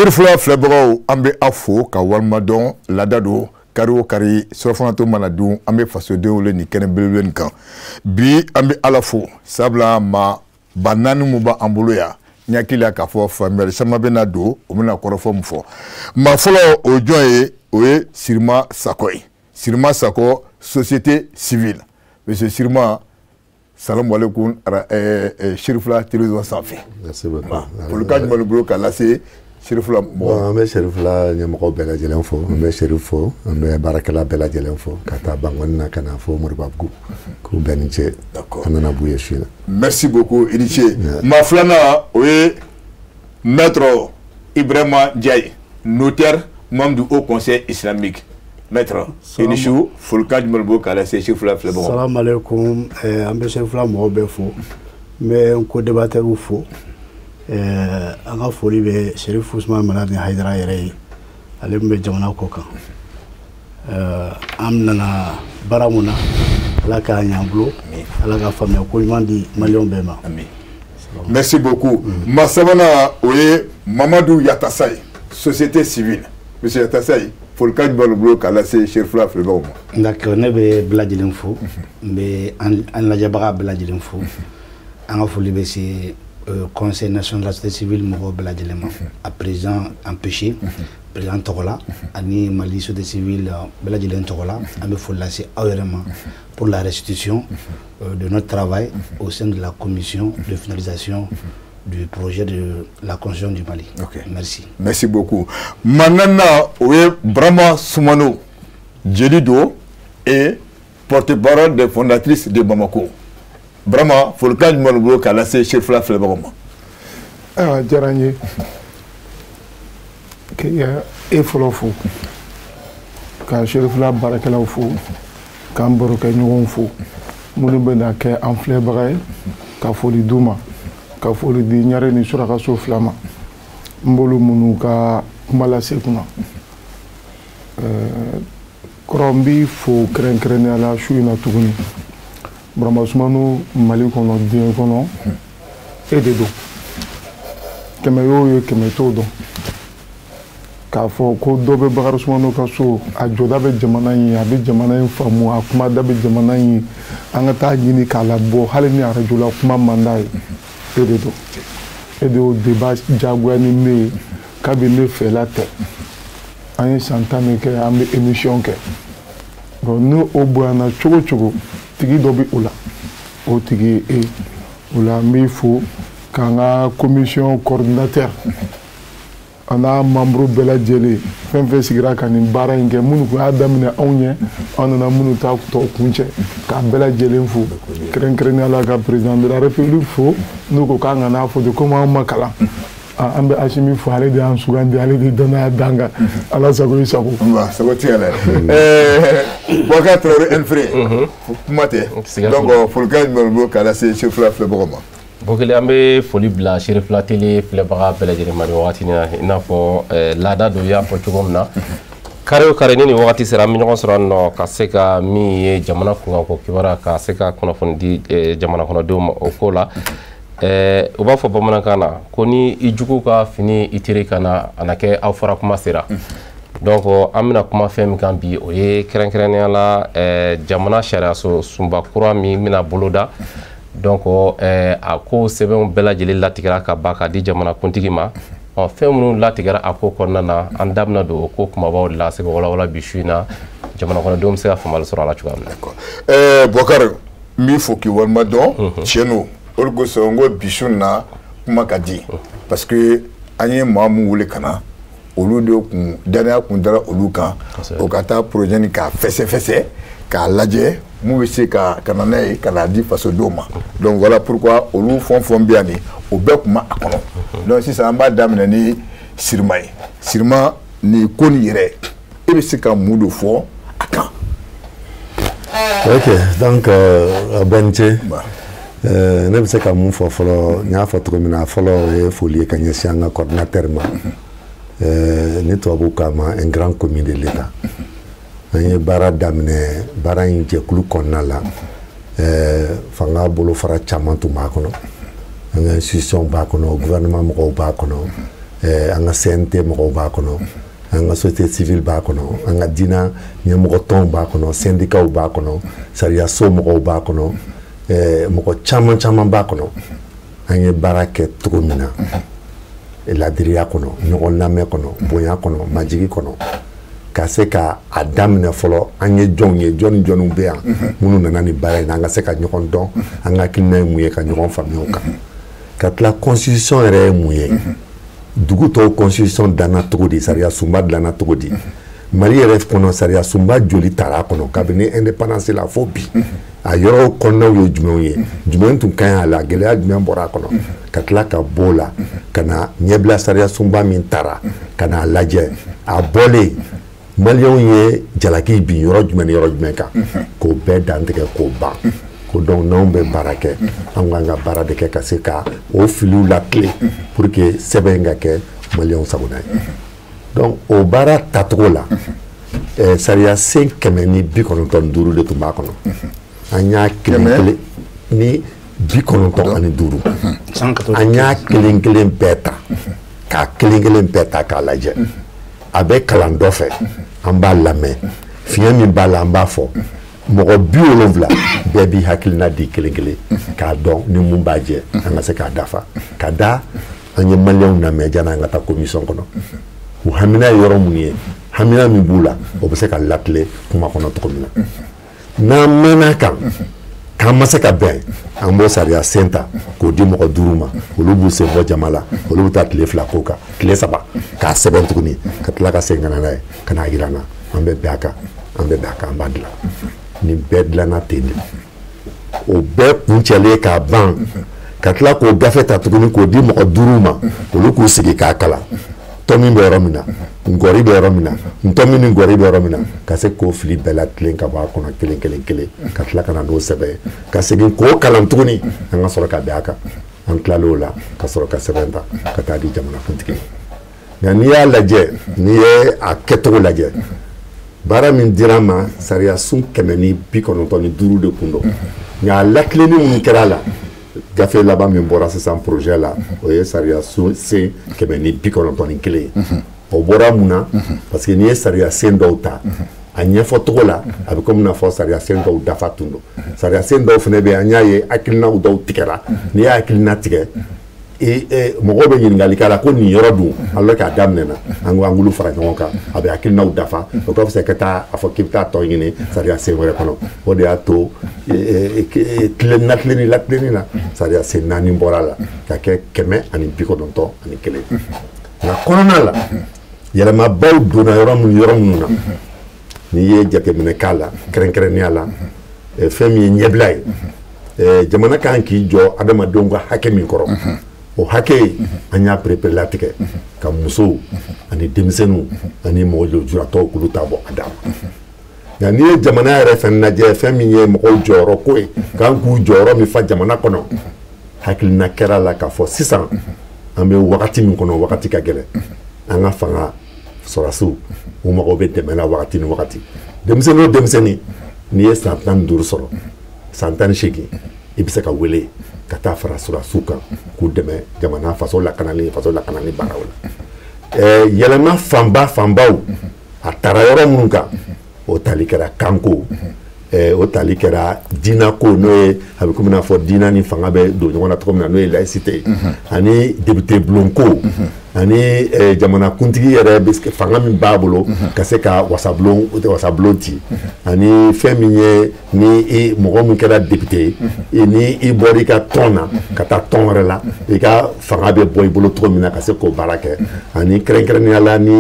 Serifula filɛbagaw, an bɛ aw fo ka walima dɔn. Laada don, kari o kari, surafanato mana dun, an bɛ fasodenw wele nin kɛnɛ belebele nin kan. Bi, an bɛ Ala fo, sabula maa ba naani mun b'an bolo yan, n hakili la k'a fɔ faamuyali caman bɛna don, o bɛna kɔrɔfɔ min fɔ. Maa fɔlɔ, o ye jɔn ye? O ye Sirima Sakɔ ye. Sirima Sakɔ, société civile. Monsieur Sirima, salamu aleykum, Serifula télévision sanfɛ. Merci beaucoup. Folikan jumɛn b'i bolo k'a lase Serifula mɔgɔw? Bon, an bɛ Serifula ɲɛmɔgɔw bɛɛ lajɛlen fo, an bɛ Serif fo, an bɛ baarakɛla bɛɛ lajɛlen fo, ka taa Bankɔni na ka na fo Moribabugu, k'u bɛɛ ni ce. An nana b'u ye su in na. Merci beaucoup, i ni ce. Maa filanan, o ye maître Ibrahima Ndiaye, notaire, membre du Haut Conseil islamique. Maître, i ni su. Folikan jumɛn b'i bolo k'a lase Serifula filɛbagaw? Salamu aleykum. An bɛ Serifula mɔgɔw bɛɛ fo, n bɛ n co-débatteur fo. An ka foli bɛ Serif Usman Madani Hayidara yɛrɛ ye, ale min bɛ jamana kɔ kan. An nana baara mun na, Ala k'a ɲɛ an bolo, Ala ka faamuya ko ɲuman di maliyɛnw bɛɛ ma. Merci beaucoup. Maa sabanan, o ye Mamadu Yatasa ye, société civile. Monsieur Yatasa ye, folikan jumɛn b'i bolo k'a lase Serifula filɛbagaw ma? D'accord, ne bɛ bɛɛ lajɛlen fo, n bɛ an lajɛbaga bɛɛ lajɛlen fo. An ka foli bɛ se Conseil national de la société civile mɔgɔw bɛɛ lajɛlen ma, a président empêché, président tɔgɔ la, ani Mali société civile bɛɛ lajɛlen tɔgɔ la, an bɛ foli lase aw yɛrɛ ma pour la restitution de notre travail au sein de la commission de finalisation du projet de la Constitution du Mali. Merci. Merci beaucoup. Maintenant, o ye Brahma Soumano, jeli don et porte-parole des fondatrices de Bamako. Brahma, folikan jumɛn b'i bolo k'a lase Serifula filɛbagaw ma? Ayiwa, diyara n ye k'i e fɔlɔ fo, ka Serifula baarakɛlaw fo, k'an barokɛɲɔgɔnw fo, minnu bɛna kɛ an filɛbaga ye, ka foli d'u ma, ka foli di Ɲare ni Surakaso fila ma, n b'olu minnu ka kuma lase kunna. Kɔrɔ, n b'i fo kɛrɛnkɛrɛnnenya la su in na tuguni. Burama Sumano, Mali kɔnɔ, diɲɛ kɔnɔ, e de don. Kɛmɛ y'o ye, kɛmɛ t'o dɔn k'a fɔ ko dɔ bɛ Bakari Sumano ka so, a jɔda bɛ jamana in ye, a bɛ jamana in faamu, a kumada bɛ jamana in ye, an ka taa ɲini k'a labɔ, hali ni arajola kuma man d'a ye, e de don. E de y'o débat diyagoya ni ne ye kabi ne fɛla tɛ. An ye san 10 de kɛ, an bɛ émission kɛ. Bon, ni o bonyana cogo o cogo, tigi dɔ bɛ o la, o tigi ye e. O la, n b'i fo k'an ka commission coordinateur a n'a membre bɛɛ lajɛlen, fɛn fɛn sigira ka nin baara in kɛ, minnu tun y'a daminɛ anw ɲɛ, an nana minnu ta tɔ kuncɛ, k'a bɛɛ lajɛlen fo, kɛrɛnkɛrɛnnenya la ka président de la République fo. N'u ko k'an kana fo de, komi anw ma kalan, an bɛ Asimi fo, ale de y'an sugandi, ale de danaya d'an kan. Ala sago i sago. Sago tigɛ la. Boubacar Traoré Enfré, kuma tɛ. Donc folikan jumɛn b'i bolo k'a lase Serifula filɛbagaw ma? Bokele, an bɛ foli bila Serifula Télé filɛbaga bɛɛ lajɛlen ma nin wagati in na. I n'a fɔ laada don, i y'a fɔ cogo min na, kari o kari ni nin wagati sera, an bɛ ɲɔgɔn sɔrɔ nɔ ka se ka min ye jamana kunkanko kibaruya, ka se ka kunnafoni di jamana kɔnɔdenw ma o ko la. U b'a fɔ bamanankan na ko ni i jugu ka fini i teri ka na, a na kɛ aw fara kuma sera. Donc an bɛna kuma fɛn min kan bi, o ye kɛrɛnkɛrɛnnenya la jamana sariyaso sunba kura min bɛna boloda. Donc a ko sɛbɛnw bɛɛ lajɛlen latigɛra ka ban ka di jamana kuntigi ma. Ɔ, fɛn minnu latigɛra a ko kɔnɔna na, an da bɛna don o ko kumabaw de la, se ka walawala bi su in na, jamana kɔnɔdenw bɛ se ka faamuyali sɔrɔ a la cogoya min na. Boubacar, n b'i fo k'i walima dɔn. Tiɲɛ don, o de kosɔn n ko bi su in na kuma ka di, parce que an ye maa mun wele ka na, olu de kun danaya kun dara olu kan, o ka taa projet nin k'a fɛsɛfɛsɛ, k'a lajɛ mun bɛ se ka na n'a ye ka n'a di fasodenw ma. Donc voilà pourquoi olu fɛn o fɛn bɛ yan nin, o bɛɛ kun ma a kɔnɔ. Donc sisan, an b'a daminɛ ni Sirima ye. Sirima, nin ko nin yɛrɛ, e bɛ se ka mun de fɔ a kan? Ok, donc bɛɛ ni ce. Ne bɛ se ka mun fɔ fɔlɔ? N y'a fɔ cogo min na fɔlɔ, o ye foli ye ka ɲɛsin an ka coordinateur ma. Ni tubabuw k'a ma un grand commis de l'État. An ye baara daminɛ, baara in jɛkulu kɔnɔna la, fanga bolofara caman tun b'a kɔnɔ, an ka institution b'a kɔnɔ, gouvernement mɔgɔw b'a kɔnɔ. An ka CNT mɔgɔw b'a kɔnɔ, an ka société civile b'a kɔnɔ, an ka diinɛ ɲɛmɔgɔ tɔnw b'a kɔnɔ, syndicats b'a kɔnɔ, sariyaso mɔgɔw b'a kɔnɔ, mɔgɔ caman caman b'a kɔnɔ. An ye baara kɛ cogo min na ladiriya kɔnɔ, ɲɔgɔn lamɛn kɔnɔ, bonya kɔnɔ, majigi kɔnɔ, ka se ka a daminɛ fɔlɔ an ye jɔnw ye, jɔn ni jɔnniw bɛ yan minnu nana nin baara in na, an ka se ka ɲɔgɔn dɔn, an ka hakilina ye mun ye, ka ɲɔgɔn faamuya o kan. Ka tila constitution yɛrɛ ye mun ye, dugu tɔw constitution danna cogo di, sariya sunba dilanna cogo di, Mali yɛrɛ kɔnɔ sariya sunba joli tara a kɔnɔ kabini indépendance la fo bi, a yɔrɔw kɔnɔnaw ye jumɛnw ye, jumɛn tun ka ɲi a la, gɛlɛya jumɛn bɔra a kɔnɔ, ka tila ka bɔ o la ka na ɲɛbila sariya sunba min tara ka n'a lajɛ, a bɔlen maliyɛnw ye jalaki bin yɔrɔ jumɛn ni yɔrɔ jumɛn kan, k'o bɛɛ dantigɛ k'o ban. Ko donc n'anw bɛ baara kɛ, anw k'an ka baara de kɛ ka se ka o filiw latilen pour que sɛbɛn in ka kɛ maliyɛnw sagona ye. Donc o baara tacogo la, sariya sen 195 de tun b'a kɔnɔ. An y'a kelen kelen ni 95, an y'a kelen kelen bɛɛ ta k'a kelen kelen bɛɛ ta k'a lajɛ. A bɛ kalan dɔ fɛ, an b'a lamɛn, fiɲɛ min b'a la an b'a fɔ. Mɔgɔ 70 bɛɛ b'i hakilina di kelen kelen k'a dɔn ni mun b'a jɛ, an ka se k'a dafa. Ka da an ye maliyɛnw lamɛn janni an ka taa commission kɔnɔ, u hamina ye yɔrɔ mun ye, hamina min b'u la o bɛ se ka latilen kuma kɔnɔ cogo min na. N'an mɛnna kan k'an ma se ka bɛn, an b'o sariya sen ta k'o di mɔgɔ 5 ma, olu b'u sen bɔ jama la, olu bɛ taa tile 2 k'o kan, tile 3 k'a sɛbɛn tuguni, ka tila ka segin ka na n'a ye ka n'a jira an na, an bɛ bɛn a kan, an bɛ bɛn a kan, an b'a dilan. Nin bɛɛ dilanna ten de, o bɛɛ kuncɛlen k'a ban, ka tila k'o gafe ta tuguni k'o di mɔgɔ 5 ma, olu k'u sigi k'a kalan, tɔmi bɛ yɔrɔ min na, ngɔri bɛ yɔrɔ min na, ntɔmi ni ngɔri bɛ yɔrɔ min na, ka se k'o fili bɛɛ latilen ka bɔ a kɔnɔ kelen kelen kelen, ka tila ka na n'o sɛbɛn ye, ka segin k'o kalan tuguni, an ka sɔrɔ ka bɛn a kan. An tilal'o la ka sɔrɔ ka sɛbɛn ta ka taa di jamanakuntigi ma. Nka n'i y'a lajɛ, n'i ye a kɛcogo lajɛ, baara min dira an ma, sariya sun 195 de kun don. Nka a latilenni minnu kɛra a la, gafe laban min bɔra sisan projet la, o ye sariya sun sen 191 ye. O bɔra mun na? Parce que n'i ye sariya sen dɔw ta a ɲɛfɔcogo la, a bɛ komi n'a fɔ sariya sen dɔw dafa tun don. Sariya sen dɔw fana bɛ yen, an y'a ye hakilinaw dɔw tigɛra. N'i y'a hakilina tigɛ, mɔgɔw bɛ ɲininkali k'a la ko nin yɔrɔ dun, alors k'a daminɛna an ko an k'olu fara ɲɔgɔn kan, a bɛ hakilinaw dafa. O ka fisa ka taa a fɔ k'i bɛ taa tɔ ɲini sariya sen wɛrɛ kɔnɔ. O de y'a to tilenni latilenni na, sariya sen 4 bɔra la ka kɛ 191. Nka kɔnɔna la, yɛlɛmabaw donna yɔrɔ minnu na, n'i ye jateminɛ k'a la, kɛrɛnkɛrɛnnenya la, fɛn min ye ɲɛbila ye, jamana kan k'i jɔ adamadenw ka hakɛ min kɔrɔ, o hakɛ an y'a pereperelatigɛ ka musow ani denmisɛnninw ani mɔgɔ lujuratɔw k'olu ta bɔ a dama. Nka n'i ye jamana yɛrɛ fɛn lajɛ, fɛn min ye mɔgɔw jɔyɔrɔ ko ye, k'an k'u jɔyɔrɔ min fa jamana kɔnɔ, hakilina kɛra la k'a fɔ sisan an bɛ wagati min kɔnɔ, wagati ka gɛlɛn, an ka fanga sɔrɔdasiw u mago bɛ dɛmɛ la wagati ni wagati. Denmisɛnnin o denmisɛnnin, n'i ye san 15 sɔrɔ, san 18, i bɛ se ka wele ka taa fara sɔrɔdasiw kan k'u dɛmɛ jamana faso lakanali baaraw la. Yɛlɛma fanbaw a taara yɔrɔ minnu kan, o tali kɛra kanko, o tali kɛra diinako, n'o ye a bɛ komi n'a fɔ diinɛ ni fanga bɛ don ɲɔgɔn na cogo min na, n'o ye laïcité ye, ani député bulonko, ani jamanakuntigi yɛrɛ bɛ fanga min b'a bolo ka se ka wasabulon ci, ani fɛn min ye ni mɔgɔ min kɛra député ye, ni i bɔra i ka tɔn na ka taa tɔn wɛrɛ la, i ka fanga bɛ bɔ i bolo cogo min na ka se k'o baara kɛ, ani kɛrɛnkɛrɛnnenya la n'i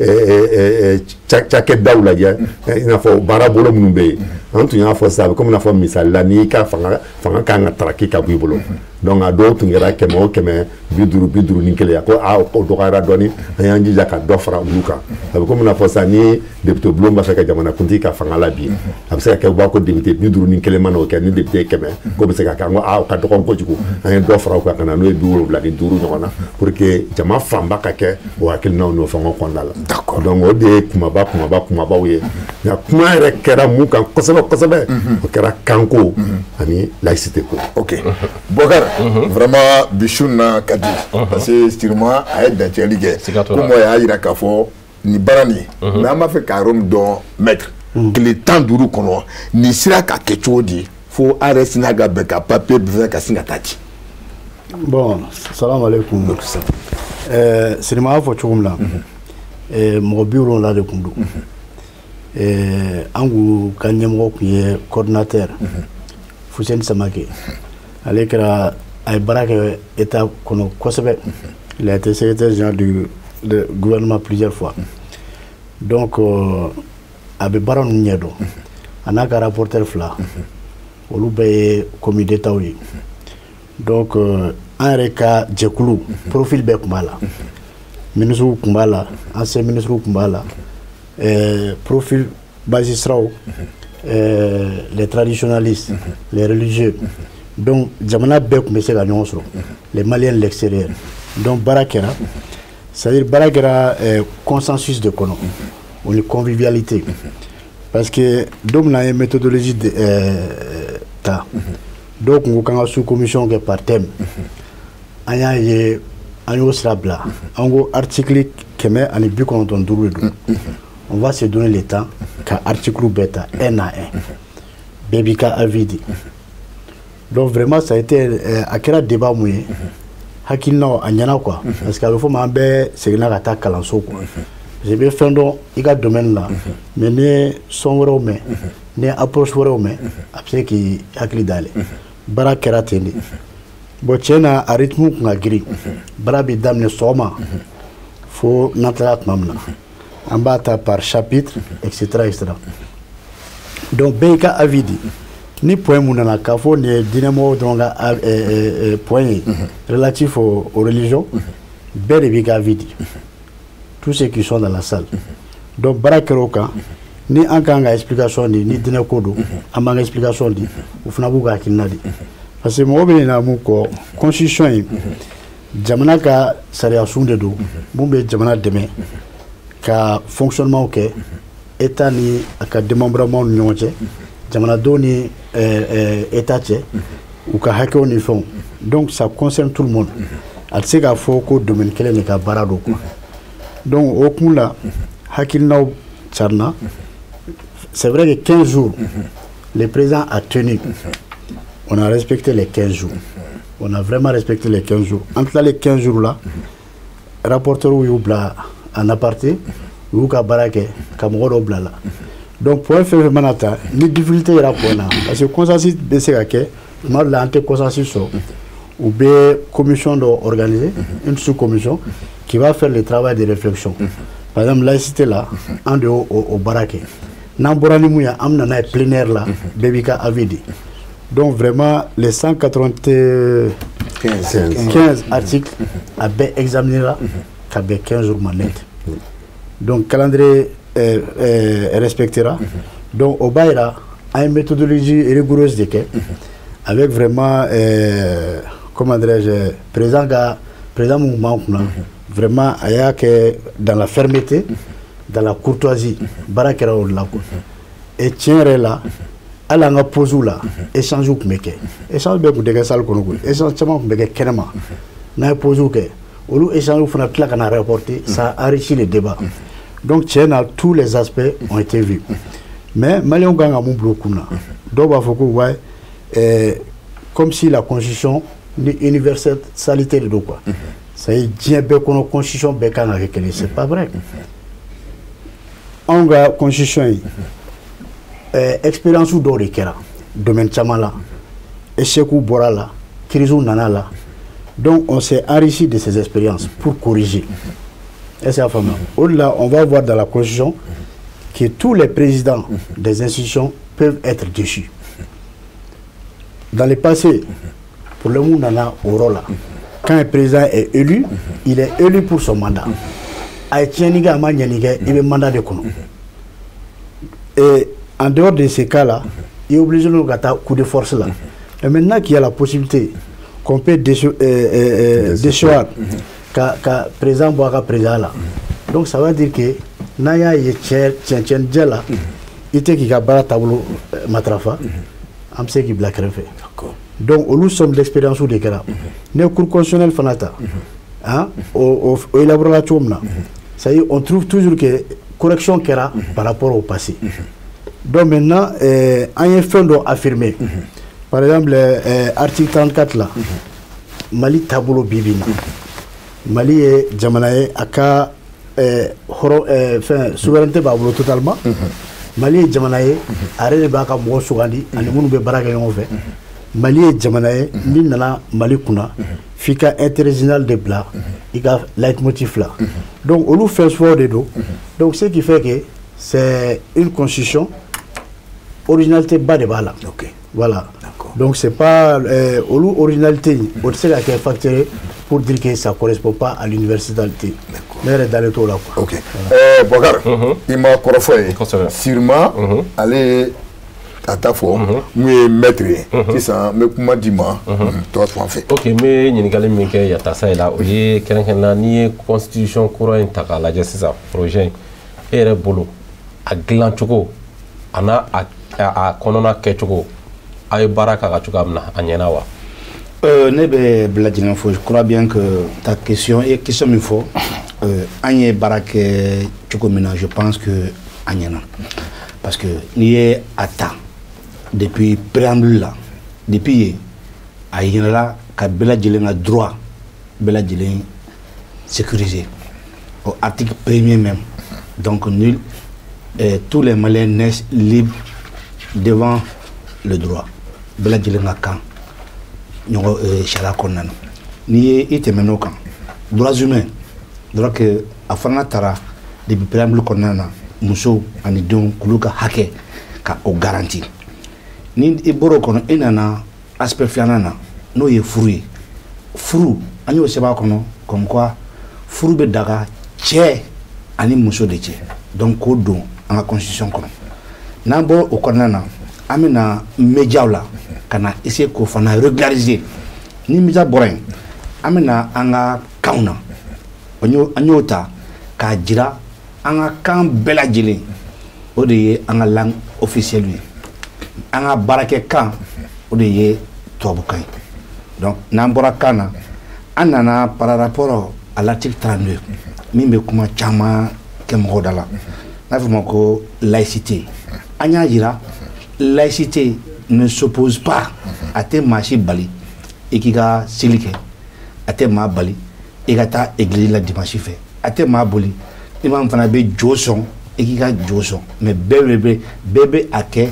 ye cakɛdaw lajɛ, i n'a fɔ baarabolo minnu bɛ yen, an tun y'a fɔ sisan, a bɛ komi n'a fɔ misali la, n'i ka fanga kan ka taraki ka bɔ i bolo, donc a dɔw tun kɛra 100 o 100 50 51, a ko aa o dɔgɔyara dɔɔni, an y'an jija ka dɔ fara olu kan. A bɛ komi n'a fɔ sisan ni député bulon b'a fɛ ka jamanakuntigi ka fanga la bi, a bɛ se ka kɛ u b'a ko député 51 mana o kɛ, ni député 100 k'o bɛ se ka kɛ, an ko aa o ka dɔgɔn kojugu, an ye dɔ fara o kan ka na n'o ye 75 ɲɔgɔn na pour que jama fanba ka kɛ o hakilinaw n'o fɛngɛw kɔnɔna la. D'accord. Donc o de ye kumabaw ye. Nka kuma yɛrɛ kɛra mun kan kosɛbɛ kosɛbɛ, o kɛra kanko ani laïcité ko. Ok. Bokar, Vraiment bi su na ka di, parce que sûrement a ye dancɛli kɛ ko mɔgɔ y'a yira k'a fɔ nin baara nin, mais an b'a fɛ ka yɔrɔ min dɔn, maître, tile 15 kɔnɔ nin sera ka kɛ cogo di fo an yɛrɛ sina ka bɛn ka papier bɛɛ ka sin ka taa ci? Bon, salam aleykum. Sirima y'a fɔ cogo min na, mɔgɔ 70 de kun don. An kun ka ɲɛmɔgɔ kun ye coordinateur Fuseni Samake. Ale kɛra, a ye baara kɛ état kɔnɔ kosɛbɛ. Il a été secrétaire général du gouvernement plusieurs fois. Donc a bɛ baara ninnu ɲɛdɔn. A n'a ka rapporteur fila, olu bɛɛ ye commis d'état ye. Donc an yɛrɛ ka jɛkulu profil bɛɛ tun b'a la. Ministres tun b'a la, ancien ministres tun b'a la, profil magistrats, les traditionnalistes, les religieux. Donc jamana bɛɛ tun bɛ se ka ɲɔgɔn sɔrɔ, les Maliens de l'extérieur. Donc baara kɛra, c'est-à-dire baara kɛra consensus de kɔnɔ, o ni convivialité. Parce que don min na an ye méthodologie ta, dɔw tun ko k'an ka sous-commission kɛ par thème. An y'a ye, an y'o sira bila. An ko article 195 de don. On va se donner le temps ka article bɛɛ ta un à un. Bɛɛ b'i ka avis di. Donc vraiment ça a été, a kɛra débat mun ye, hakilinaw a ɲɛna quoi. Parce que a bɛ fɔ ma an bɛɛ seginna ka taa kalanso quoi. Parce que i bɛ fɛn dɔn i ka domaine la, mais n'i ye sɔn wɛrɛw mɛn, n'i ye approche wɛrɛw mɛn, a bɛ se k'i hakili dayɛlɛ. Baara kɛra ten de. Bon, tiɲɛ na a rythme kun ka girin. Baara bɛ daminɛ sɔgɔma fo n'an tilala tuma min na. An b'a ta par chapitre, et cetera, et cetera. Donc bɛɛ y'i ka avis di. Ni point mun nana k'a fɔ nin ye diinɛmɔgɔw dɔrɔn ka point ye relatif aux religions, bɛɛ de b'i ka avis di. Tous ceux qui sont dans la salle. Donc baara kɛra o kan. Ni an kan ka explication di, ni diinɛ ko don, an b'an ka explication di, u fana b'u ka hakilina di. Parce que mɔgɔ bɛ ɲinɛ mun kɔ, constitution in, jamana ka sariya sun de don mun bɛ jamana dɛmɛ ka fonctionnement kɛ état ni a ka démembrement ni ɲɔgɔn cɛ, jamanadenw ni état cɛ, u ka hakɛw ni fɛnw. Donc ça concerne tout le monde. A tɛ se k'a fɔ ko domaine kelen de ka baara don quoi. Donc o kun la, hakilinaw carina. C'est vrai que 15 jours, le président a tenu. On a respecté les 15 jours. On a vraiment respecté les 15 jours. Entre les 15 jours là, rapporteur y'u bila en aparté, u y'u ka baara kɛ ka mɔgɔ dɔw bila la. Donc point fɛn fɛn mana ta, ni difficulté yɛrɛ point na, parce que consensus bɛ se ka kɛ, tuma dɔ la an tɛ consensus sɔrɔ, u bɛ commission dɔ organiser, une sous-commission qui va faire le travail de réflexion. Par exemple, laïcité la, an de y'o o baara kɛ. N'an bɔra ni mun ye, an bɛ na n'a ye plénière la, bɛɛ b'i ka avis di. Donc vraiment, les 195 articles a bɛɛ examiné la ka bɛn 15 jours ma net. Donc calendrier respectera. Donc o b'a yira an ye méthodologie rigoureuse de kɛ avec vraiment, comment dirais-je, président ka président mun tun b'an kunna, vraiment a y'a kɛ dans la fermeté, dans la courtoisie. Baara kɛra o de la quoi. Et tiɲɛ yɛrɛ la, hali an ka pause la, échange tun bɛ kɛ. Échange bɛɛ tun tɛ kɛ salle kɔnɔ koyi. Échange caman tun bɛ kɛ kɛnɛma. N'a ye pause kɛ, olu échange fana tila ka na rapporter, ça enrichit le débat. Donc tiɲɛ na, tous les aspects ont été vus. Mais Maliens kan ka mun bila u kun na, dɔw b'a fɔ ko ouais, comme si la constitution ni universalité de don quoi. Ça y est, diɲɛ bɛɛ kɔnɔ constitution bɛɛ kan ka kɛ kelen, c'est pas vrai. Anw ka constitution in, expérience dɔw de kɛra domaine caman la, échec bɔra la, crise nana la. Donc on s'est enrichi de ces expériences pour corriger. Est-ce que faamuya? O de la, on va voir dans la constitution que tous les présidents des institutions peuvent être déchus. Dans le passé, problème nana o yɔrɔ la. Quand un président est élu, il est élu pour son mandat. A ye tiɲɛni kɛ, a ma ɲɛni kɛ, i bɛ mandat de kɔnɔ. Et en dehors de ces cas-là, il est obligé de ka coup de force là. Et maintenant qu'il y a la possibilité qu'on peut déchoir ka président bɔ a ka président la. Donc ça veut dire que n'an y'a ye cɛncɛnjɛ la, i tɛ k'i ka baara taabolo matarafa, an bɛ se k'i bila kɛrɛfɛ. Donc olu somme d'expérience de kɛra. Ne Cour constitutionnelle fana ta, hein, o élaboré la cogo min na, ça y est, on trouve toujours que correction kɛra par rapport au passé. Donc maintenant, an ye fɛn dɔ affirmer, par exemple article 34 la, Mali taabolo bi bi in na, Mali ye jamana ye, a ka hɔrɔn fɛn souveraineté b'a bolo totalement. Mali ye jamana ye, a yɛrɛ de b'a ka mɔgɔ sugandi ani minnu bɛ baara kɛ ɲɔgɔn fɛ. Mali ye jamana ye, n'i nana Mali kunna, f'i ka intérêt général de bila i ka leitmotiv la. Donc olu fɛn suguyaw de don. Donc ce qui fait que c'est une constitution, originalité ba de b'a la. Voilà. Donc c'est pas olu originalité in, o tɛ se ka kɛ facteur pour dire que ça correspond pas à l'universalité. Ne yɛrɛ dalen t'o la quoi. Ok. Bɔkari, i ma kɔrɔfɔ ye. Sûrement ale ye a ta fɔ mun ye maître ye. Sisan n bɛ kuma di ma tɔ fan fɛ. Ok, n bɛ ɲininkali min kɛ Yatasa la, o ye kɛrɛnkɛrɛnnenya n'i ye constitution kura in ta k'a lajɛ sisan, projet in, e yɛrɛ bolo a dilan cogo a n'a a kɔnɔna kɛcogo, a ye baara k'a kan cogoya min na, a ɲɛna wa? Ne bɛ bɛɛ lajɛlen fo. Je crois bien que ta question ye question min fɔ, an ye baara kɛ cogo min na, je pense que a ɲɛna, parce que n'i ye a ta depuis préambule la, depuis yen a yirala ka bɛɛ lajɛlen ka droit bɛɛ lajɛlen sécuriser au article premier même. Donc nul, tous les Maliens naissent libres devant le droit, bɛɛ lajɛlen ka kan ɲɔgɔn sariya kɔnɔna na. N'i ye i tɛmɛn'o kan, droits humains, droit que a fana taara depuis préambule kɔnɔna na, musow ani denw k'olu ka hakɛ ka o garanti. Ni i bɔra o kɔnɔ, i nana aspect filanan na, n'o ye furu ye. Furu, an y'o sɛbɛn a kɔnɔ comme quoi furu bɛ daga cɛ ani muso de cɛ. Donc k'o don an ka constitution kɔnɔ. N'an bɔra o kɔnɔna na, an bɛna médiaw la ka na essayer k'o fana régulariser. Ni média bɔra yen, an bɛna an ka kanw na, an y'o ta k'a jira an ka kan bɛɛ lajɛlen, o de ye an ka langue officielle ye. An ka baarakɛ kan, o de ye tubabukan ye. Donc n'an bɔra kan na, an nana par rapport à l'article 32 min bɛ kuma caman kɛ mɔgɔw da la, n'a fɔ ma ko laïcité. An y'a jira laïcité ne s'oppose pas, a tɛ maa si bali i k'i ka seli kɛ, a tɛ maa bali i ka taa église la dimanche fɛ, a tɛ maa boli i maa min fana bɛ jo sɔn i k'i ka jo sɔn, mais bɛɛ bɛ a kɛ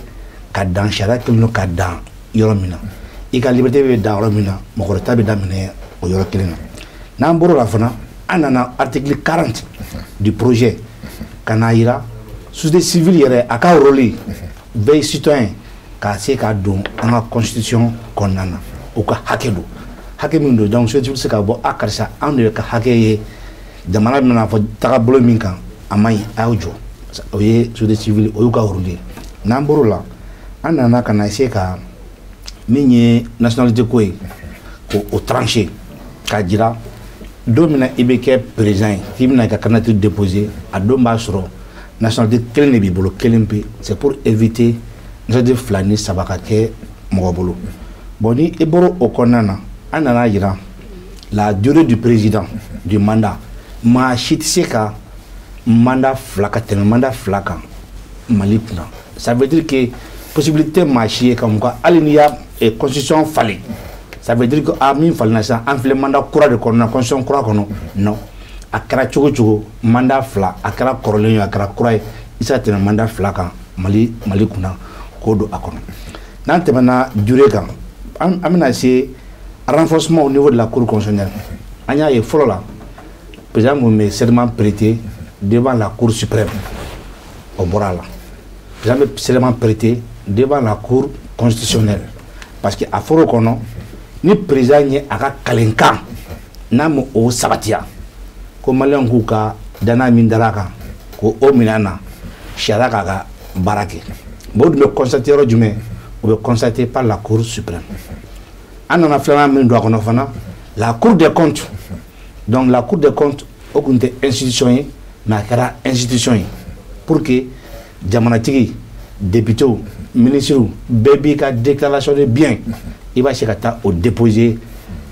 ka dan sariya kelen don ka dan yɔrɔ min na, i ka liberté bɛ dan yɔrɔ min na, mɔgɔ wɛrɛ ta bɛ daminɛ o yɔrɔ kelen na. N'an bɔr'o la fana, an nana article 40 du projet ka n'a yira société civile yɛrɛ a ka rôle bɛɛ ye citoyen k'a se k'a don an ka constitution kɔnɔna na, o ka hakɛ don, hakɛ min don. Donc société civile bɛ se ka bɔ a karisa anw de ka hakɛ ye jamana bɛna fɔ tagabolo min kan, a man ɲi, a y'aw jɔ. O ye société civile, o y'u ka rôle ye. N'an bɔr'o la, an nana ka na essayer ka min ye nationalité ko ye, k'o trancher k'a jira don min na i bɛ kɛ président ye, k'i bɛna i ka candidature déposer, a don b'a sɔrɔ nationalité kelen de b'i bolo, kelen pe. C'est pour éviter nationalité fila ni saba ka kɛ mɔgɔ bolo. Bon, ni i bɔra o kɔnɔna na, an nana jira la durée du président du mandat, maa si tɛ se ka mandat fila ka tɛmɛ mandat fila kan Mali kunna. Ça veut dire que possibilité maa si ye ka mun ka hali n'i y'a constitution falen, ça veut dire que a min falenna sisan, an filɛ mandat kura de kɔnɔ, constitution kura kɔnɔ. Non, a kɛra cogo cogo, mandat fila, a kɛra kɔrɔlen ye, a kɛra kura ye, i tɛ se ka tɛmɛ mandat fila kan Mali kunna, k'o don a kɔnɔ. N'an tɛmɛna durée kan, an bɛna se renforcement au niveau de la Cour constitutionnelle. An y'a ye fɔlɔ la, président kun bɛ serment prêter devant la Cour suprême, o bɔra a la. Président bɛ serment prêter devant la Cour constitutionnelle, parce que a fɔra o kɔnɔ ni président ye a ka kalenkan n'a ma o sabatiya, ko maliyɛnw k'u ka danaya min dara a kan k'o o minɛ a na, sariya k'a ka baara kɛ. Bon, o dun bɛ constater yɔrɔ jumɛn? O bɛ constater par la Cour suprême. An nana filanan min don a kɔnɔ fana, la Cour des comptes. Donc la Cour des comptes, o kun tɛ institution ye, mais a kɛra institution ye pour que jamanatigi, députés, ministres, bɛɛ b'i ka déclaration de biens i I b'a se ka taa o déposer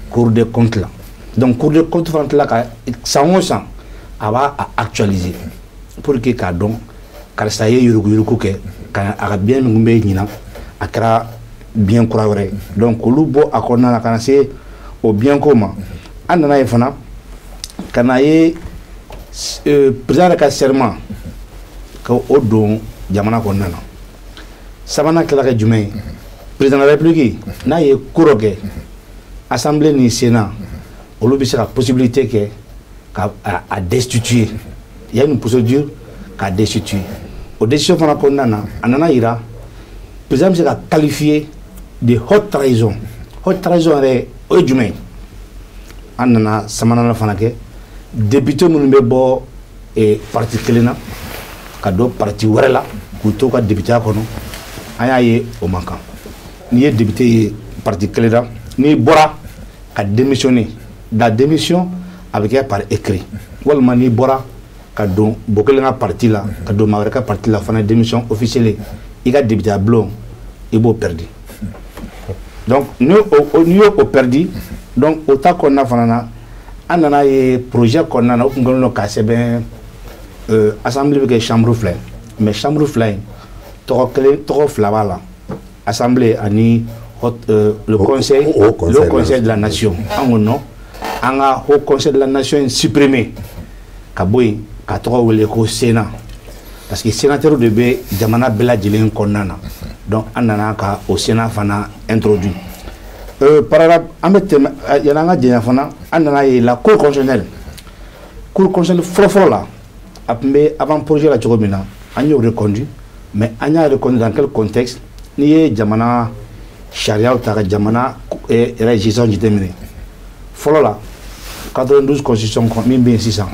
Cour des comptes la. Donc Cour des comptes fana tila ka san o san a b'a actualiser pour que k'a dɔn karisa ye yuruguyurugu kɛ ka a ka bien min tun bɛ ɲinan, a kɛra bien kura wɛrɛ ye. Donc olu bɔ a kɔnɔna na ka na se o bien ko ma, an nana ye fana ka na ye président yɛrɛ ka serment ka o don jamana kɔnɔna na. Sabanan tila kɛ jumɛn ye? Président de la République n'a ye ko dɔ kɛ, assemblée ni sénat olu bɛ se ka possibilité kɛ ka a destituer. Il y a une procédure k'a destituer. O décision fana kɔnɔna na, a nana yira président bɛ se ka qualifier de haute trahison. Haute trahison yɛrɛ, o ye jumɛn ye? An nana sabanan fana kɛ député minnu bɛ bɔ parti kelen na ka don parti wɛrɛ la k'u to ka députéya kɔnɔ, an y'a ye o man kan. N'i ye député ye parti kelen na, n'i bɔra ka démissionner, la démission a bɛ kɛ par écrit, walima n'i bɔra ka don bo kelen ka parti la ka don maa wɛrɛ ka parti la fana, démission officielle, i ka députéya bulon i b'o perdu. Donc n'i y'o perdu, donc o ta kɔnɔna fana na, an nana ye projet kɔnɔna na, o tun kɛlen don k'a sɛbɛn assemblée bɛ kɛ chambre fila ye, mais chambre fila in tɔgɔ kelen, tɔgɔ fila b'a la: assemblée ani le conseil, le conseil de la nation. An ko non, an ka haut conseil de la nation in supprimer ka bɔ yen ka tɔgɔ wele ko sénat, parce que sénateur de bɛ jamana bɛɛ lajɛlen kɔnɔna na. Donc an nana ka o sénat fana introduit. Paragraphe an bɛ tɛmɛ yanni an ka jɛnya fana, an nana ye la cour constitutionnelle. Cour constitutionnelle fɔlɔ-fɔlɔ la, a tun bɛ avant projet la cogo min na, an y'o reconduit, mais an y'a reconduit dans quel contexte? N'i ye jamana sariyaw ta ka jamana yɛrɛ gestion jateminɛ, fɔlɔ la 92 constitution min bɛ yen sisan,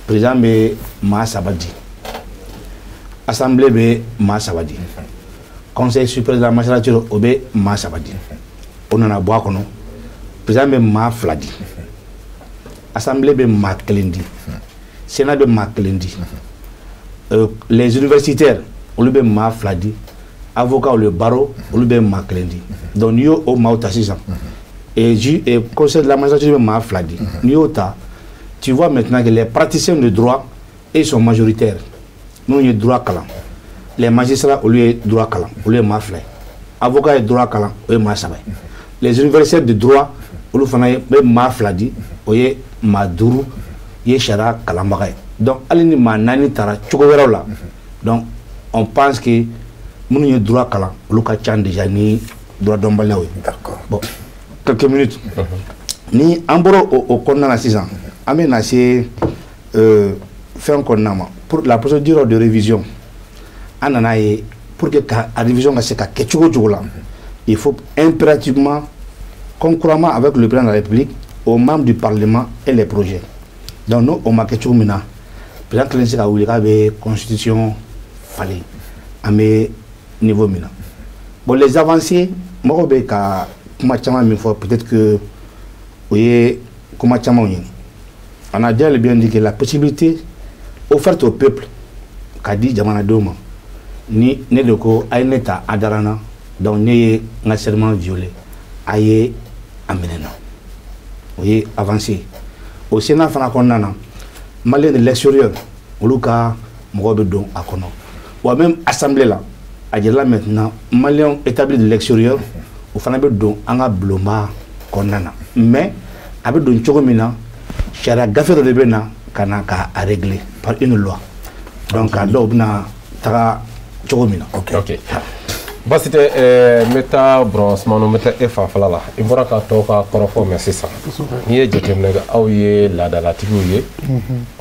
président bɛ maa saba di, assemblée bɛ maa saba di, conseil supérieur de la magistrature o bɛ maa saba di. O nana bɔ a kɔnɔ, président bɛ maa fila di, assemblée bɛ maa kelen di, sénat bɛ maa kelen di, les universitaires olu bɛ maa fila di, avocat, le barreau, olu bɛ maa kelen di. Donc n'i y'o maaw ta sisan, et conseil de la magistrature bɛ maa fila di, n'i y'o ta, tu vois maintenant que les praticiens de droit, ils sont majoritaires. Minnu ye droit kalan, les magistrats olu ye droit kalan, olu ye maa fila ye, avocat ye droit kalan, o ye maa saba ye, les universitaires de droit olu fana bɛ maa fila di, o ye maa duuru ye sariya kalanbaga ye. Donc hali ni maa naani taara cogo wɛrɛw la, donc on pense que minnu ye droit kalan, olu ka ca déjà ni droit dɔnbaliyaw ye. D'accord. Bon, quelques minutes ni an bɔra o kɔnɔna na sisan, an bɛ na se fɛn kɔnɔna ma pour la procédure de révision. An nana ye pour que ka a révision ka se ka kɛ cogo o cogo la, il faut impérativement, concurremment avec le président de la République, aux membres du Parlement et les projets. Donc n'o o ma kɛ cogo min na, président kelen tɛ se ka wuli k'a bɛ constitution falen an bɛ niveau min na. Bon, les avancées, mɔgɔw bɛ ka kuma caman min fɔ, peut-être que o ye kuma camanw ye. On a déjà bien dit que la possibilité offerte au peuple ka di jamanadenw ma, ni ne de ko a ye ne ta a dara n na, donc ne ye n ka serment violé, a ye a minɛ na, o ye avancé. O sénat fana kɔnɔna na, Malien de l'extérieur olu ka mɔgɔw bɛ don a kɔnɔ, wa même assemblée la, a jirala maintenant Maliens établis de l'extérieur o fana bɛ don an ka bulonba kɔnɔna na. Mais a bɛ don cogo min na, sariya gafe dɔ de bɛ na ka na k'a régler par une loi, donc a dɔw bɛna taga cogo min na. Ok, baasi tɛ. N bɛ taa Burama Sumano, n bɛ taa e fanfɛla la. I bɔra ka tɔw ka kɔrɔfɔ mɛn sisan. N'i ye jateminɛ kɛ, aw ye laadalatigiw ye.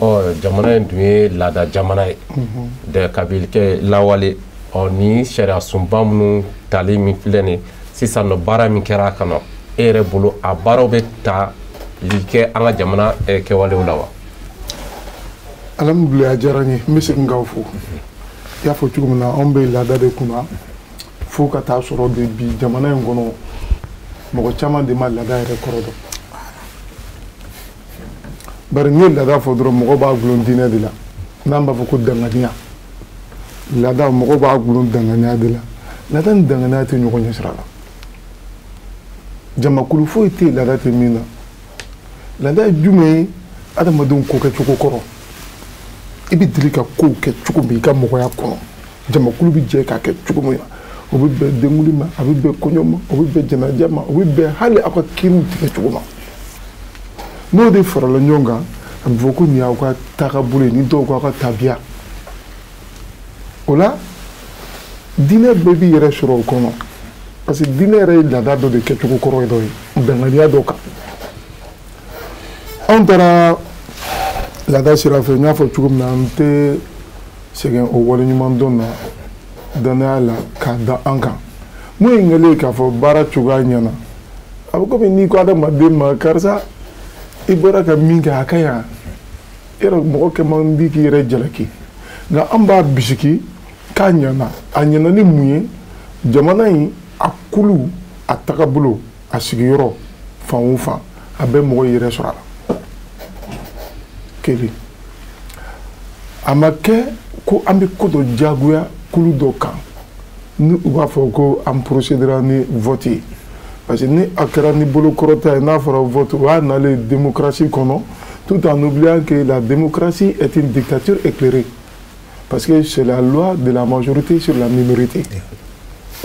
Ɔ, jamana in dun ye laada jamana ye de kabili kɛ lawale. Ɔ, ni sariya sunba minnu tali min filɛ nin ye sisan nɔ, baara min kɛra a kɔnɔ, e yɛrɛ bolo a baaraw bɛ ta li kɛ an ka jamana kɛwalew la wa? Alhamdulilayi, a diyara n ye. N bɛ segin k'aw fo. I y'a fɔ cogo min na, anw bɛ laada de kunna fo ka taa sɔrɔ de bi jamana in kɔnɔ, mɔgɔ caman de ma laada yɛrɛ kɔrɔ dɔn. Bari n'i ye laada fɔ dɔrɔn, mɔgɔ b'a gulon diinɛ de la. N'an b'a fɔ ko danganiya, laada mɔgɔ b'a gulon danganiya de la. Laada ni danganiya tɛ ɲɔgɔn ɲɛ sira la. Jamakulu foyi tɛ yen laada tɛ min na. Laada ye jumɛn ye? Adamadenw ko kɛcogo kɔrɔ. I bɛ deli ka kow kɛ cogo min i ka mɔgɔya kɔnɔ, jamakulu bɛ jɛ k'a kɛ cogo min na, o bɛ bɛn denkuli ma, a bɛ bɛn kɔɲɔ ma, o bɛ bɛn jɛnajɛ ma, o bɛ bɛn hali aw ka kiriw tigɛ cogo ma. N'o de farala ɲɔgɔn kan, a bɛ fɔ ko nin y'aw ka taagabolo ye, ni dɔw ko aw ka tabiya. O la diinɛ bɛɛ b'i yɛrɛ sɔrɔ o kɔnɔ, parce que diinɛ yɛrɛ ye laada dɔ de kɛcogo kɔrɔ dɔ ye, bɛnbaliya dɔ kan. Anw taara laada sira fɛ, n y'a fɔ cogo min na, an tɛ sɛgɛn o waleɲuman dɔn na danaya la k'a da an kan. Mun ye n kɛlen ye k'a fɔ baara cogoya ɲɛna, a bɛ komi n'i ko adamaden ma, karisa, i bɔra ka min kɛ, a ka ɲi, yɔrɔ mɔgɔ kɛ man di k'i yɛrɛ jalaki. Nka an b'a bisigi k'a ɲɛna. A ɲɛna ni mun ye? Jamana in a kulu, a tagabolo, a sigiyɔrɔ, fan o fan, a bɛ mɔgɔ yɛrɛ sɔrɔ a la. Kelen, a ma kɛ ko an bɛ ko dɔ diyagoya kulu dɔ kan, ni u b'a fɔ ko an procédera ni vote ye, parce que ni a kɛra ni bolokɔrɔta ye, n'a fɔra vote, o y'a nalen démocratie kɔnɔ, tout en oubliant que la démocratie est une dictature éclairée, parce que c'est la loi de la majorité sur la minorité.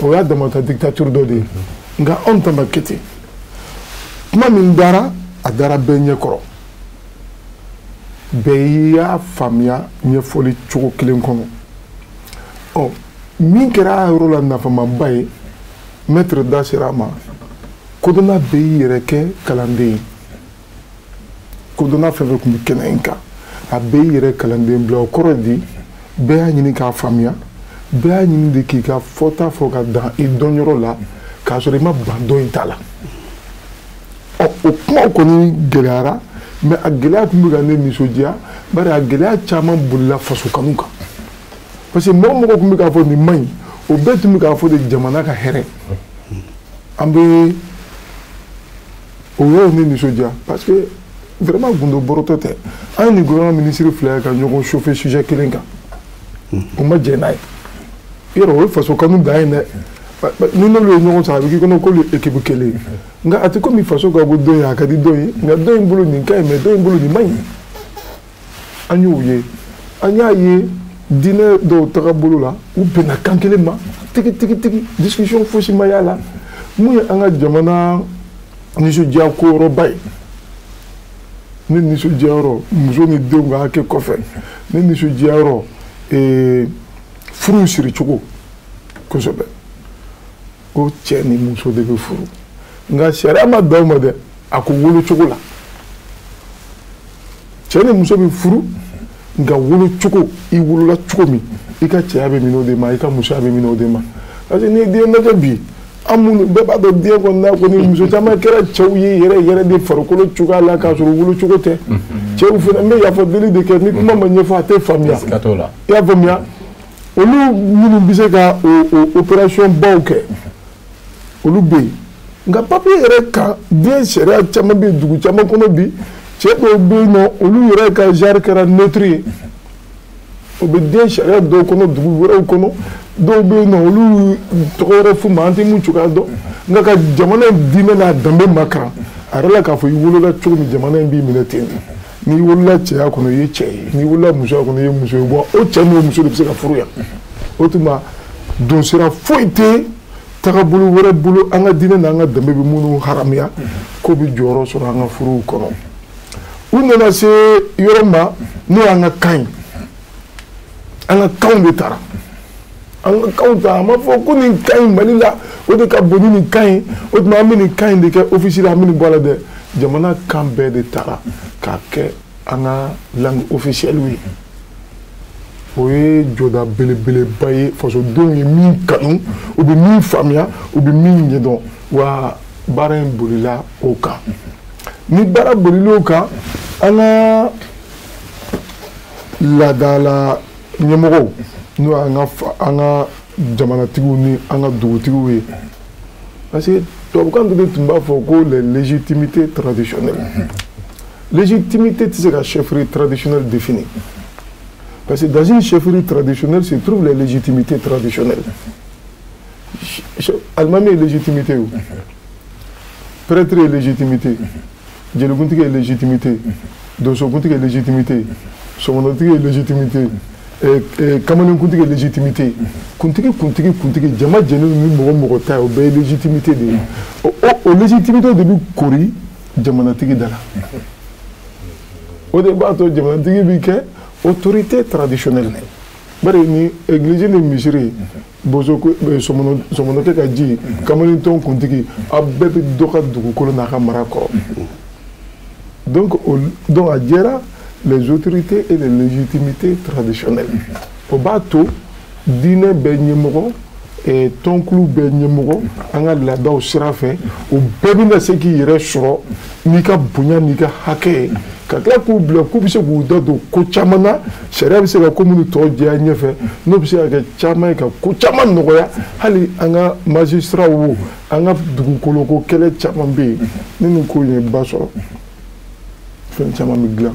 O y'a damata dictature dɔ de ye. Nka anw ta ma kɛ ten. Kuma min dara, a dara bɛɛ ɲɛkɔrɔ, bɛɛ y'a faamuya ɲɛfɔli cogo kelen kɔnɔ. Ɔ min kɛra a yɔrɔ la nafamaba ye, maître da sera a ma, kodɔnna bɛɛ y'i yɛrɛ kɛ kalanden ye. Kodɔnna fɛn fɛn tun bɛ kɛnɛ in kan, a bɛɛ y'i yɛrɛ kalanden bila. O kɔrɔ di? Bɛɛ y'a ɲini k'a faamuya, bɛɛ y'a ɲini de k'i ka fɔta fɔ ka dan i dɔnyɔrɔ la, k'a sɔrɔ i ma ban dɔ in ta la. Ɔ o kumaw kɔni gɛlɛyara, mais a gɛlɛya tun bɛ ka ne nisɔndiya, bari a gɛlɛya caman bolila faso kanu kan, parce que mɔgɔ mɔgɔ tun bɛ k'a fɔ nin man ɲi, o bɛɛ tun bɛ k'a fɔ de jamana ka hɛrɛ. An bɛ o yɔrɔ ne nisɔndiya, parce que vraiment gundo bɔrɔtɔ tɛ. An ye nin gouvernement ministre fila ye ka ɲɔgɔn chauffer sujet kelen kan, o ma jɛn n'a ye. Yɔrɔ o ye faso kanu dan ye dɛ. Ni n'olu ye ɲɔgɔn sɔrɔ, a bɛ k'i kɔnɔ k'olu ye équipe kelen ye. Nka a tɛ komi faso ka ko dɔ ye a ka di dɔ ye, nka dɔ in bolo nin ka ɲi, mais dɔ in bolo nin man ɲi. An y'o ye, an y'a ye diinɛ dɔw tagabolo la, u bɛnna kan kelen ma tigi tigi tigi, discussion fosi ma y'a la. Mun ye an ka jamana nisɔndiya ko yɔrɔba ye? Ne nisɔndiya yɔrɔ, muso ni denw ka hakɛ kɔfɛ, ne nisɔndiya yɔrɔ, furu siri cogo kosɛbɛ, ko cɛ ni muso de bɛ furu. Nka sariya ma dan o ma dɛ, a ko wolo cogo la, cɛ ni muso bɛ furu, nka wolo cogo, i wolola cogo min, i ka cɛya bɛ minɛ o de ma, i ka musoya bɛ minɛ o de ma. Parce que n'i ye den lajɛ bi, an minnu bɛɛ b'a dɔn, diɲɛ kɔnɔna kɔni, muso caman kɛra cɛw ye yɛrɛ yɛrɛ de farikolo cogoya la, k'a sɔrɔ wolo cogo tɛ. Cɛw fana, n bɛ yafa deli de kɛ, ni kuma ma ɲɛfɔ, a tɛ faamuya. I y'a faamuya? Olu minnu bɛ se ka o opération baw kɛ, olu bɛ yen. Nka papiye yɛrɛ kan, diɲɛ sariya caman bɛ yen, dugu caman kɔnɔ bi, cɛ dɔw bɛ yen nɔ, olu yɛrɛ ka genre kɛra neutre ye, o bɛ diɲɛ sariya dɔw kɔnɔ, dugu wɛrɛw kɔnɔ. Dɔw bɛ yen nɔ, olu tɔgɔ wɛrɛ f'u ma, an tɛ mun cogoya dɔn. Nka ka jamana in diinɛ n'a danbe makaran a yɛrɛ la, k'a fɔ i wolola cogo min, jamana in b'i minɛ ten de. N'i wolola cɛya kɔnɔ, i ye cɛ ye, n'i wolola musoya kɔnɔ, i ye muso ye. Bɔn, o cɛ n'o muso de bɛ se ka furu yan. O tuma donsira foyi tɛ tagabolo wɛrɛ bolo, an ka diinɛ n'an ka danbe bɛ minnu haramuya, k'o bɛ jɔyɔrɔ sɔrɔ an ka furuw kɔnɔ. U nana se yɔrɔ ma, n'o y'an ka kan ye. An ka kanw de taara, an ka kanw ta. A ma fɔ ko nin kan in Mali la, o de ka bon ni nin kan ye, o tuma an bɛ nin kan in de kɛ office la, an bɛ nin bɔ a la dɛ. Jamana kan bɛɛ de taara k'a kɛ an ka langue officielle ye. O ye jɔda belebeleba ye, fasodenw ye min kanu, u bɛ min faamuya, u bɛ min ɲɛdɔn. Wa baara in bolila o kan. Ni baara bolila o kan, an ka laadala ɲɛmɔgɔw, n'o y'an ka an ka jamanatigiw ni an ka dugutigiw ye, parce que tubabukan dɔ de tun b'a fɔ ko les légitimités traditionnelles. Légitimité tɛ se ka chefferie traditionnelle définir, parce que dans une chefferie traditionnelle se trouvent les légitimités traditionnelles. Alimami ye légitimité o, Prêtre ye légitimité, jelikuntigi ye légitimité, donsokuntigi ye légitimité, sɔmɔnɔtigi ye légitimité, kamalenkuntigi ye légitimité, kuntigi kuntigi kuntigi jama jɛlen ni mɔgɔ mɔgɔ ta ye, o bɛɛ ye légitimité de ye. O légitimité de bɛ kori jamanatigi da la. O de b'a to jamanatigi bi kɛ autorité traditionnelle. Bari ni église ni misiri, bozo sɔmɔnɔkɛ ka ji, kamalentɔn kuntigi, a bɛɛ bɛ dɔ ka dugukolo n'a ka mara kɔrɔ. Donc a jɛra les autorités et les légitimités traditionnelles. O b'a to diinɛ bɛɛ ɲɛmɔgɔ, tɔnkulu bɛɛ ɲɛmɔgɔ, an ka laadaw sira fɛ, o bɛɛ bɛna se k'i yɛrɛ sɔrɔ n'i ka bonya n'i ka hakɛ ye, ka tila k'u bila k'u bɛ se k'u da don ko caman na, sariya bɛ se ka ko minnu tɔ jɛya ɲɛfɛ, n'o bɛ se ka kɛ caman ye ka ko caman nɔgɔya. Hali an ka magistrat wo, an ka dugukoloko kɛlɛ caman bɛ yen, ni nin ko in ye ba sɔrɔ, fɛn caman bɛ dilan.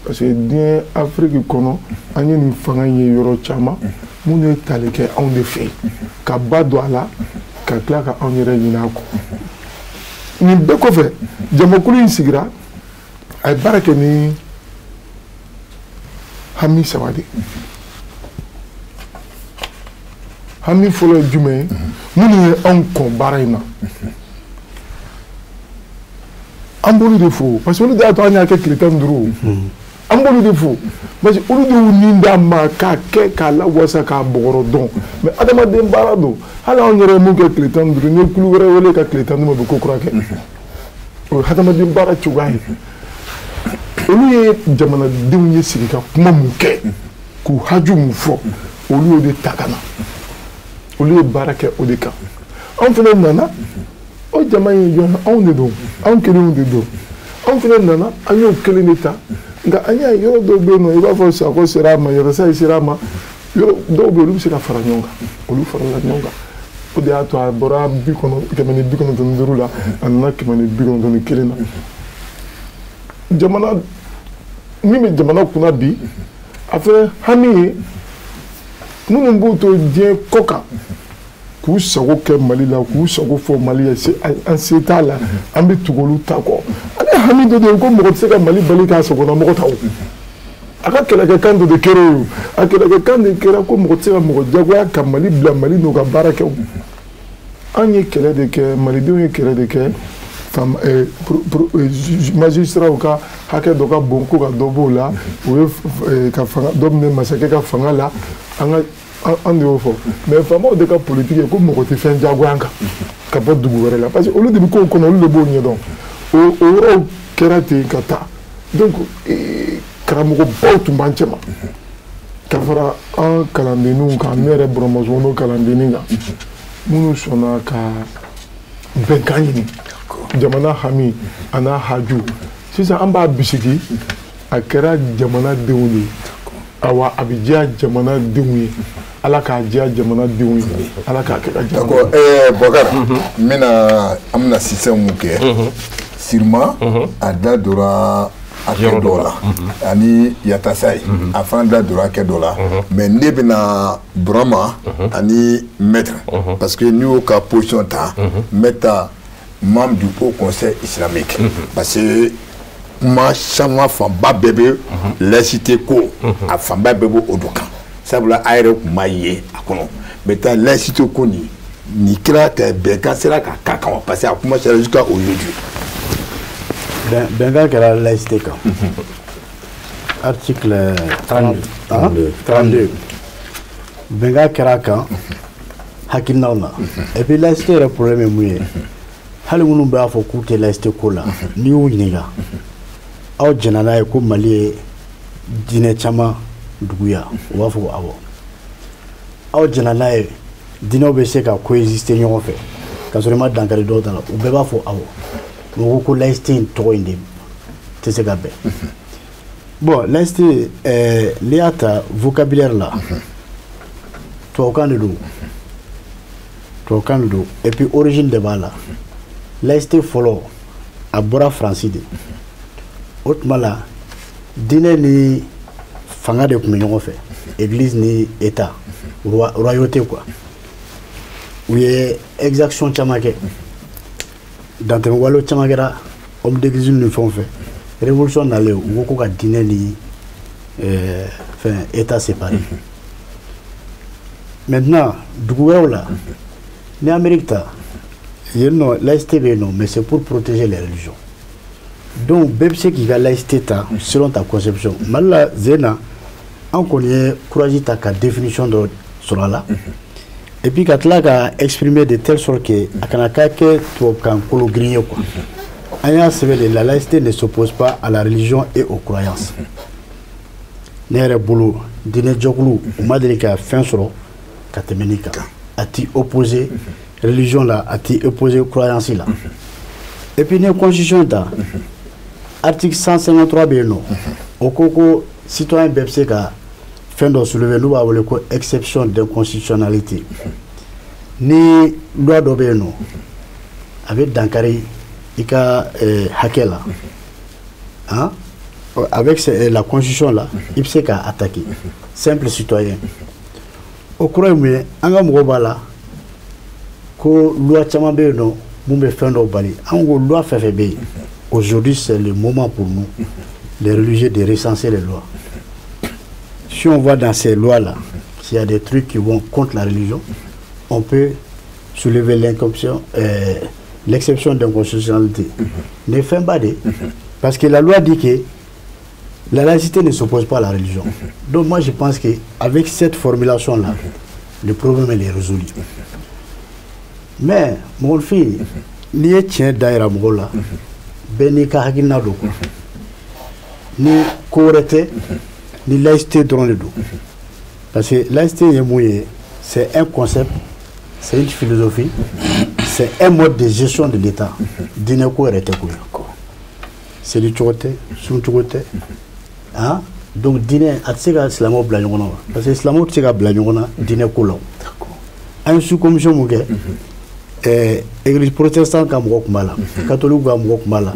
Parce que diɲɛ Afiriki kɔnɔ, an ye nin fanga in ye yɔrɔ caman, minnu ye tali kɛ anw de fɛ yen, ka ba don a la, ka tila ka anw yɛrɛ ɲinɛ a kɔ. Nin bɛɛ kɔfɛ, jamakulu in sigira, a ye baara kɛ ni hami saba de ye. Hami fɔlɔ ye jumɛn ye? Minnu ye anw kɔn baara in na, an b'olu de fo, parce que olu de y'a to an y'a kɛ tile 15. An b'olu de fo, parce que olu de y'u nin d'a ma k'a kɛ k'a lawasa k'a bɔgɔrɔ dɔn. Mais adamaden baara don, hali anw yɛrɛ ye mun kɛ tile 15, n'i ye kulu wɛrɛ wele ka tile 15 ma, u bɛ ko kura kɛ. O ye hadamaden baara cogoya ye. Olu ye jamanadenw ye sigi ka kuma mun kɛ, k'u haju mun fɔ, olu y'o de ta ka na, olu ye baara kɛ o de kan. Anw fana nana, o jama in ye jɔn ye? Anw de don, anw kelenw de don. Anw fana nana, an y'o kelen de ta. Nka an y'a ye yɔrɔ dɔw bɛ yen nɔ, i b'a fɔ Sakɔ sera a ma, Yɛrɛsayi sera a ma, yɔrɔ dɔw bɛ yen olu bɛ se ka fara ɲɔgɔn kan, olu farala ɲɔgɔn kan. O de y'a to a bɔra 195 la, a nana 191 na. Jamana min bɛ jamana kunna bi, a fana hami ye minnu b'u to diɲɛ kɔ kan k'u sago kɛ Mali la, k'u sago fɔ Mali ye, an se t'a la, an bɛ tugu olu ta kɔ. Ale hami dɔ de ye ko mɔgɔ tɛ se ka Mali bali k'a sagona mɔgɔ ta o. A ka kɛlɛkɛkan dɔ de kɛra o, a kɛlɛkɛkan de kɛra ko mɔgɔ tɛ se ka mɔgɔ jagoya ka Mali bila Mali n'u ka baara kɛ o. An ye kɛlɛ de kɛ, Malidenw ye kɛlɛ de kɛ, magistraw ka hakɛ dɔ ka bon ko ka dɔ b'o la, o ye ka fanga dɔ minɛ masakɛ ka fanga la, an ka an de y'o fɔ. Mais faamaw de ka politique ye ko mɔgɔ tɛ fɛn jagoya an kan ka bɔ dugu wɛrɛ la, parce que olu de bɛ kow kɔnɔ, olu de b'o ɲɛdɔn. O yɔrɔw kɛra ten ka taa. Donc karamɔgɔbaw tun b'an cɛma ka fara an kalandenninw kan, ne yɛrɛ Burama Sumano kalandennin kan, minnu sɔnna ka bɛnkan ɲini jamana hami a n'a haju. Sisan an b'a bisigi, a kɛra jamanadenw de ye, awa a bɛ diya jamanadenw ye, Ala k'a diya jamanadenw ye, Ala k'a kɛ ka jamana. D'accord, Bɔkari, n bɛna an bɛna système mun kɛ, sûrement a da donna hakɛ dɔw la, ani Yatasayi a fana da donna hakɛ dɔ la, mais ne bɛna Burama ani maître, parce que n'i y'o ka position ta, maître membre du Haut Conseil islamique, parce que kuma caman fanba bɛɛ bɛ laïcité ko, a fanba bɛɛ b'o de kan, sabula a yɛrɛ tun b'a ye a kɔnɔ. Maintenant laïcité ko nin kɛra ka bɛnkan sera ka k'a kan, parce que a kuma sera jusqu'à aujourd'hui. Bɛnkan kɛra laïcité kan. Article 32. Bɛnkan kɛra a kan hakilinaw na. Et puis laïcité yɛrɛ problème ye mun ye? Hali minnu b'a fɔ k'u tɛ laïcité ko la, n'i y'u ɲininka, aw jɛnna n'a ye ko Mali ye diinɛ caman dugu ye, u b'a fɔ ko awɔ. Aw jɛnna n'a ye diinɛw bɛ se ka coexister ɲɔgɔn fɛ ka sɔrɔ i ma dankari dɔw ta la, u bɛɛ b'a fɔ awɔ. Mɔgɔ ko laïcité in tɔgɔ in de tɛ se ka bɛn. Bon, laïcité, n'i y'a ta vocabulaire la, tubabukan de don, tubabukan de don, et puis origine de b'a la. Laïcité fɔlɔ a bɔra Faransi de. O tuma la diinɛ ni fanga de tun bɛ ɲɔgɔn fɛ, église ni état, royauté quoi. U ye exaction caman kɛ. Dantɛmɛ wale caman kɛra homme d'église ni fɛnw fɛ. Révolution nalen, u ko ko ka diinɛ ni fɛn état séparé. Maintenant, dugu wɛrɛw la, ni Amérique ta yen nɔ, laïcité bɛ yen nɔ, mais c'est pour protéger les religions. Donc bɛɛ bɛ se k'i ka laïcité ta selon ta conception. Mali la zen na, an kɔni ye courage ta ka définition dɔ sɔrɔ a la, et puis ka tila ka exprimer de telle sorte que a kana k'a kɛ tubabukan kolo girin ye quoi. An y'a sɛbɛn de: la laïcité ne s'oppose pas à la religion et aux croyances. Ne yɛrɛ bolo, diinɛ jɛkulu u ma deli ka fɛn sɔrɔ ka tɛmɛ nin kan. A ti opposé religion la, a ti opposé croyance la. Et puis ni ye constitution ta, article 153 bɛ yen nɔ, o ko ko citoyen bɛɛ bɛ se ka fɛn dɔ soulever n'u b'a wele ko exception d'inconstitutionnalité. Ni loi dɔ bɛ yen nɔ, a bɛ dankari i ka hakɛ la, hein, avec la constitution là, i bɛ se k'a attaquer, simple citoyen. O kɔrɔ ye mun ye? An ka mɔgɔw b'a la ko loi caman bɛ yen nɔ mun bɛ fɛn dɔw bali. An ko loi fɛn fɛn bɛ yen, aujourd'hui c'est le moment pour nous les religieux de recenser les lois. Si on voit dans ces lois là s'il y a des trucs qui vont contre la religion, on peut soulever l'exception d'inconstitutionnalité. Ne fɛn ba de, parce que la loi dit que la laïcité ne s'oppose pas à la religion. Donc moi je pense que avec cette formulation là, le problème est résolu. Mais mɔgɔnifin, n'i ye tiɲɛ da yira mɔgɔw la, bɛɛ n'i ka hakilina don quoi. Ni ko wɛrɛ tɛ, ni laïcité dɔrɔn de don, parce que laïcité ye mun ye? C'est un concept, c'est une philosophie, c'est un mode de gestion de l'État. Diinɛ ko yɛrɛ tɛ ko ye, seli cogo tɛ, sun cogo tɛ, hein. Donc diinɛ a tɛ se ka silamɛw bila ɲɔgɔn na wa, parce que silamɛw tɛ se ka bila ɲɔgɔn na diinɛ ko la. An ye sous commission mun kɛ, église protestante ka mɔgɔ tun b'a la, catholique ka mɔgɔ tun b'a la,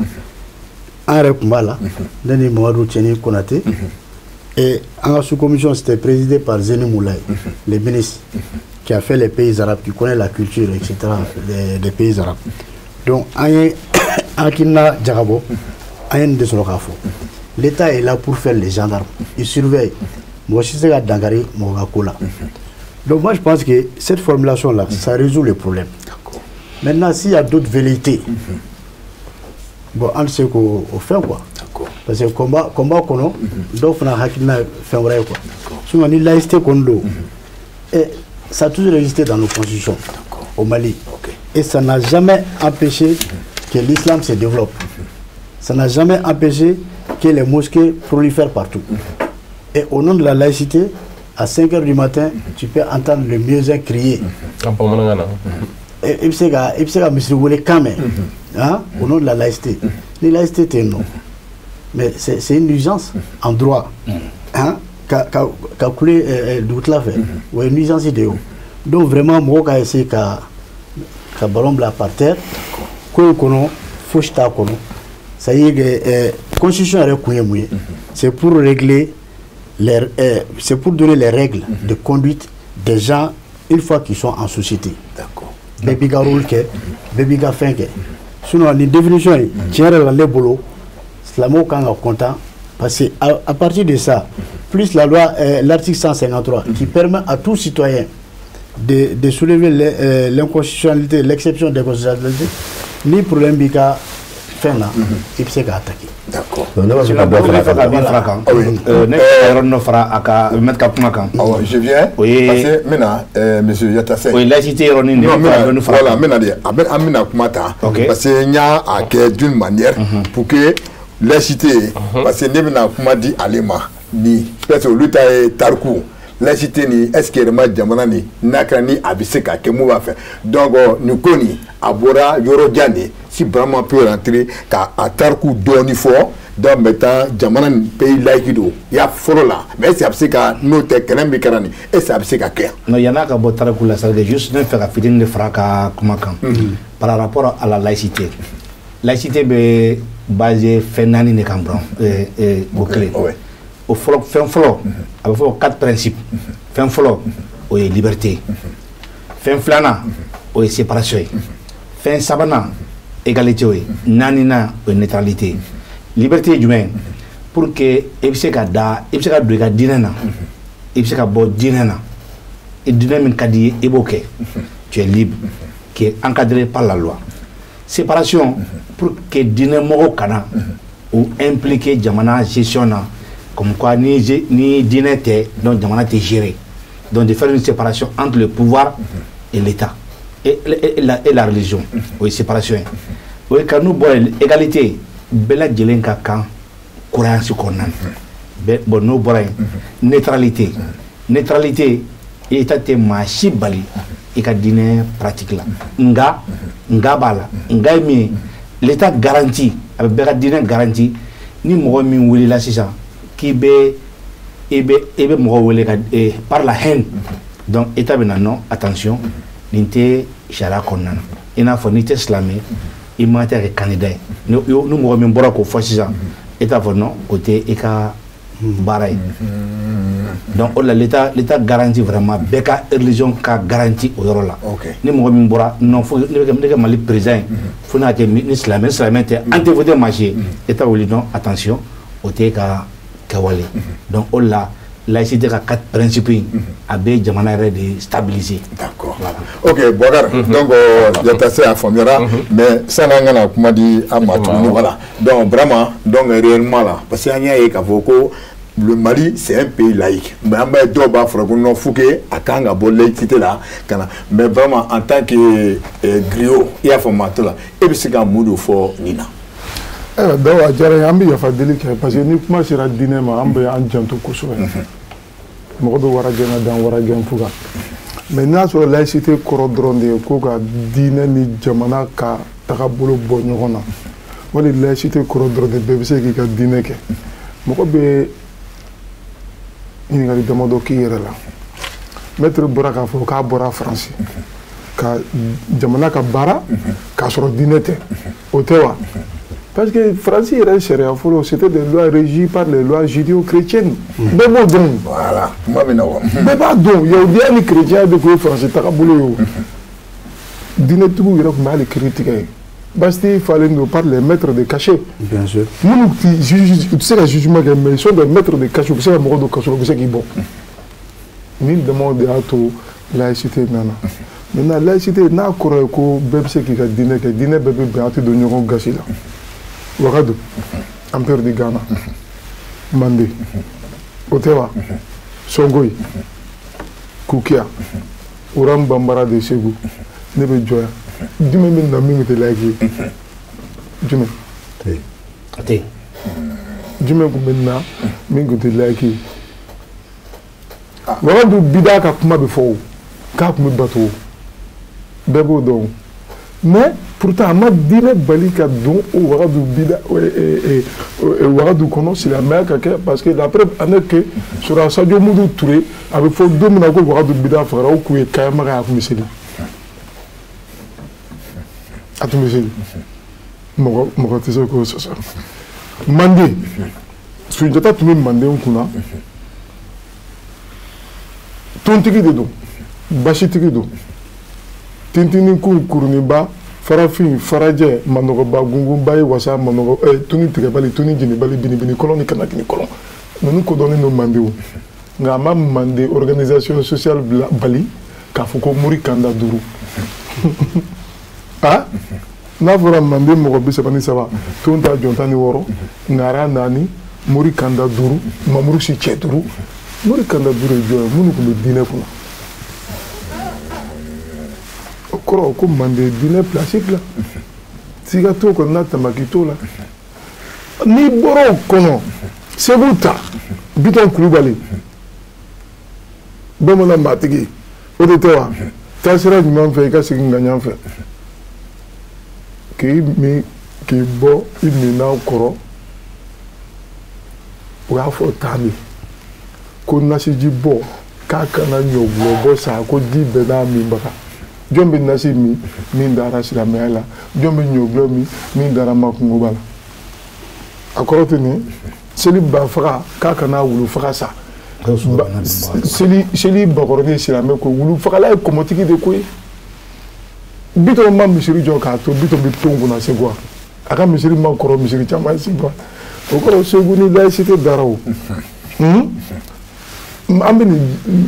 an yɛrɛ tun b'a la, ne ni Mamadu Tiɲɛni Konate. Et an ka sous commission, c'était présidé par Zeni Moulay, le ministre qui a fait les pays arabes, qui connaît la culture, etc. des pays arabes. Donc an ye hakilina jagabɔ, an ye nin de sɔrɔ k'a fɔ: l'État est là pour faire les gendarmes, il surveille, mɔgɔ si tɛ se ka dankari mɔgɔ ka ko la. Donc moi je pense que cette formulation là, ça résout le problème. Maintenant, s'il y a d'autres velléités, bon, an tɛ se k'o o fɛn quoi, parce que combat kɔnɔ, dɔw fana hakilina ye fɛn wɛrɛ ye quoi. Sinon ni laïcité kɔni don, ça a toujours existé dans nos constitutions au Mali et ça n'a jamais empêché que l'islam se développe, ça n'a jamais empêché que les mosquées prolifèrent partout. Et au nom de la laïcité, à 5 heures du matin, tu peux entendre le muezzin crier. En bamanankan na. I bɛ se ka misiri wele kan mɛn, hein, au nom de la laïcité. Ni laïcité tɛ yen nɔ, mais c'est une nuisance en droit, hein, ka kule dugutila fɛ, o ye nuisance de ye o. Donc vraiment, mɔgɔw ka essayer ka ballon bila par terre ko in kɔnɔ, fosi t'a kɔnɔ. Ça y est que constitution yɛrɛ kun ye mun ye? C'est pour régler les c'est pour donner les règles de conduite des gens une fois qu'ils sont en société. Bɛɛ b'i ka rôle kɛ, bɛɛ b'i ka fɛn kɛ. Sinon nin définition in, tiɲɛ yɛrɛ la, ne bolo, silamɛw kan ka content, parce que à partir de ça, plus la loi, l'article 153 qui permet à tout citoyen de soulever l'inconstitutionnalité, l'exception d'inconstitutionnalité, ni problème b'i ka fɛn na, i bɛ se k'a attaquer. D'accord. Donc ne b'a fɛ ka dɔ Ne fara bɛ fɛ ka a min kan. fara kan, Ah oui. ne bɛ fɛ ka yɔrɔnin dɔ fara a ka maître ka kuma kan. Awɔ, je viens. Oui. Parce que maintenant, monsieur Yatassé. O ye laïcité yɔrɔnin de ye, Non, n bɛ fɛ ka dɔɔnin n bɛna, fara a voilà, kan. n bɛna de, a bɛ, an bɛna kuma ta. Ok. Parce que n y'a a kɛ d'une manière pour que laïcité, parce que ne bɛna kuma di ale ma ni peut-être olu ta ye tariku laïcité ni est-ce que yɛrɛma jamana ni n'a kɛra ni a bɛ se ka kɛ mun b'a fɛ. Donc nin ko nin a bɔra yɔrɔ jan de. Si Burama peut rentrer ka a tariku dɔɔni fɔ. Donc maintenant, jamana nin pays laïque don i y'a fɔlɔ la, mais est-ce que a bɛ se ka n'o tɛ kɛlɛ min kɛra nin, est-ce que a bɛ se ka kɛ? Non, yan'a ka bɔ tariku la, c'est à dire juste ne fɛ ka fitinin de fara a ka kuma kan par rapport à la laïcité. Laïcité bɛ basé fɛn naani de kan dɔrɔn, o kelen. O fɔlɔ, fɛn fɔlɔ, a bɛ fɔ quatre principes. Fɛn fɔlɔ, o ye liberté. Fɛn filanan, o ye séparation ye. Fɛn sabanan, Égalité o ye. Naaninan, o ye neutralité ye. Liberté ye jumɛn ye? Pour que i bɛ se ka da, i bɛ se ka don i ka diinɛ na, i bɛ se ka bɔ diinɛ na, i diinɛ min ka di i ye, i b'o kɛ, tu es libre, qui est encadré par la loi. Séparation, pour que diinɛ mɔgɔw kana u impliquer jamana gestion na, comme quoi ni diinɛ tɛ, donc jamana tɛ gérer. Donc de faire une séparation entre le pouvoir et l'État et la religion, o ye séparation ye. O ye ka n'u bɔra yen, égalité, bɛɛ lajɛlen ka kan croyance kɔnɔna na. Bon, n'o bɔra yen, neutralité. Neutralité, État tɛ maa si bali i ka diinɛ pratique la, nka nka b'a la. Nka ye min ye, l'État garantit, a bɛ bɛɛ ka diinɛ garantie. Ni mɔgɔ min wulila sisan k'i bɛ i bɛ i bɛ mɔgɔ wele ka par la haine, donc État bɛ na, non, attention, nin tɛ sariya kɔnɔna na. I n'a fɔ n'i tɛ silamɛ, i man tɛ kɛ candidat ye. Ni mɔgɔ min bɔra k'o fɔ sisan, État fɔ non, o tɛ i ka baara ye. Donc o de la, l'État garantit vraiment bɛɛ ka religion ka garantie o yɔrɔ la. Ni mɔgɔ min bɔra, non, fo ne bɛ kɛ Mali président ye, fo n'a kɛ ni silamɛ, silamɛ tɛ, an tɛ voter maa si ye, État wuli, non, attention, o tɛ ka kɛwale. Donc o de la, laïcité ka quatre principes in, a bɛ jamana yɛrɛ de stabiliser. D'accord. Ok, Boubacar, donc Yatase a faamuyara, mais sani an ka na kuma di an ma tuguni, voilà. Donc vraiment, donc réellement là, parce que an y'a ye k'a fɔ ko le Mali, c'est un pays laïque. Mais an b'a ye dɔw b'a fɔ ko non, faut que a kan ka bɔ laïcité la ka na. Mais vraiment, en tant que griot, i y'a faamu a to la, e bɛ se ka mun de fɔ nin na? Ayiwa, Dawu, a diyara n ye. An bɛ yafa deli kɛ parce que ni kuma sera diinɛ ma, an bɛ an janto kosɛbɛ. Mɔgɔ bɛ wara gɛn ka dan wara gɛn fuga. Mais n'a sɔrɔ laïcité kɔrɔ dɔrɔn de ye ko ka diinɛ ni jamana ka tagabolo bɔ ɲɔgɔn na, wali laïcité kɔrɔ dɔrɔn de bɛɛ bɛ se k'i ka diinɛ kɛ, mɔgɔ bɛ ɲininkali damadɔ k'i yɛrɛ la. Maître bɔra k'a fɔ k'a bɔra Faransi ka jamana ka baara k'a sɔrɔ diinɛ tɛ, o tɛ wa? Parce que Faransi yɛrɛ sariya fɔlɔ, c'était des lois régies par les lois judéo-chrétiennes. Bɛɛ b'o dɔn. Voilà, kuma bɛ na wa. Bɛɛ b'a dɔn, yahudiya ni chrétien de tun ye Faransi tagabolo ye o. Diinɛtigiw yɛrɛ tun bɛ hali kiiri tigɛ yen. Bastille falen don par les maîtres de cachet. Bien sûr. Minnu ti juge, u tɛ se ka jugement kɛ, mais ils sont des maîtres de cachet, u bɛ se ka mɔgɔ don kaso la, u bɛ se k'i bɔ. Nin damaw de y'a to laïcité nana. Maintenant, laïcité n'a kɔrɔ ye ko bɛɛ bɛ se k'i ka diinɛ kɛ, diinɛ bɛɛ bɛ bɛn, a tɛ don ɲɔgɔn gasi la. Wagadu, empire du Ghana, Mande, o tɛ wa? Songoyi, Kukiya, Uram Bambara de Segu, ne bɛ jɔ yan. Jumɛn bɛ na min tɛ laïque ye? Jumɛn? A tɛ yen. Jumɛn tun bɛ na min tun tɛ laïque ye? Wagadu bida ka kuma bɛ fɔ o, k'a tun bɛ bato o, bɛɛ b'o dɔn o. Mais pourtant a ma diinɛ bali ka don o wagadu bida wagadu kɔnɔ silamɛya ka kɛ, parce que la preuve en est que Sura Sadio Mudu Ture, a bɛ fɔ don min na ko wagadu bida fagara, o kun ye Kayamaga ye, a tun bɛ seli. A tun bɛ seli. Mɔgɔ mɔgɔ tɛ se k'o sɔsɔ. Manden, Sunjata tun bɛ Manden kunna. Tontigi de don, basitigi don. Tintinin kun kuruninba, farafin, farajɛ, manɔgɔba, gungunba ye wasa, manɔgɔ, tuni tigɛbali, tuni jenibali, binibini kɔlɔn ni kanakini kɔlɔn. Ninnu kodɔnnen don Mande o. Nka a ma Mande organisation sociale bila bali k'a fɔ ko muri kanda duuru. Ah, n'a fɔra Mande mɔgɔ 33, ton ta jɔn 16, ŋara 4, muri kanda 5, mamuru si cɛ 5. Muri kanda 5 ye jɔn ye? Minnu tun bɛ diinɛ kunna. O kɔrɔ ko Mande diinɛ place dilan. Siga t'o kɔnɔ, n'a tamaki t'o la. N'i bɔra o kɔnɔ, Segu ta, Bitɔn Kulubali, bamanan maatigi, o de tɛ wa? Taasira ɲuman fɛ, i ka segin ŋaɲan fɛ. K'i min, k'i bɔ i minɛn kɔrɔ, o y'a fɔ tan de ko nasiji bɔ k'a kana ɲɔgulɔ bɔ sa, ko ji bɛɛ n'a minbaga. Jɔn bɛ nasi min min dara silamɛya la? Jɔn bɛ ɲɔgulɔ min min dara makungoba la? A kɔrɔ tɛ nin seli ba faga k'a kana wulu faga sa. Seli bakɔrɔnin ye silamɛ ko, wulu fagala ye kɔmɔtigi de ko ye. Bitɔn ma misiri jɔ k'a to Bitɔn bɛ ton kunna Segu, a ka misiri ma kɔrɔ misiri caman Segu, o kɔrɔ Segu ni laïcité dara o. An bɛ nin,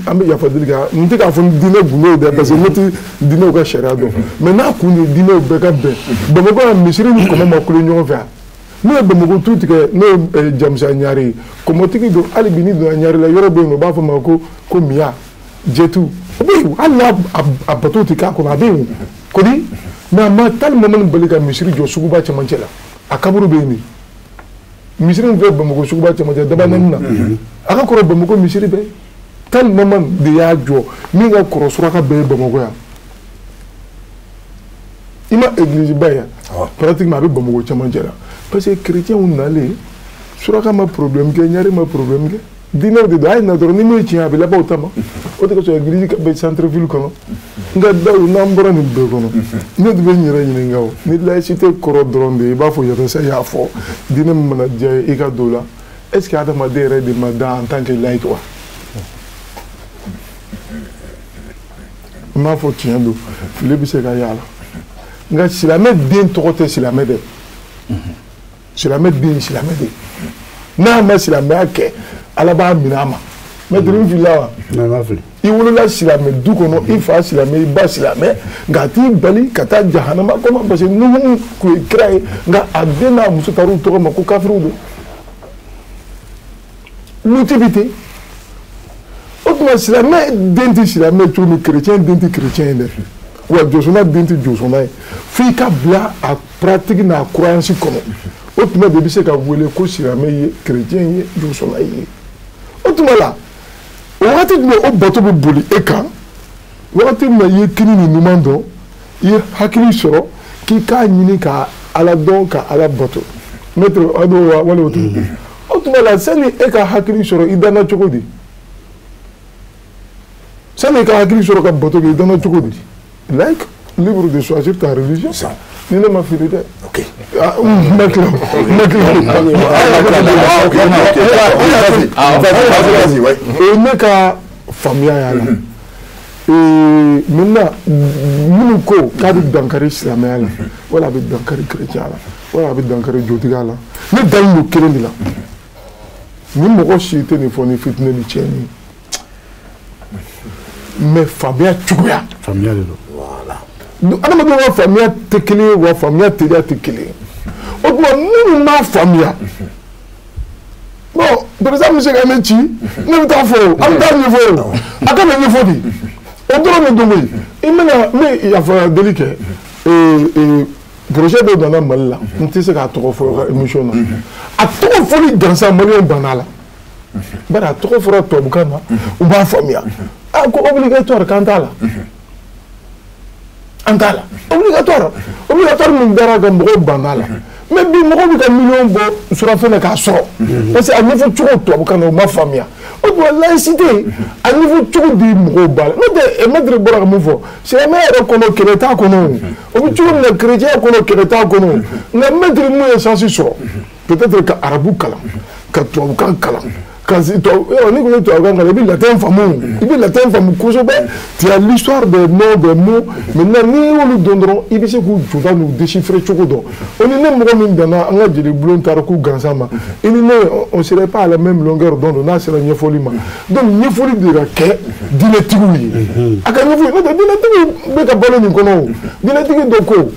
an bɛ yafa deli kan, n tɛ k'a fɔ ni diinɛ gundo ye dɛ, parce que ne tɛ diinɛw ka sariya dɔn, mais n'a kun ye diinɛw bɛɛ ka bɛn. Bamakɔ yan, misiri ni kɔmɔ ma kule ɲɔgɔn fɛ yan. N'o ye Bamakɔ tu tigɛ, n'o ye Jamusa Ɲare ye, kɔmɔtigi don. Hali bi n'i donna Ɲare la, yɔrɔ bɛ yen nɔ, u b'a fɔ ma ko miya jɛtu, o bɛ yen. Hali n'a a bato tɛ k'a kɔnɔ, a bɛ yen kodi. Mais a ma Tali Mamani bali ka misiri jɔ suguba cɛmancɛ la, a kaburu bɛ yen de. Misiri min filɛ Bamakɔ suguba cɛmancɛ Dabanani na, a ka kɔrɔ Bamakɔ misiri bɛɛ. Tali Mamani de y'a jɔ, min ka kɔrɔ suraka bɛɛ ye Bamakɔ yan. I ma église ba ye, pratiquement a bɛ Bamakɔ cɛmancɛ la, parce que chrétiens nalen, suraka ma problème kɛ, Ɲare ma problème kɛ, diinɛw de don. A ye na dɔrɔn, ni min ye tiɲɛ, a bɛ laban o ta ma. O de kosɔn église bɛ centre ville kɔnɔ. Nka dawu, n'an bɔra nin bɛɛ kɔnɔ, ne de bɛ n yɛrɛ ɲininka o, ni laïcité kɔrɔ dɔrɔn de ye, i b'a fɔ Yatasa y'a fɔ, diinɛ min mana diya ye i ka don o la, est ce que adamaden yɛrɛ de ma da en tant que laïc wa? N b'a fɔ tiɲɛ don, fili bɛ se ka y'a la, nka silamɛ den tɔgɔ tɛ silamɛ dɛ. Silamɛ den ye silamɛ de, n'a ma silamɛya kɛ, Ala b'a minɛ a ma. Mɛtiri, n filila wa? I wolola silamɛ du kɔnɔ, i fa silamɛ, i ba silamɛ, nka a t'i bali ka taa jahanama kɔnɔ, parce que Nuhu tun ye kira ye, nka a den n'a muso taar'u tɔgɔ ma ko kafiriw don. Luti bi ten. O tuma silamɛ den tɛ silamɛ cogo min, chrétien den tɛ chrétien ye dɛ, wa josona den tɛ josona ye. F'i ka bila a pratique n'a croyance kɔnɔ, o tuma de bɛ se ka wele ko silamɛ ye, chrétien ye, josona ye. O tuma la, o wagati jumɛn o bato bɛ boli e kan? Wagati min na i ye kini ni ɲuman dɔn, i ye hakili sɔrɔ k'i k'a ɲini ka Ala dɔn, ka Ala bato. Maître, a dɔw wa wali o tɛ. O tuma la, sani e ka hakili sɔrɔ, i danna cogo di? Sani e ka hakili sɔrɔ ka bato kɛ, i danna cogo di? Laïc, libre de choisir ta religion. Ni ne ma fili dɛ. Ok. N ma tila. N ma tila. O ye ne ka faamuya y'a la. Maintenant, minnu ko k'a bɛ dankari silamɛya la, wala a bɛ dankari chrétien la, wala a bɛ dankari jotigiya la, ne dalen don kelen de la. Ni mɔgɔ si tɛ nin fɔ ni fitinɛ ni tiɲɛni ye. Mais faamuya cogoya. Faamuya de don. Adamadenw ka faamuya tɛ kelen ye, wa faamuya teliya tɛ kelen ye. O tuma minnu m'a faamuya, bon, président bɛ se ka ne ci, ne bɛ taa fɔ o, an bɛ taa ɲɛfɔ o, a ka na ɲɛfɔ de, o dɔrɔn de don koyi. I bɛna n bɛ yafa deli kɛ, projet dɔ nana Mali la, n tɛ se k'a tɔgɔ fɔ ka émission na, a tɔgɔ fɔli gansan, maliyɛnw banna a la, bari a tɔgɔ fɔra tubabukan na, u b'a faamuya. A ko obligatoire, k'an t'a la. An t'a la obligatoire, obligatoire min dara ka mɔgɔw banna la. Mais bi mɔgɔw bɛ ka miliyɔn bɔ surafɛn na k'a sɔrɔ, parce que a ɲɛfɔ cogo tubabukan na, u ma faamuya. O tuma laïcité a ɲɛfɔ cogo di mɔgɔw ba la? N'o tɛ, maître bɔra ka mun fɔ, silamɛya yɛrɛ kɔnɔ kɛlɛ t'a kɔnɔ o, o bɛ cogo min na chrétien kɔnɔ kɛlɛ t'a kɔnɔ. Nka maître mun ye chance sɔrɔ peut-être ka arabu kalan, ka tubabukan kalan, n'i ko tubabukan kalan, i bɛ latin faamu, i bɛ latin faamu kosɛbɛ. Tu as l'histoire des noms des mots. Maintenant n'i y'olu dɔn dɔrɔn, i bɛ se k'u jɔda n'u déchiffrer cogo dɔn. O ni ne mɔgɔ min danna an ka jeli bulon taara k'u gansan ma, i ni ne, on serait pas à la même longueur d'onde n'a sera ɲɛfɔli ma. Donc ɲɛfɔli de ka kɛ diinɛtigiw ye, a ka ɲɛfɔli, n'o tɛ diinɛtigiw bɛ ka balo nin kɔnɔ o. Diinɛtigi dɔ ko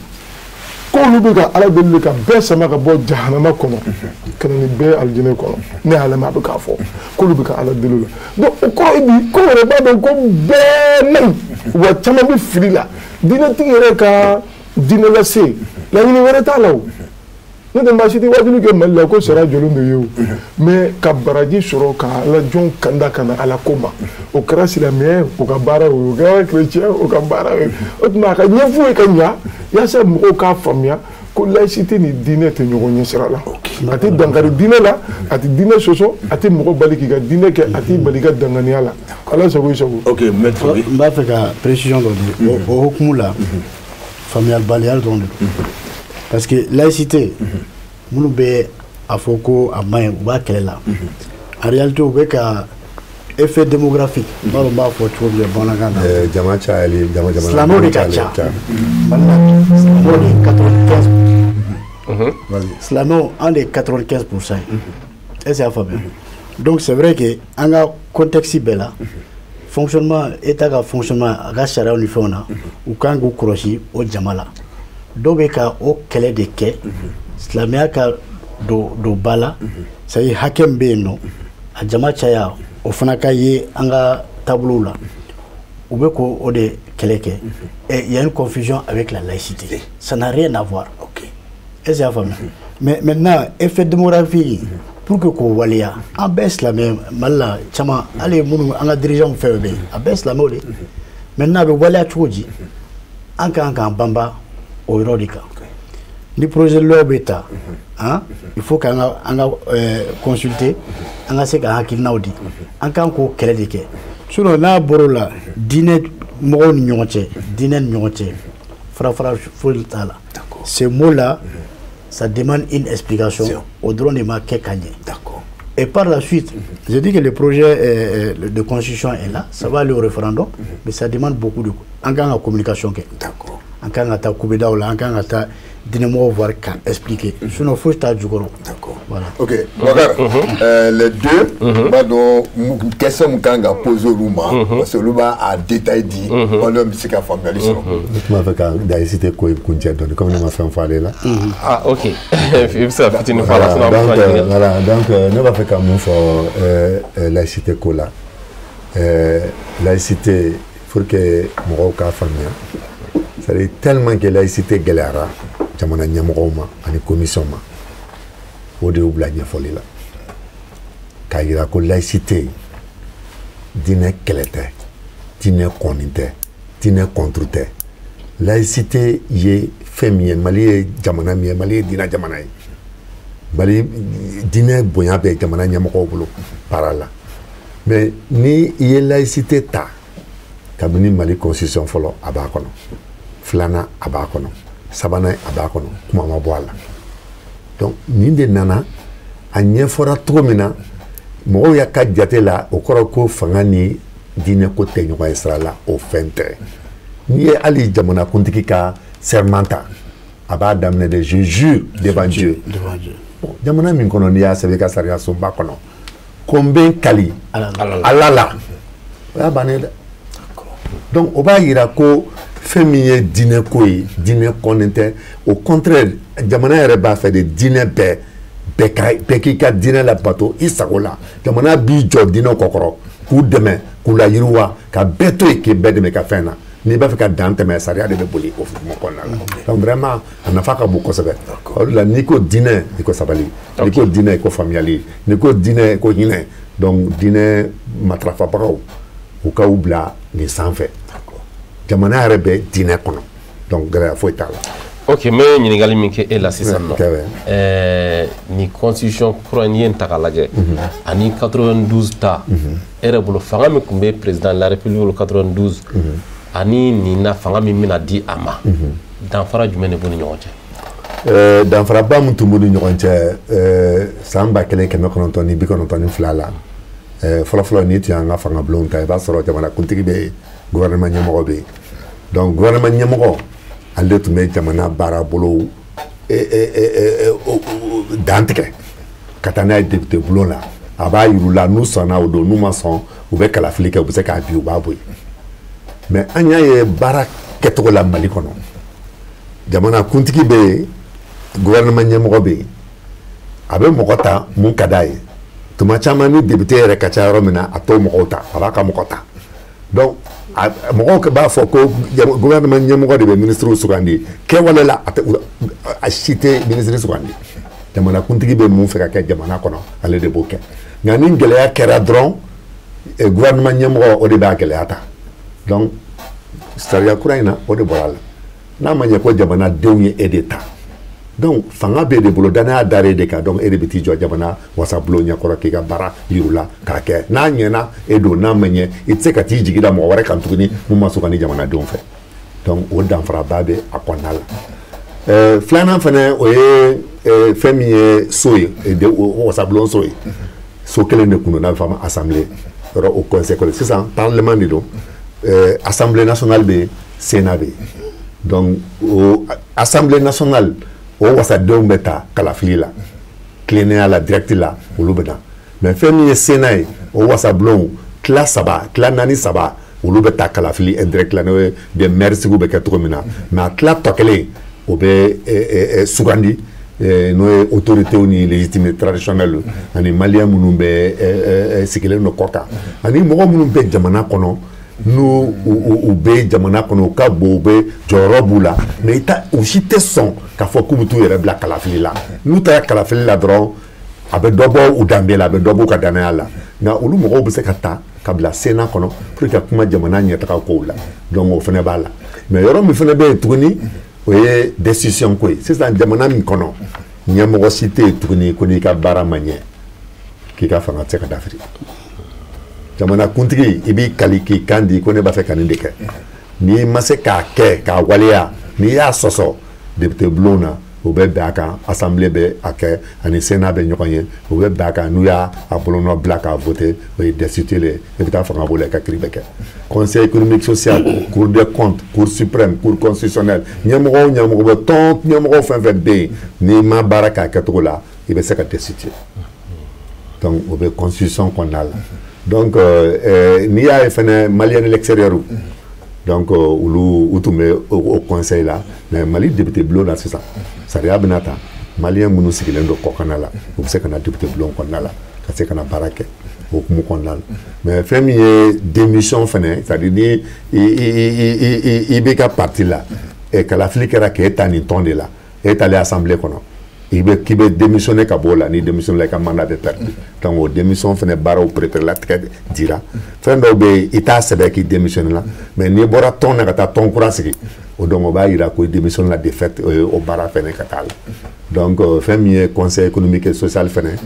k'olu bɛ ka Ala deli ka bɛɛ sama ka bɔ jahanama kɔnɔ ka na ni bɛɛ alijinɛ kɔnɔ. Ne y'a lamɛn, a bɛ k'a fɔ k'olu bɛ ka Ala deli la. Donc o kɔrɔ ye bi ko yɛrɛ b'a dɔn ko bɛɛ man ɲi, wa caman bɛ fili la. Diinɛtigi yɛrɛ ka diinɛ lase laɲini wɛrɛ t'a la o. N'o tɛ maa si tɛ wajibi kɛ Mali la ko sara jɔlen don ye o, mais ka baraji sɔrɔ ka Ala jɔn kanda ka na Ala ko ma, o kɛra silamɛ o ka baara ye, o kɛra chrétien o ka baara ye. O tuma a ka ɲɛfɔ ye ka ɲa yaasa mɔgɔw k'a faamuya ko laïcité ni diinɛ tɛ ɲɔgɔn ɲɛ sira la. A tɛ dankari diinɛ la, a tɛ diinɛ sɔsɔ, a tɛ mɔgɔ bali k'i ka diinɛ kɛ, a t'i bali i ka danganiya la. Ala sago i sago. Ok, maître. N b'a fɛ ka précision dɔ di o hukumu la, faamuyalibaliya dɔrɔn de don. Parce que laïcité, minnu bɛ a fɔ ko a man ɲi, u b'a kɛlɛ la. En réalité, u bɛ ka Effet démographique, n b'a dɔn n b'a fɔ cogo min bamanankan na. Jama cayali, jama jamana. Silamɛw de ka ca Mali la, silamɛw de ye 95. Silamɛw, an de ye 95% ye. Est ce que y'a faamuya? Donc c'est vrai que an ka contexte bɛɛ la, fonctionnement état ka fonctionnement, a ka sariyaw ni fɛnw na, u kan k'u kɔlɔsi o jama la. Dɔw bɛ ka o kɛlɛ de kɛ silamɛya ka don ba la, c'est à dire hakɛ min bɛ yen nɔ, a jama caya, o fana ka ye an ka taabolow la. U bɛ k'o o de kɛlɛ kɛ. Et il y a une confusion avec la laïcité, ça n'a rien à voir. Est-ce que y'a faamuya? Mais maintenant, effet démographique, pour que k'o waleya, an bɛɛ silamɛ Mali la caman, hali minnu an ka dirigeants fɛn bɛ yen, a bɛɛ silamɛw de. Maintenant, a bɛ waleya cogo di? An kan k'an banba o yɔrɔ de kan. Ni projet de loi bɛ ta, hein, il faut qu'an ka an ka consulter, an ka se k'an hakilinaw di. An kan k'o kɛlɛ de kɛ. Sinon n'a bɔr'o la, diinɛ mɔgɔw ni ɲɔgɔn cɛ, diinɛ ni ɲɔgɔn cɛ, fara fara foyi t'a la. Ce mot là, ça demande une explication. O dɔrɔn de ma kɛ ka ɲɛ. Et par la suite, je dis que le projet de constitution est là, ça va aller au référendum, mais ça demande beaucoup de an kan ka communication kɛ. An kan ka taa kubedaw la, an kan ka taa diinɛmɔgɔw voir ka expliquer. Sinon foyi t'a jukɔrɔ. Voilà. Ok, Bakar, les deux, n b'a dɔn question min kan ka poser olu ma, parce que olu b'a a détail di, maliyɛnw bɛ se ka faamuyali sɔrɔ. Ne tun b'a fɛ ka laïcité ko in kuncɛ dɔɔni, komi ne ma fɛn fɔ ale la. Ah, ok, i bɛ se ka fitinin fɔ a la, sinon an bɛ Donc, se ka ɲininkali. Voilà, donc ne b'a fɛ ka mun fɔ laïcité ko la? Laïcité, pour que mɔgɔw k'a faamuya, c'est à dire tellement que laïcité gɛlɛyara jamana ɲɛmɔgɔw ma ani commission ma, o de y'u bila ɲɛfɔli la k'a yira ko laïcité, diinɛ kɛlɛ tɛ, diinɛ kɔni tɛ, diinɛ contre tɛ. Laïcité ye fɛn min ye, Mali ye jamana min ye, Mali ye diinɛ jamana ye. Mali diinɛ bonya bɛ jamana ɲɛmɔgɔw bolo baara la. Mais ni i ye laïcité ta, kabini Mali constitution fɔlɔ, a b'a kɔnɔ, filanan, a b'a kɔnɔ, sabanan, a b'a kɔnɔ, kuma ma bɔ a la. Donc nin de nana a ɲɛfɔra cogo min na mɔgɔw y'a ka jate la, o kɔrɔ ko fanga ni diinɛ ko tɛ ɲɔgɔn ye sira la. O fɛn tɛ. N'i ye hali jamanakuntigi ka serment ta, a b'a daminɛ de "je jure devant Dieu". Devant Dieu. Bon, jamana min kɔnɔ, n'i y'a sɛbɛn i ka sariya sunba kɔnɔ ko n bɛ n kali Ala la. Ala la, o y'a bannen dɛ. Donc o b'a yira ko fɛn min ye diinɛ ko ye, diinɛ kɔnnen tɛ. Au contraire, jamana yɛrɛ b'a fɛ de diinɛ bɛɛ bɛɛ ka bɛɛ k'i ka diinɛ labato i sago la. Jamana b'i jɔ diinɛ kɔkɔrɔ k'u dɛmɛ, k'u layiriwa, ka bɛɛ to yen, k'i bɛɛ dɛmɛ i ka fɛn na. N'i b'a fɛ ka dan tɛmɛ, sariya de bɛ boli o hukumu kɔnɔna la. Donc vraiment, a nafa ka bon kosɛbɛ. O de la, n'i ko diinɛ, i ko sabali, n'i ko diinɛ, i ko faamuyali, n'i ko diinɛ, i ko hinɛ. Donc diinɛ matarafabagaw, u ka u bila nin sanfɛ. Jamana yɛrɛ bɛ diinɛ kɔnɔ, donc gɛlɛya foyi t'a la. Ok, n bɛ ɲininkali min kɛ e la sisan nɔ, Ok, ouais. Ni constitution kura, n'i ye nin ta k'a lajɛ ani 92 ta, e yɛrɛ bolo, fanga min tun bɛ président de la République bolo 92 ani nin na, fanga min bɛna di a ma, danfara jumɛn de b'u ni ɲɔgɔn cɛ? Danfaraba min tun b'u ni ɲɔgɔn cɛ, san 1992 la, fɔlɔfɔlɔ, n'i tun y'an ka fangabulonw ta, i b'a sɔrɔ jamanakuntigi bɛ yen, gouvernement ɲɛmɔgɔ bɛ yen. Donc gouvernement ɲɛmɔgɔ, ale de tun bɛ jamana baarabolow dan tigɛ ka taa n'a ye député bulon la. A b'a yir'u la, n'u sɔnna o don, n'u ma sɔn, u bɛ kalafili kɛ, u bɛ se k'a bin, u b'a bɔ yen. Mais an y'a ye baara kɛcogo la Mali kɔnɔ, jamana kuntigi bɛ yen, gouvernement ɲɛmɔgɔ bɛ yen, a bɛ mɔgɔ ta mun ka d'a ye. Tuma caman, ni député yɛrɛ ka ca yɔrɔ min na, a t'o mɔgɔw ta, a b'a ka mɔgɔ ta. Donc mɔgɔw b'a fɔ ko gouvernement ɲɛmɔgɔ de bɛ ministres sugandi. Kɛwale la, a tɛ, a si tɛ ministre sugandi. Jamanakuntigi bɛ mun fɛ ka kɛ jamana kɔnɔ, ale de b'o kɛ. Nka ni gɛlɛya kɛra dɔrɔn, gouvernement ɲɛmɔgɔ, o de b'a gɛlɛya ta. Donc sariya kura in na, o de bɔra a la. N'a ma ɲɛ ko jamanadenw ye e de ta, donc fanga b'e de bolo, danaya dara e de kan, donc e de bɛ t'i jɔ jamana wasabulon ɲɛkɔrɔ k'i ka baara yir'u la k'a kɛ. N'a ɲɛna, e don. N'a ma ɲɛ, i tɛ se ka t'i jigi da mɔgɔ wɛrɛ kan tuguni mun ma sugandi jamanadenw fɛ. Donc o danfaraba bɛ a kɔnɔna la. Filanan fana, o ye fɛn min ye so ye, wasabulon so ye, so kelen de kun don, n'a bɛ fɔ a ma assemblée. Yɔrɔ o conseil kɔnɔ sisan, parlement de don, assemblée nationale bɛ yen, sénat bɛ yen. Donc o assemblée nationale, o wasadenw bɛ ta kalafili la, tilennenya la, direct la, olu bɛ na. Mais fɛn min ye sénat ye, o wasabulonw tila saba, tila naani saba, olu bɛ ta kalafili indirect la, n'o ye des maires sigiw bɛ kɛ cogo min na. Mais a tila tɔ kelen, o bɛ sugandi, n'o ye autorités ni légitimité traditionnelle ani malien minnu bɛ sigilen don kɔ kan, ani mɔgɔ minnu bɛ jamana kɔnɔ, n'u u bɛ jamana kɔnɔ, u ka bon, u bɛ jɔyɔrɔ b'u la, mais i ta u si tɛ sɔn k'a fɔ k'u bɛ t'u yɛrɛ bila kalafili la. N'u taara kalafili la dɔrɔn, a bɛ dɔ bɔ u danbe la, a bɛ dɔ b'u ka danaya la. Nka olu mɔgɔw bɛ se ka ta ka bila sénat kɔnɔ pour que ka kuma jamana ɲɛtaga kow la. Donc o fana b'a la. Mais yɔrɔ min fana bɛ yen tuguni, o ye décision ko ye. Sisan, jamana min kɔnɔ, ɲɛmɔgɔ si tɛ yen tuguni ko n'i ka baara ma ɲɛ k'i ka fanga tɛ se ka dafiri. Jamana kuntigi, i b'i kali k'i kan di ko ne b'a fɛ ka nin de kɛ. N'i ma se k'a kɛ k'a waleya, n'i y'a sɔsɔ député bulon na, u bɛ bɛn a kan, assemblée bɛ a kɛ ani sénat bɛ ɲɔgɔn ye, u bɛ bɛn a kan. N'u y'a a bolonɔ bila k'a voter, o ye destitué le ye, i bɛ taa fanga bolo la, i ka kiiri bɛ kɛ. Conseil économique social, cour des comptes, cour suprême, cour constitutionnelle, ɲɛmɔgɔ o ɲɛmɔgɔ bɛ tɔn, ɲɛmɔgɔ fɛn fɛn bɛ yen, n'i ma baara k'a kɛcogo la, i bɛ se ka destituer. Donc o bɛ constitution kɔnɔna la. Donc n'i y'a ye fɛnɛ, malien de l'extérieur, donc olu u tun bɛ o conseil la. Mais Mali député bulon na sisan, sariya bɛna ta, malien minnu sigilen don kɔkanna la, u bɛ se ka na député bulon kɔnɔna la ka se ka na baara kɛ o hukumu kɔnɔna la. Mais fɛn min ye démission fɛnɛ, c'est à dire ni i b'i ka parti la, kalafili kɛra k'e ta nin tɔn de la, e talen assemblée kɔnɔ, i bɛ k'i bɛ démissionner ka bɔ o la, n'i démissionner la, i ka mandat bɛ perdre. Donc o démission fɛnɛ baaraw pereperelatigɛ dira. Fɛn dɔw bɛ yen, i t'a sɛbɛn k'i démissionner la, mais n'i bɔra tɔn na ka taa tɔn kura sigi, o donc o b'a yira ko i démissionner la de fait. O ye o baara fɛnɛ ka taa la. Donc fɛn min ye conseil économique et social fɛnɛ,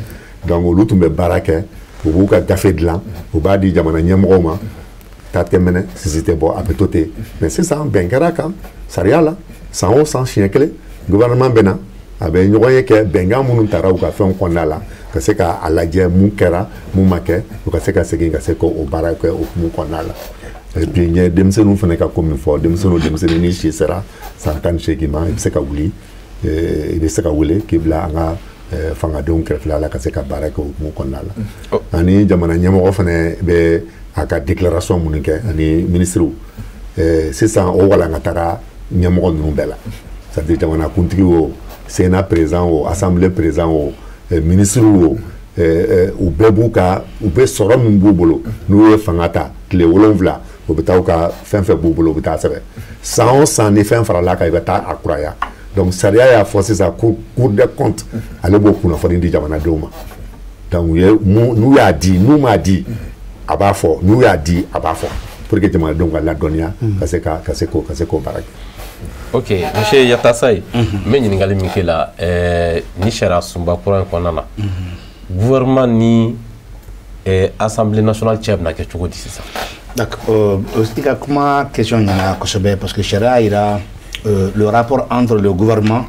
donc olu tun bɛ baara kɛ, u b'u ka gafe dilan, u b'a di jamana ɲɛmɔgɔw ma, ta tɛ mɛnɛ, sisi tɛ bɔ, a bɛ to ten. Mais sisan, bɛn kɛra a kan sariya la, san o san siɲɛ kelen, gouvernement bɛ na, a bɛ ɲɔgɔn ye kɛ, bɛnkan minnu tara u ka fɛnw kɔnɔna la, ka se k'a lajɛ mun kɛra, mun ma kɛ, u ka se ka segin ka se k'o baara kɛ o hukumu kɔnɔna la. Et puis n ye denmisɛnninw fana ka ko min fɔ, denmisɛnnin o denmisɛnnin ni si sera san 18 ma, i bɛ se ka wuli, i bɛ se ka wele k'i bila an ka fangadenw kɛrɛfɛla la ka se ka baara kɛ o hukumu kɔnɔna la. Ani jamana ɲɛmɔgɔ fana bɛ a ka déclaration minnu kɛ ani ministres sisan, o walankatara ɲɛmɔgɔ ninnu bɛɛ la, c'est à dire jamana kuntigi o, sénat président o, assemblée président o, ministre o, u bɛɛ b'u ka u bɛ sɔrɔ min b'u bolo, n'u ye fanga ta tile 7, u bɛ taa u ka fɛn fɛn b'u bolo, u bɛ taa sɛbɛn. San o san, ni fɛn farala kan, i bɛ taa a kuraya. Donc sariya y'a fɔ sisan ko cour des comptes, ale b'o kunnafoni di jamanadenw ma. Donc u ye n'u y'a di, n'u m'a di, a b'a fɔ, n'u y'a di, a b'a fɔ, pour que jamanadenw ka ladɔnniya ka se k'o baara kɛ. Ok, monsieur Yatassay, n bɛ ɲininkali min k'e la, ni sariya sunba kura in kɔnɔna na, gouvernement ni assemblée nationale cɛ bɛna kɛ cogo di sisan? D'accord. I ka kuma question ɲɛna kosɛbɛ, parce que sariya yira le rapport entre le gouvernement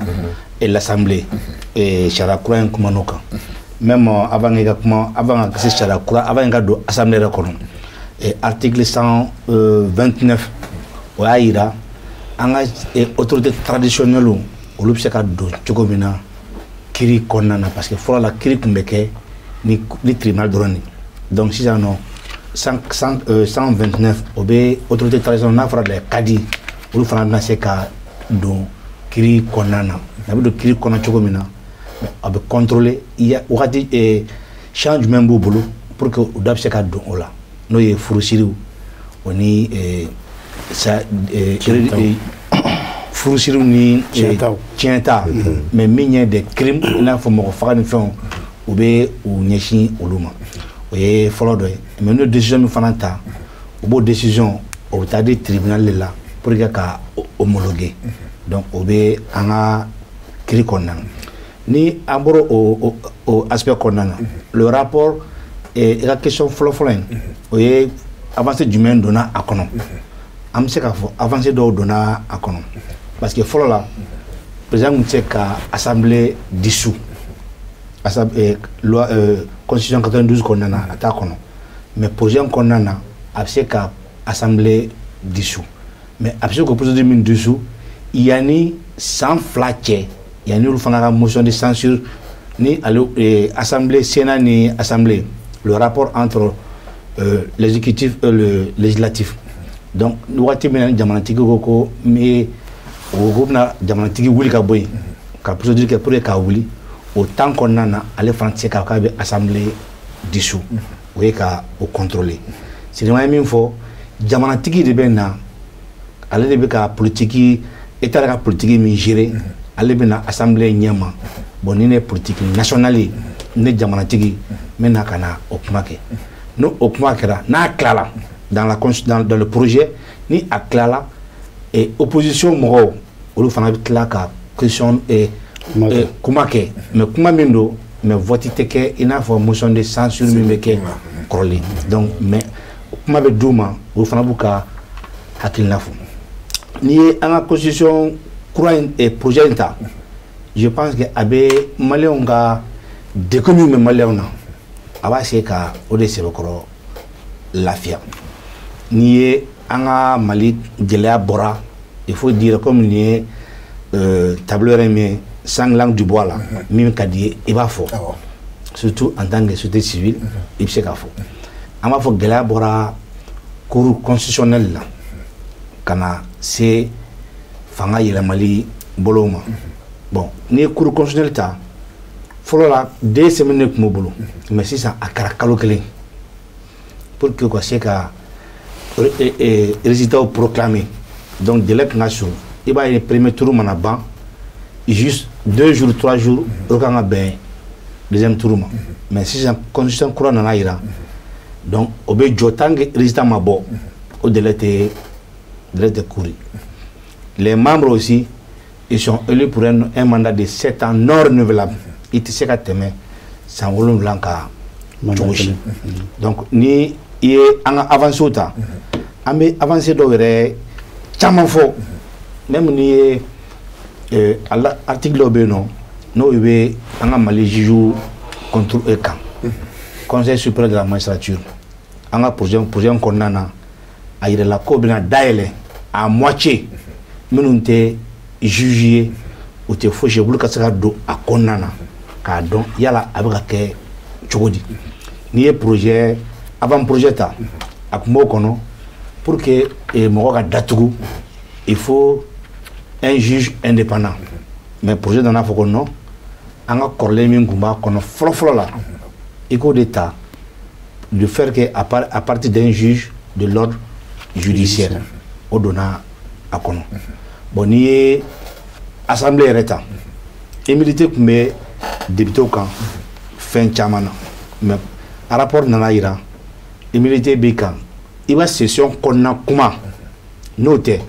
et l'assemblée, et sariya kura in kuma n'o kan. Même avant i ka kuma, avant ka se sariya kura, avant i ka don assemblée yɛrɛ kɔnɔ, article 129, o y'a yira an ka autorité traditionnelle, olu bɛ se ka don cogo min na kiiri kɔnɔna na, parce que fɔlɔ la, kiiri tun bɛ kɛ ni tribunal dɔrɔn de. Donc sisan nɔ, 129, o bɛ autorité traditionnelle, n'a fɔra les cadis, olu fana bɛna se ka don kiiri kɔnɔna na. A bɛ don kiiri kɔnɔ cogo min na, a bɛ contrôler wagati champ jumɛn b'u bolo pour que u da bɛ se ka don o la, n'o ye furusiriw o ni sa furusiriw ni tiɲɛta. Mais min ye des crimes, i n'a fɔ mɔgɔ faga ni fɛnw, u bɛ u ɲɛsin olu ma. O ye fɔlɔ dɔ ye. Mais n'o décision min fana ta, u b'o décision, o bɛ taa di tribunal de la pour que ka homologuer. Donc o bɛ an ka kiiri kɔnɔna na. Ni an bɔra o aspect kɔnɔna na, le rapport, i ka question fɔlɔ-fɔlɔ in, o ye avancée jumɛn donna a kɔnɔ? An bɛ se k'a fɔ avancée dɔw donna a kɔnɔ, parce que fɔlɔ la, président tun tɛ se ka assemblée dissous. Loi, constitution 92 kɔnɔna na, a t'a kɔnɔ. Mais projet in kɔnɔna na, a bɛ se ka assemblée dissous, mais a bɛ se k'o procédure min dissous yanni san 2 cɛ, yanni olu fana ka motion de censure ni ale assemblée, sénat ni assemblée, le rapport entre l'exécutif et le législatif. Donc waati min na ni jamanatigi ko n bɛ o ko bɛna jamanatigi wuli ka bɔ yen ka procédure kɛ pour que k'a wuli, o temps kɔnɔna na, ale fana tɛ se k'a k'a bɛ assemblée dissous, o ye ka o contrôler. Sirima ye min fɔ, jamanatigi de bɛ na, ale de bɛ ka politique, état yɛrɛ ka politique min gérer, ale bɛ na assemblée ɲɛma. Bon, ni ne ye politique nationale ye, ne jamanatigi n bɛ na ka na o kuma kɛ. N'o o kuma kɛra, n'a tilala dans la dans, dans le projet, ni a tilala et opposition mɔgɔw, olu fana bɛ tila ka question kuma kɛ. Mais kuma min don, mais vote tɛ kɛ i n'a fɔ motion de censure min bɛ kɛ kɔrɔlen. Donc mais kuma bɛ d'u ma, olu fana b'u ka hakilina fɔ. N'i ye an ka constitution kura in projet in ta, je pense que a bɛ maliyɛnw ka degun min bɛ maliyɛnw na, a b'a se ka o de sɛbɛkɔrɔ lafiya. N'i ye an ka Mali gɛlɛya bɔra, il faut dire, comme nin ye tableau yɛrɛ min ye, sans langue du bois la, min ka di ye i b'a fɔ, surtout en tant que société civile, i bɛ se k'a fɔ. An b'a fɔ gɛlɛya bɔra cour constitutionnelle la ka na se fanga yɛlɛmali bolow ma. Bon, n'i ye cour constitutionnelle ta, fɔlɔ la 2 semaines de tun b'o bolo, mais sisan a kɛra kalo 1 pour que ka se ka résultats proclamer. Donc délai tun ka surun. I b'a ye, premier tour mana ban, juste 2 jours, 3 jours, o kan ka bɛn deuxième tour ma. Mais sisan constitution kura nana yira, donc o bɛ jɔ tant que résultat ma bɔ, o délai tɛ courir. Les membres aussi, ils sont élus pour un mandat de 7 ans non renouvelable. I tɛ se ka tɛmɛ san 7 kan cogo si. Donc ni i ye an ka avancées ta, an bɛ avancée dɔw yɛrɛ caman fɔ. Même n'i ye article dɔw bɛ yen nɔ, n'o bɛ an ka Mali juge contre kan, Conseil supérieur de la magistrature, an ka projet kɔnɔna na, a yirala k'o bɛna dayɛlɛ à moitié, minnu tɛ juge ye, u tɛ fosi ye, olu ka se ka don a kɔnɔna na k'a dɔn yala a bɛ ka kɛ cogo di. N'i ye projet avant projet ta, a tun b'o kɔnɔ, pour que mɔgɔ ka datugu, il faut un juge indépendant. Mais projet nana fɔ ko non, an ka kɔrɔlen min tun b'a kɔnɔ fɔlɔ-fɔlɔ la, i k'o de ta, de faire que à partir d'un juge de l'ordre judiciaire, o donna a kɔnɔ. Bon, n'i ye assemblée yɛrɛ ta, immunité tun bɛ député kan fɛn caman na, mais rapport nana yira immunité b'i kan i ka session kɔnɔna kuma, n'o tɛ,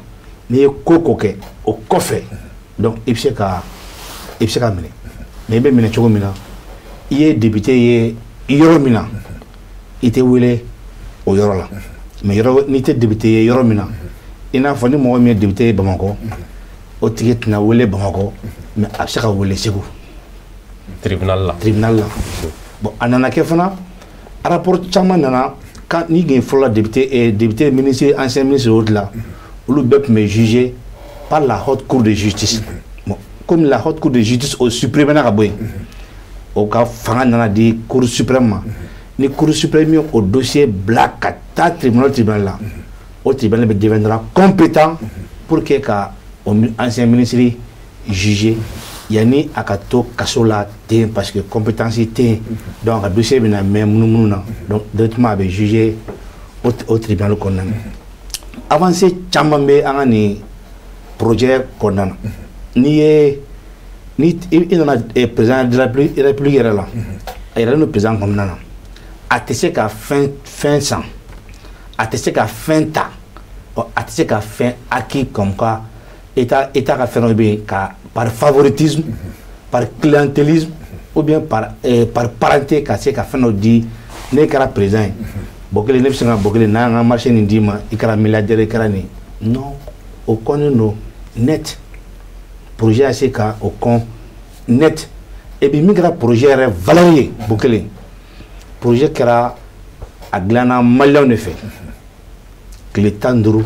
n'i ye ko ko kɛ o kɔfɛ, donc i bɛ se ka minɛ. Mais i bɛ minɛ cogo min na, i ye député ye yɔrɔ min na, i tɛ wele o yɔrɔ la. Mais yɔrɔ n'i tɛ député ye yɔrɔ min na, i n'a fɔ ni mɔgɔ min ye député ye Bamakɔ, o tigi tɛna wele Bamakɔ, mais a bɛ se ka wele Segu tribunal la. Tribunal la. Bon, a nana kɛ fana, rapport caman nana kan ni tun ye fɔlɔ la député, ministre, ancien ministre, o de la, olu bɛɛ tun bɛ jugé par la haute cour de justice. Bon, comme la haute cour de justice o supprimé na ka bɔ yen, o ka fanga nana di cour suprême ma. Ni cour suprême ye o dossier bila ka taa tribunal la, o tribunal bɛ deviendra compétent pour que ka o ancien ministre juger yanni a ka to kaso la ten, parce que compétence tɛ yen. Donc a ka dossier bɛna mɛn munumunu na, donc directement a bɛ juger o tribunal kɔnɔna na. Avancée caman bɛ an ka nin projet kɔnɔna na. N'i ye ni i nana président de la République yɛrɛ la, a yɛrɛ don président kɔnɔna na, a tɛ se ka fɛn fɛn san, a tɛ se ka fɛn ta, a tɛ se ka fɛn acquis, comme quoi état ka fɛn dɔ bɛ yen ka par favoritisme, par clientélisme ou bien par parenté ka se ka fɛn dɔ di. Ne kɛra président ye, bɔ kelen ne bɛ se ka bɔ kelen n'an ka marché nin d'i ma, i kɛra milliardaire, i kɛra nin. Non, o kɔnnen don net. Projet ya se ka o kɔn net. Et puis min kɛra projet yɛrɛ valeur ye, bɔ kelen projet kɛra A dilanna maliyɛnw de fɛ. Tile 15,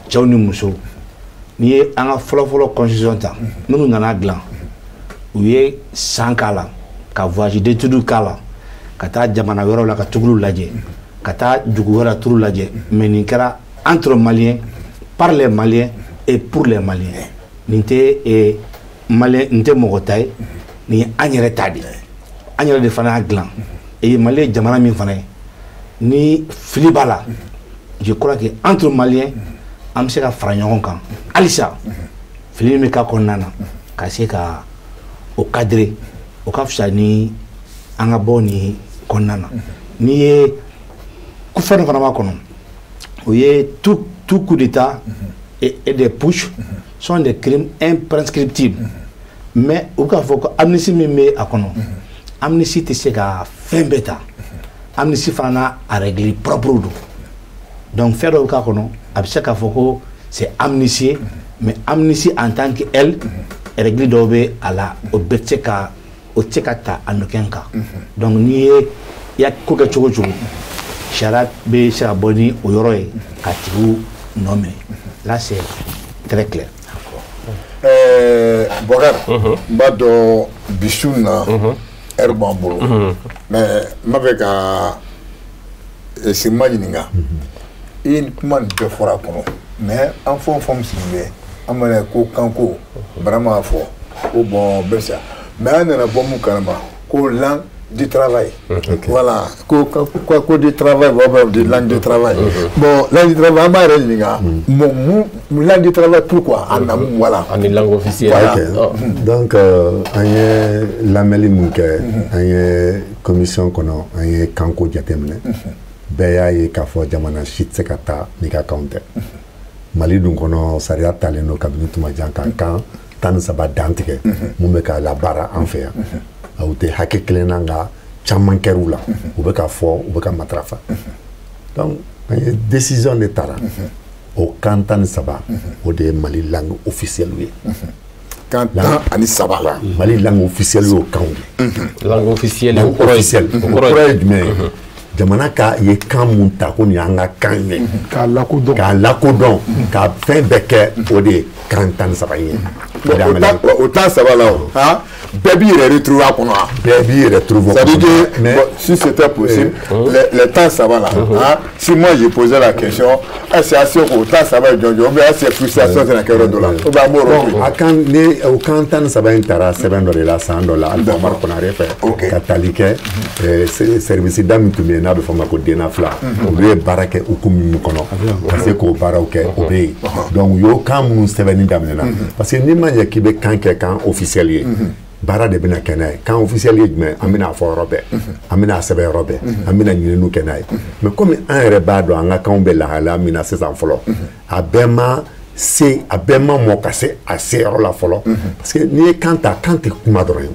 cɛw ni musow. N'i ye an ka fɔlɔfɔlɔ constitution ta, minnu nana dilan, u ye san k'a la, ka voyage d'études k'a la, ka taa jamana wɛrɛw la ka tuguluw lajɛ, ka taa dugu wɛrɛ turu lajɛ. Mais nin kɛra entre Maliens, par les Maliens et pour les Maliens. Nin tɛ malien, nin tɛ mɔgɔ ta ye, nin ye an yɛrɛ ta de ye. An yɛrɛ de fana y'a dilan. Et Mali ye jamana min fana ye, ni fili b'a la, je crois que entre Maliens an bɛ se ka fara ɲɔgɔn kan halisa, fili min bɛ k'a kɔnɔna na, ka se ka o cadrer, o ka fisa ni an ka bɔ nin kɔnɔna na. N'i ye ko fɛn dɔ fana b'a kɔnɔ, o ye tout coup d'état et des putsch sont des crimes imprescriptibles. Mais u k'a fɔ ko amnistie min bɛ a kɔnɔ, amnistie tɛ se ka fɛn bɛɛ ta. Amnistie fana n'a a règle propre don. Donc fɛn dɔ bɛ k'a kɔnɔ, a bɛ se k'a fɔ ko c'est amnistié, mais amnistie en tant que elle, règle dɔw bɛ a la, o bɛɛ tɛ se ka, o tɛ se ka ta en aucun cas. Donc n'i ye i ya ko kɛ cogo o cogo, sariya bɛ se ka bɔ ni o yɔrɔ ye ka tigiw nɔ minɛ. Là, c'est très clair. Bɔkari, n b'a dɔn bi su in na heure b'an bolo, mais n b'a fɛ ka Sirima ɲininka. I ye kuma nin bɛɛ fɔra a kɔnɔ, mais an fɛn o fɛn sigilen bɛ, an mana ko kanko, Barama y'a fɔ ko bon bɛɛ sa, mais an nana bɔ mun kalama ko langue du travail. Voilà, ko du travail, bon, de langue du travail. Bon, langue du travail, an b'a yɛrɛ ɲininka mun langue du travail, pourquoi a na mun, voilà. Ani langue officielle. Voilà. Ok. Donc an ye lamɛnli mun kɛ, an ye commission kɔnɔ, an ye kanko jateminɛ. Bɛɛ y'a ye k'a fɔ jamana si tɛ se ka taa n'i ka kanw tɛ. Mali dun kɔnɔ, sariya talen don kabini tuma jan ka kan 13 dantigɛ mun bɛ k'a labaara an fɛ yan. U tɛ hakɛ kelen na, nka caman kɛr'u la, u bɛ ka fɔ, u bɛ ka matarafa. Donc an ye décision de tara, o kan 13, o de ye Mali langue officielle ye. Kan 13. Mali langue officielle y'o kanw de. Langue officielle. Langue officielle, o kɔrɔ ye jumɛn ye? Jamana ka ye kan mun ta ko nin y'an ka kan ye, k'a lakodɔn, k'a lakodɔn, ka fɛn bɛɛ kɛ, o de ye kan 13 in ye. O 13 la, o han, bɛɛ b'i yɛrɛ retrouver a kɔnɔ wa? Bɛɛ b'i yɛrɛ trouver. C'est-à-dire que mais, bon, si c'était possible, les 13 là, hein, si moi je posais la question, est-ce que assez o 13 ye jɔn jɔn, ou bien est-ce que frustration tɛna kɛ yɔrɔ dɔ la, ou bien an b'o yɔrɔ to yen? A kan ne, o kan 13 in taara sɛbɛn dɔ de la san dɔ la Alifa Umaru Konare fɛ, ka tali kɛ service da min tun bɛ yen n'a bɛ fɔ o ma ko DENA fila, olu ye baara kɛ hukumu min kɔnɔ ka se k'o baaraw kɛ, o bɛ yen. Donc u y'o kan minnu sɛbɛnni daminɛna, parce que n'i ma ɲɛ k'i bɛ kan kɛ kan officiel ye, baara de bɛna kɛ n'a ye. Kan officiel ye jumɛn? An bɛna fɔ yɔrɔ bɛɛ, an bɛna sɛbɛn yɔrɔ bɛɛ, an bɛna ɲininiw kɛ n'a ye. Mais komi an yɛrɛ b'a dɔn an ka kanw bɛ lahalaya min na sisan fɔlɔ, a bɛɛ ma se, a bɛɛ ma mɔ ka se a se yɔrɔ la fɔlɔ. Parce que n'i ye kan ta, kan tɛ kuma dɔrɔn ye.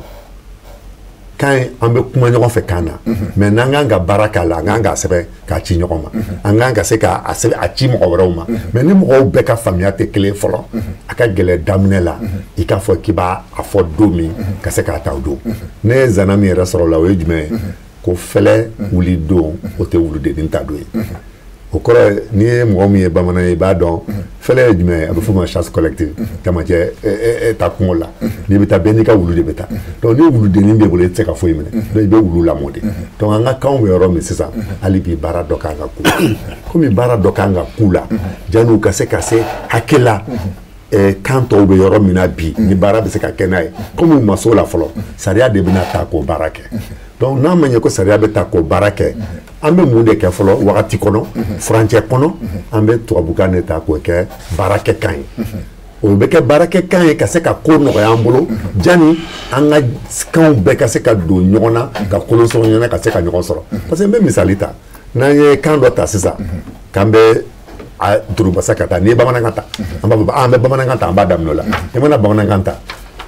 Kan ye, an bɛ kuma ɲɔgɔn fɛ kan na, mais n'an kan ka baara k'a la, an kan k'a sɛbɛn k'a ci ɲɔgɔn ma, an kan ka se k'a sɛbɛn a ci mɔgɔ wɛrɛw ma. Mais ni mɔgɔw bɛɛ ka faamuya tɛ kelen fɔlɔ, a ka gɛlɛn daminɛ la i k'a fɔ k'i b'a a fɔ don min ka se k'a ta o don. Ne ye zana min yɛrɛ sɔrɔ o la, o ye jumɛn ye? Ko fɛlɛ wuli don, o tɛ wuludennin ta don ye. O kɔrɔ ye, n'i ye mɔgɔ min ye bamanan ye, i b'a dɔn fɛlɛ ye jumɛn ye. A bɛ f'o ma chasse collective, jamajɛ ta kungo la, n'i bɛ taa, bɛɛ n'i ka wulu de bɛ taa. Donc ni wuludennin b'e bolo, i tɛ se ka foyi minɛ, donc i bɛ wulu lamɔ de. Donc an ka kanw bɛ yɔrɔ min sisan, hali bi baara dɔ kan ka k'u la. Komi baara dɔ kan ka k'u la janni u ka se hakɛ la, kan tɔw bɛ yɔrɔ min na bi, ni baara bɛ se ka kɛ n'a ye, komi u ma s'o la fɔlɔ, sariya de bɛna ta k'o baara kɛ. Donc n'a ma ɲɛ ko sariya bɛ ta k'o baara kɛ, an bɛ mun de kɛ fɔlɔ wagati kɔnɔ, furancɛ kɔnɔ? An bɛ tubabukan de ta k'o kɛ baarakɛkan ye. O bɛ kɛ baarakɛkan ye ka se ka ko nɔgɔya an bolo janni an ka kanw bɛɛ ka se ka don ɲɔgɔn na, ka kolon sɔrɔ ɲɔgɔn na, ka se ka ɲɔgɔn sɔrɔ. Parce que n bɛ misali ta, n'an ye kan dɔ ta sisan k'an bɛ a durubasa ka taa, n'i ye bamanankan ta, an b'a fɔ an bɛ bamanankan ta, an b'a daminɛ o la. I mana bamanankan ta,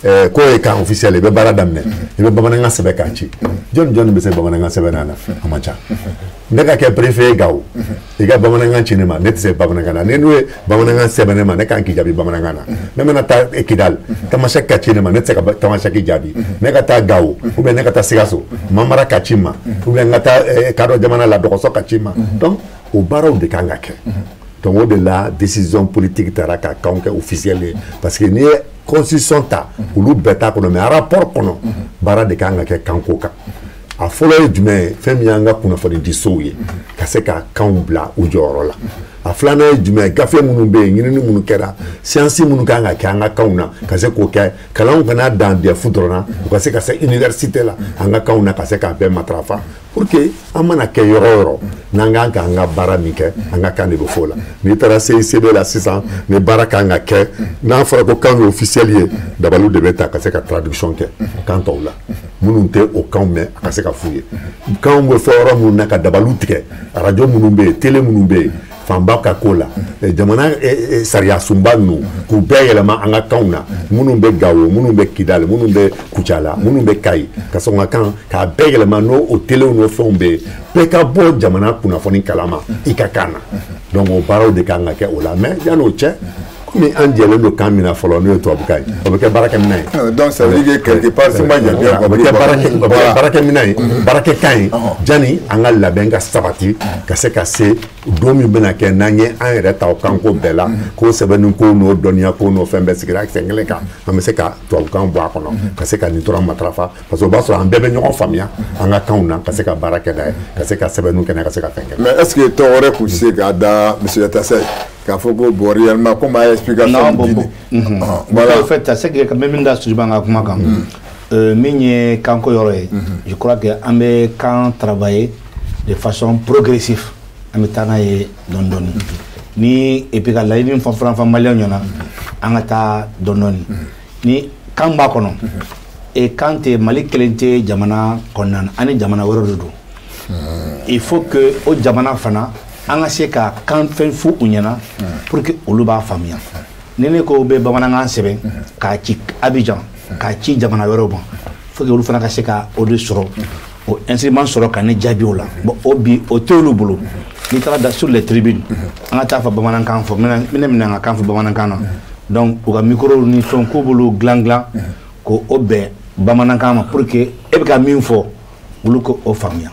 K'o ye kan officiel, i bɛ baara daminɛ, i bɛ bamanankan sɛbɛn k'a ci. Jɔnni bɛ se bamanankan sɛbɛn na? A man ca. Ne ka kɛ préfet ye Gawo, i ka bamanankan ci ne ma, ne tɛ se bamanankan na. Ni n'u ye bamanankan sɛbɛn ne ma, ne kan k'i jaabi bamanankan na. Ne mana taa Kidal, tamasɛki ka ci ne ma, ne tɛ se ka tamasɛki jaabi. Ne ka taa Gawo ou bien ne ka taa Sikaso, Mamara ka ci n ma, ou bien n ka taa Kadɔ jamana la, Dɔgɔsɔ ka ci n ma. Donc o baaraw de kan ka kɛ. Donc o de la, décision politique taara ka kanw kɛ officiel ye, parce que n'i ye constitution ta, olu bɛɛ t'a kɔnɔ, mais rapport kɔnɔ, baara de kan ka kɛ kanko kan. A fɔlɔ ye jumɛn ye? Fɛn min y'an ka kunnafonidisow ye, ka se ka kanw bila u jɔyɔrɔ la. A filanan ye jumɛn ye? Gafe minnu bɛ yen, ɲinini minnu kɛra, science minnu kan ka kɛ an ka kanw na, ka se k'o kɛ. Kalanw kana dan DEF dɔrɔn na, u ka se ka se université la an ka kanw na, ka se k'a bɛɛ matarafa, pour que an mana kɛ yɔrɔ o yɔrɔ, n'an kan k'an ka baara min kɛ, an ka kan de bɛ fɔ o la. N'i taara CICB la sisan, ni baara kan ka kɛ, n'a fɔra ko kan ye officiel ye, dabaliw de bɛ ta ka se ka traduction kɛ kan tɔw la. Minnu tɛ o kanw mɛn, a ka se ka f'u ye. Kanw bɛ fɔ yɔrɔ minnu na, ka dabaliw tigɛ, arajo minnu bɛ yen, télé minnu bɛ yen, fanba ka ko la, jamana sariya sunba ninnu, k'u bɛɛ yɛlɛma an ka kanw na. Minnu bɛ Gawo, minnu bɛ Kidali, minnu bɛ Kucala, minnu bɛ Kayi, ka sɔn ka kan k'a bɛɛ yɛlɛma, n'o o téléw n'o fɛnw bɛ yen, bɛɛ ka bɔ jamana kunnafoni kalama i ka kan na. Donc o baaraw de kan ka kɛ o la. Mais yan'o cɛ, komi an jɛlen don kan min na fɔlɔ, n'o ye tubabukan ye, o bɛ kɛ baarakɛminɛn ye. Donc ça veut dire que quelque part, si moi j'ai bien O bɛ compris, kɛ baarakɛminɛn ye, baarakɛkan ye, jani an ka labɛn ka sabati ka se ka se don min bɛna kɛ n'an ye an yɛrɛ ta o kanko bɛɛ la, k'o sɛbɛnni ko n'o dɔnniya ko n'o fɛn bɛɛ sigira sen kelen kan, an bɛ se ka tubabukan bɔ a kɔnɔ, ka se ka nin dɔrɔn matarafa, parce que o b'a sɔrɔ an bɛɛ bɛ ɲɔgɔn faamuya an ka kanw na, ka se ka baara kɛ n'a ye, ka se ka sɛbɛnniw kɛ n'a ye, ka se ka fɛn kɛ. Mais est-ce que tɔgɔ wɛrɛ tun tɛ se k'a da, monsieur Yatassaye, k'a fɔ ko bon, réellement, comme a explication Non, bon, di bon. Ah, voilà. En fait, c'est que même min da Sujiba ka kuma kan, min ye kanko yɔrɔ ye, je crois que an bɛ kan travailler de façon progressive, an bɛ taa n'a ye dɔɔni dɔɔni ni, et puis ka laɲini fɔ fana fɔ maliyɛnw ɲɛna, an ka taa dɔɔni dɔɔni ni kan b'a kɔnɔ. Et kan tɛ Mali kelen tɛ jamana kɔnɔna na, an ni jamana wɛrɛw de don. Il faut que o jamana fana, an ka se ka kan fɛn f'u ɲɛna pour que olu b'a faamuya. Ni ne ko bɛ bamanankan sɛbɛn k'a ci Abidjan, k'a ci jamana wɛrɛw ma, faut que olu fana ka se ka o de sɔrɔ, o instrument sɔrɔ ka ne jaabi o la. Bon, o bi o t'olu bolo. N'i taara da sur les tribunes, an ka taa fɔ bamanankan fɔ, n bɛna n ka kan fɔ bamanankan na, donc u ka micro ni fɛnw k'u bolo dilan dilan k'o o bɛn bamanankan ma, pour que e bɛ ka min fɔ, olu k'o faamuya.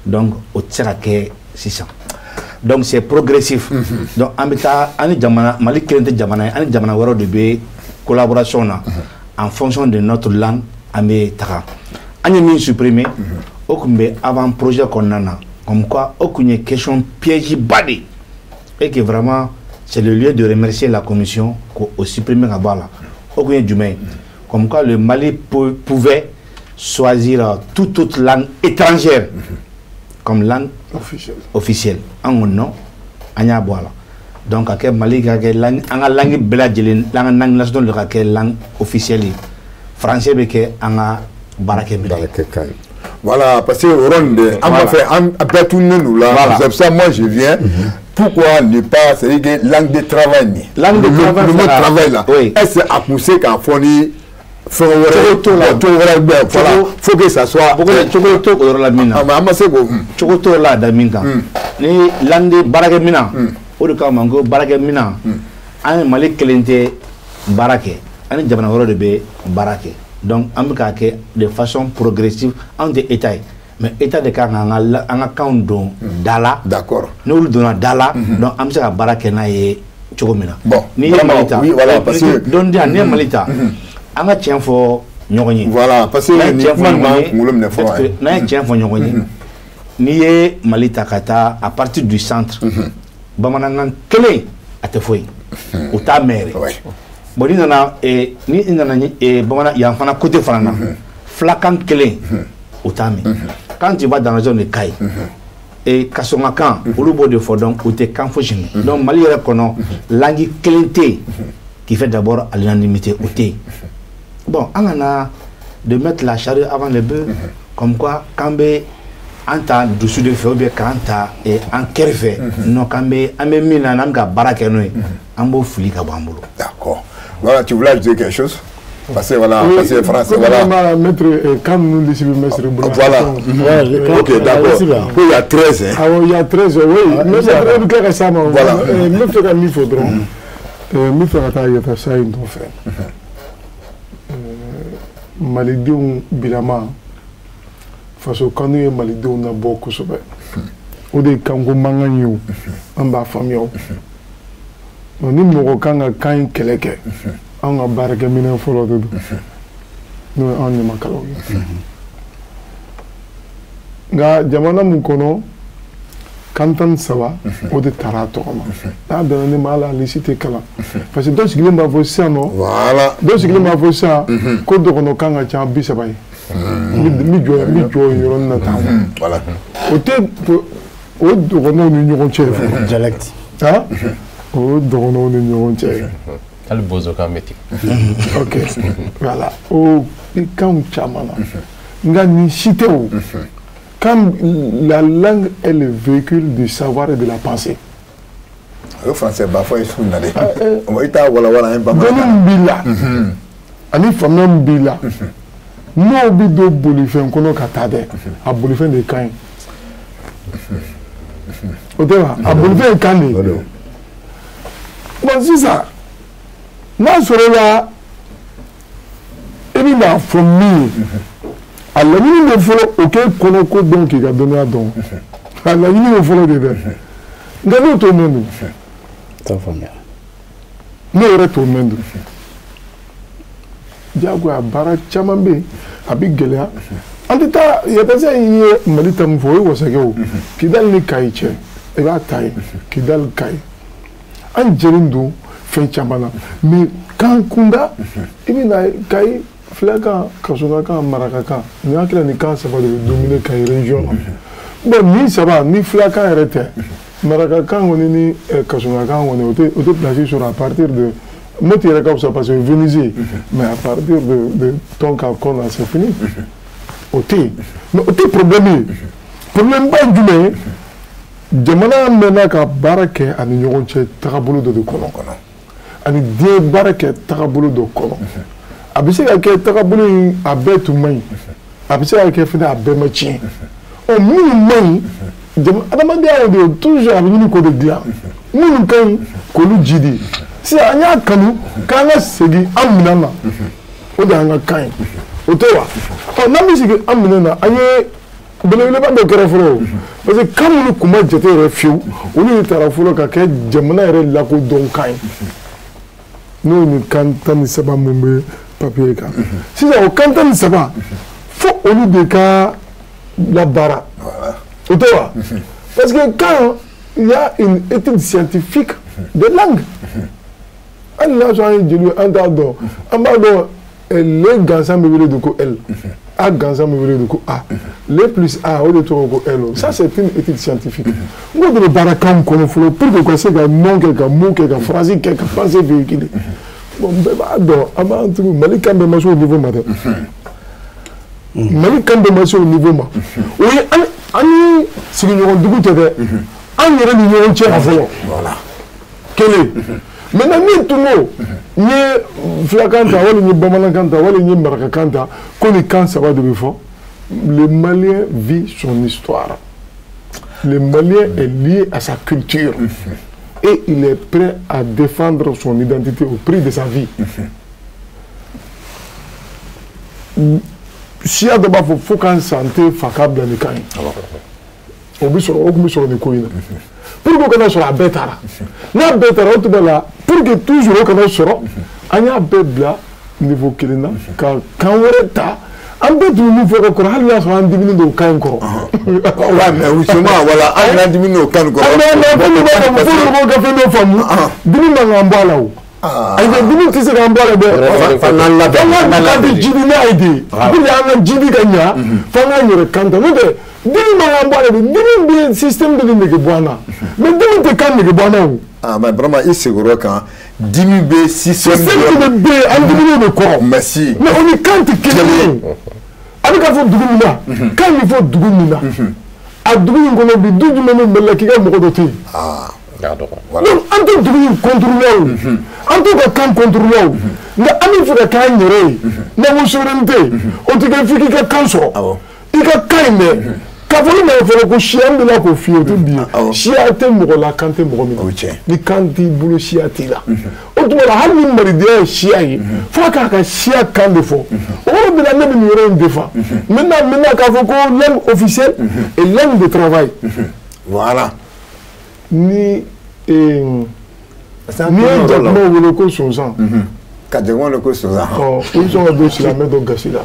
Donc o tɛ se ka kɛ sisan. Donc c'est progressif. Donc an bɛ taa, an ni jamana, Mali kelen tɛ jamana ye, an ni jamana wɛrɛw de bɛ collaboration na. En fonction de notre langue, an bɛ taga. An ye min supprimer, o tun bɛ avant projet kɔnɔna na, comme quoi o tun ye question piège ba de ye, et que vraiment c'est le lieu de remercier la commission k'o supprimer ka bɔ a la. O tun ye jumɛn ye? Comme quoi le Mali pouvait choisir toute autre langue étrangère comme langue officielle. Officielle. An ko non, an y'a bɔ a la. Donc ka kɛ Mali ka kɛ langue, an ka langue bɛɛ lajɛlen, an ka langue nationale de ka kɛ langue officielle ye, français bɛ kɛ an ka baarakɛminɛn ye. Baarakɛkan ye. Voilà, parce que o yɔrɔ nin de, an b'a fɛ an bɛɛ tununnen don la. Voilà. C'est pour ça, moi je viens. Pourquoi ne pas, c'est-à-dire que langue de travail nin. Langue de le, travail, le mot fana. travail là. Oui. Est-ce que a kun se k'a fɔ ni fɛn wɛrɛ Cogo t'o la. Bon, cogo wɛrɛ bɛ, voilà, Cogo- faut que ça soit. Cogo t'o o yɔrɔ la min na. Ah, mais an ma se k'o. Cogo t'o la da min kan ni langue de baarakɛminɛn, o de kama n ko baarakɛminɛn, an ye Mali kelen tɛ baara kɛ, an ni jamana wɛrɛw de bɛ baara kɛ. Donc an bɛ k'a kɛ de façon progressive. Anw tɛ état ye, mais état de kan k'an ka an ka kanw don da la. D'accord. N'olu donna da la, donc an bɛ se ka baara kɛ n'a ye cogo min na. Bon, n'i ye vraiment, Mali ta, oui, voilà, parce que- don di yan, n'i ye Mali ta, an ka tiɲɛ fɔ ɲɔgɔn ye. Voilà, parce que N'an ye nin tiɲɛ fɔ kuma nin ɲɔgɔn b'an ye, kunkolo minɛ fɔlɔ. peut-être que n'an ye tiɲɛ fɔ ɲɔgɔn ye, n'i ye Mali ta ka taa à partir du centre, bamanankan kelen a tɛ fɔ yen, u t'a mɛn yɛrɛ. Bon, n'i nana ni i nana ni bamanan yan fana côté fana na, fulakan kelen u t'a mɛn. Quand tu vas dans la zone de Kayi et kasɔngakan, olu b'o de fɔ, donc u tɛ kan fosi mɛn. Donc Mali yɛrɛ kɔnɔ, langue kelen tɛ yen qui fait d'abord à l'unanimité, o tɛ yen. Bon, an kana de mettre la charrue avant les bœufs, comme quoi k'an bɛ an ta dusu de fɛ ou bien k'an ta an kɛrɛfɛ. Non, k'an bɛ an bɛ min na, n'an bɛ ka baara kɛ n'o ye, an b'o fili ka bɔ an bolo. D'accord. Voilà, tu voulais ajouter quelque chose? Parce que voilà, parce que français, voilà. Maître, quand nous lisons Maître Boula. Voilà. Ok, d'accord. Oui, il y a 13. Hein. Ah oui, il y a 13, oui. Mais c'est très clair récemment. Voilà. Me faire un faudra. Me faire un ça une fait. Malidenw bilama faso kanu ye malidenw na bɔ kosɛbɛ. O de ye kanko mankan ye o, an b'a faamuya o. Ni mɔgɔ kan ka kan in kɛlɛ kɛ, anw ka baarakɛminɛn fɔlɔ de don, n'o ye anw ɲamakalaw ye. Nka jamana mun kɔnɔ, kan 13 o de taara a tɔgɔ ma. N'a bɛnna ne ma, hali a lisi tɛ kalan. Parce que dɔ sigilen b'a fɔ sisan nɔ. Voilà. Dɔ sigilen b'a fɔ sisan ko dɔgɔnɔ kan ka ca 30 ye. N bɛ jɔ o yɔrɔnin na tan. Voilà. O tɛ o dɔgɔnɔw ni ɲɔgɔn cɛ fɔlɔ. Dialecte. Han? O dɔgɔnɔw ni ɲɔgɔn cɛ. Hali bozokan bɛ ten. Ok. Voilà. O kanw caman na. Nka nin si tɛ o. Quand la langue est le véhicule du savoir et de la pensée. Le français b'a fɔ ye su na dɛ. I t'a walawala an ye bamanankan. Dɔnni min b'i la, ani faamuya min b'i la, n'o bɛ don bolifɛn kɔnɔ ka taa dɛ, a bolifɛn de ka ɲi. O tɛ wa? A bolifɛn ye kan de ye. Bon sisan, n'a sɔrɔ la i bɛ n'a fɔ min ye. A laɲini bɛ fɔlɔ o k'e kɔnɔ ko dɔn k'i ka dɔnniya dɔn. A laɲini bɛ fɔlɔ de dɛ. Nka n'o t'o mɛn dun. T'a faamuya. N'o yɛrɛ t'o mɛn dun. Diyagoya baara caman bɛ yen, a bɛ gɛlɛya. An tɛ taa Yatasa ye Mali ta min fɔ o ye wasakɛ o. Kidali ni Kayi cɛ, i b'a ta yen. Kidali Kayi. An jɛlen don fɛn caman na. Mais kan kunda, i bɛ na Kayi. Filakan, kasokakan, marakakan, nin hakili ni kan 3 de bɛ dominer Kayi région na. Bon nin 3 ni filakan yɛrɛ tɛ, marakakan kɔni ni kasokakan kɔni o tɛ place sɔrɔ à partir de Moti yɛrɛ ka fisa parce que Venise, mais à partir de Tonka Kɔna c'est fini. O tɛ yen, mais o tɛ problème ye. Problème ba ye jumɛn ye? Jamana mɛnna ka baara kɛ ani ɲɔgɔn cɛ tagabolo dɔ de kɔnɔ, ani diɲɛ baara kɛ tagabolo dɔ kɔnɔ. A bɛ se ka kɛ tagabolo in a bɛɛ tun man ɲi, a bɛ se ka kɛ fɛnɛ a bɛɛ ma tiɲɛ. Ɔ minnu man ɲi, adamadenya de ye toujours a bɛ ɲini k'o de dilan. Minnu ka ɲi k'olu jidi. Sisan an y'a kanu k'an ka segin an minɛn na, o de y'an ka kan ye. O tɛ wa? Ɔ n'an bɛ segin an minɛn na, an ye belebeleba dɔ kɛra fɔlɔ o. Parce que kan minnu tun ma jate yɛrɛ fiyewu, olu de taara fɔlɔ ka kɛ jamana yɛrɛ lakodɔn kan ye. N'o ye nin kan 13 mun bɛ papier kan. Sisan o kan 13 fo olu de ka labaara. O tɛ wa? Parce que quand il y a une étude scientifique de langue, hali n'a sɔrɔ an ye jeliw ye, an t'a dɔn. An b'a dɔn le gansan bɛ wele de ko L, A gansan bɛ wele de ko A, le plus A o de tɔgɔ ko L. Ça c'est une étude scientifique. N ko de bɛ baara kanw kɔnɔ fɔlɔ pour que u ka se ka nom kɛ, ka mot kɛ, ka phrase kɛ, ka pensée véhiculer. Bon bɛɛ b'a dɔn, an b'an tugu Mali kan bɛɛ ma se o niveau ma dɛ. Mali kan bɛɛ ma se o niveau ma. O ye an ni sigiɲɔgɔn dugu tɛ dɛ. An yɛrɛ ni ɲɔgɔn cɛ a fɔlɔ. Voilà. Kelen. Maintenant min tun ko n ye filakan ta wali n ye bamanankan ta wali n ye marakakan ta ko nin kan 3 de bɛ fɔ. Le Malien vit son histoire. Le Malien est lié à sa culture. Et il est prêt à défendre son identité au prix de sa vie. Siya dɔ b'a fɔ fo k'an san tɛ fa k'a bila nin kan ye. O bɛ sɔrɔ, o tun bɛ sɔrɔ nin ko in na. Pour que o kana sɔrɔ a bɛɛ taara. N'a bɛɛ taara o tun bɛ la pour que toujours o kana sɔrɔ, an y'a bɛɛ bila niveau kelen na ka kan wɛrɛ ta. An bɛɛ tun bɛ min fɔ ka kɔrɔ hali n'a sɔrɔ an diminen don o kan in kɔrɔ. Ouais, mais justement, voilà, an diminen don o kan in kɔrɔ. An bɛ fɛn dɔ b'a faamu, fo mɔgɔw ka fɛn dɔ faamu. Dimi man k'an bɔ a la o. Ayi, dimi tɛ se k'an bɔ a la dɛ. F'an k'an labɛn. F'an ka kan de jidi n'a ye de. Pour que an ka jidi ka ɲa, f'an k'an yɛrɛ kan ta. N'o tɛ dimi man k'an bɔ a la dɛ. Dimi bɛ système de nege bɔ an na. Mais dimi tɛ kan nege bɔ an na o. Ah, mais vraiment, i seginna o kan. Dimi bɛ système de bɛ yen, an diminen de kɔrɔ. Merci. Mais o ni kan tɛ kelen ye. A bɛ ka fɔ dugu min na, kan bɛ fɔ dugu min na. A dugu in kɔnɔ bi, du jumɛn bɛ Mali la k'i ka mɔgɔ dɔ to yen? Ah, Donc an tɛ dugu in contrôler o, an t'u ka kan contrôler o, nka an bɛ fɛ ka k'an yɛrɛ ye. N'an ko souveraineté, o tɛ kɛ f'i k'i ka kan sɔrɔ. I ka kan in dɛ, k'a fɔ ni mɔgɔ fɔlɔ ko siya, n bɛna k'o f'i ye, o tɛ bi ye. Siya tɛ mɔgɔ la, kan tɛ mɔgɔ min na. Ni kan t'i bolo, siya t'i la. O tuma la, hali ni malidenya ye siya ye, f'a k'a ka siya kan de fɔ. O yɔrɔ de la, ne bɛ nin yɔrɔ in défend. Maintenant k'a fɔ ko langue officielle et langue de travail. Voilà. Ni n'i ye jakuma wele ko sonsan. Ka jakuma wele ko sonsan. Ɔ, i bɛ sɔn ka don silamɛ dɔ gasi la.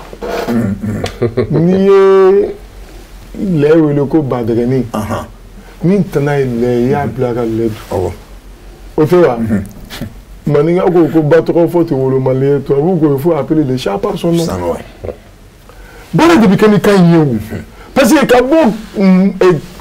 N'i ye lɛ wele ko badɛgɛnin, min tana ye lɛ ye, i y'a bila ka lɛ dun. O tɛ wa? Maninka ko ba tɔgɔ fɔ tɛ wolomali ye, tubabuw ko il faut appeler le chat par son nom. Baara de bɛ kɛ ni kan in ye o. Parce que ka bɔ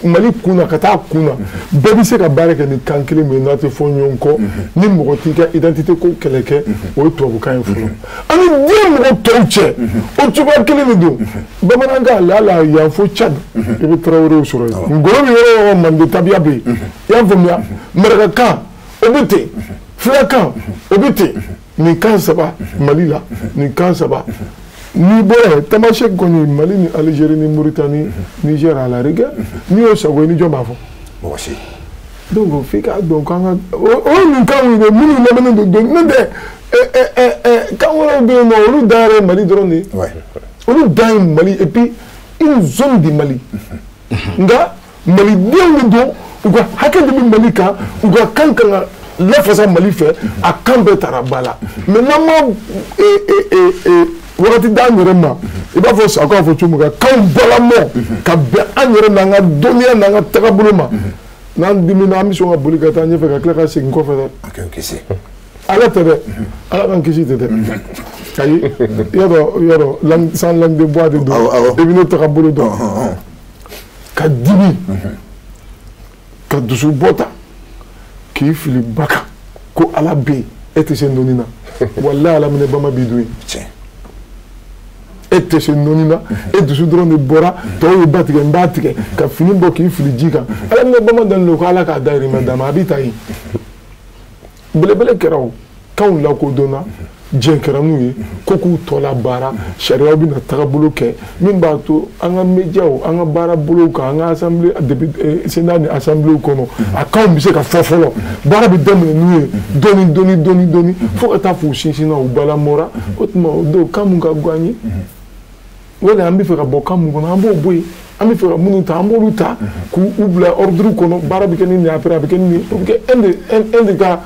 Mali kun na ka taa kun na, bɛɛ bɛ se ka baara kɛ ni kan kelen min ye, n'a tɛ fɔ ɲɔgɔn kɔ, ni mɔgɔ t'i ka identité ko kɛlɛ kɛ, o ye tubabukan ye fɔlɔ. Ani diɲɛ mɔgɔ tɔw cɛ, o cogoya kelen de don. Bamanankan la yan fo Tchad, i bɛ tarawelew sɔrɔ yen. Ngolo bɛ yɔrɔ o yɔrɔ, Mande tabiya bɛ yen. I y'a faamuya? Marakakan o bɛ ten, filakan o bɛ ten. Nin kan saba Mali la, nin kan saba. N'i bɔra yen, Tamasek kɔni, Mali ni Algérie ni Mauritanie, Niger à la rigueur, n'i y'o sago ye, ni jɔn b'a fɔ? Mɔgɔ si. Donc f'i k'a dɔn k'an ka o ye nin kanw ye minnu lamɛnnen don, n'o tɛ kan wɛrɛw bɛ yen nɔ, olu dan yɛrɛ ye Mali dɔrɔn de ye. Olu dan ye Mali et puis une zone du Mali. Nka malidenw de don, u ka hakɛ de bɛ Mali kan, u ka kan kan ka lafasa Mali fɛ, a kan bɛɛ taara ba la. Mais n'an ma wagati d'an yɛrɛ ma, i b'a fɔ Sako y'a fɔ cogo min, ka kanw balamɔ ka bɛn an yɛrɛ n'an ka dɔnniya n'an ka tagabolo ma, n'an dimina, an bɛ sɔn ka boli ka taa ɲɛfɛ ka tila ka segin kɔfɛ dɛ. Ala tɛ dɛ, Ala k'an kisi tɛ dɛ. Ayi, i y'a dɔn, sans langue de bois de don, i bɛ ne tagabolo dɔn. Ka dimi, ka dusu bɔ ta, k'i fili ba kan ko Ala bɛ yen, e tɛ se nɔni na. Walahi, Ala minɛ bama b'i dun yen. E tɛ se nɔni na, e dusu dɔrɔn de bɔra, tɔw ye ba tigɛ, n b'a tigɛ, ka fini bɔ k'i fili ji kan. Ala minɛ bama dalen don ko Ala k'a dahirimɛ d'a ma, a b'i ta yen. Belebele kɛra o, kanw lakodɔnna, diɲɛ kɛra n'u ye, ko k'u tɔ la baara, sariyaw bɛna tagabolo kɛ min b'a to an ka médiaw, an ka baara bolow kan, an ka assemblée, député, sénat ni assemblée kɔnɔ, a kanw bɛ se ka fɔ fɔlɔ. Baara bɛ daminɛ n'u ye dɔɔni dɔɔni dɔɔni dɔɔni fo ka taa f'u sinsinna, u balamɔra. O tuma o don, kan mun ka go an ye, wala an bɛ fɛ ka bɔ kan mun kɔnɔ, an b'o bɔ yen. An bɛ fɛ ka minnu ta, an b'olu ta k'u bila ordre kɔnɔ. Baara bɛ kɛ ni nin ye, après a bɛ kɛ ni nin ye, o bɛ kɛ Inde, Inde ka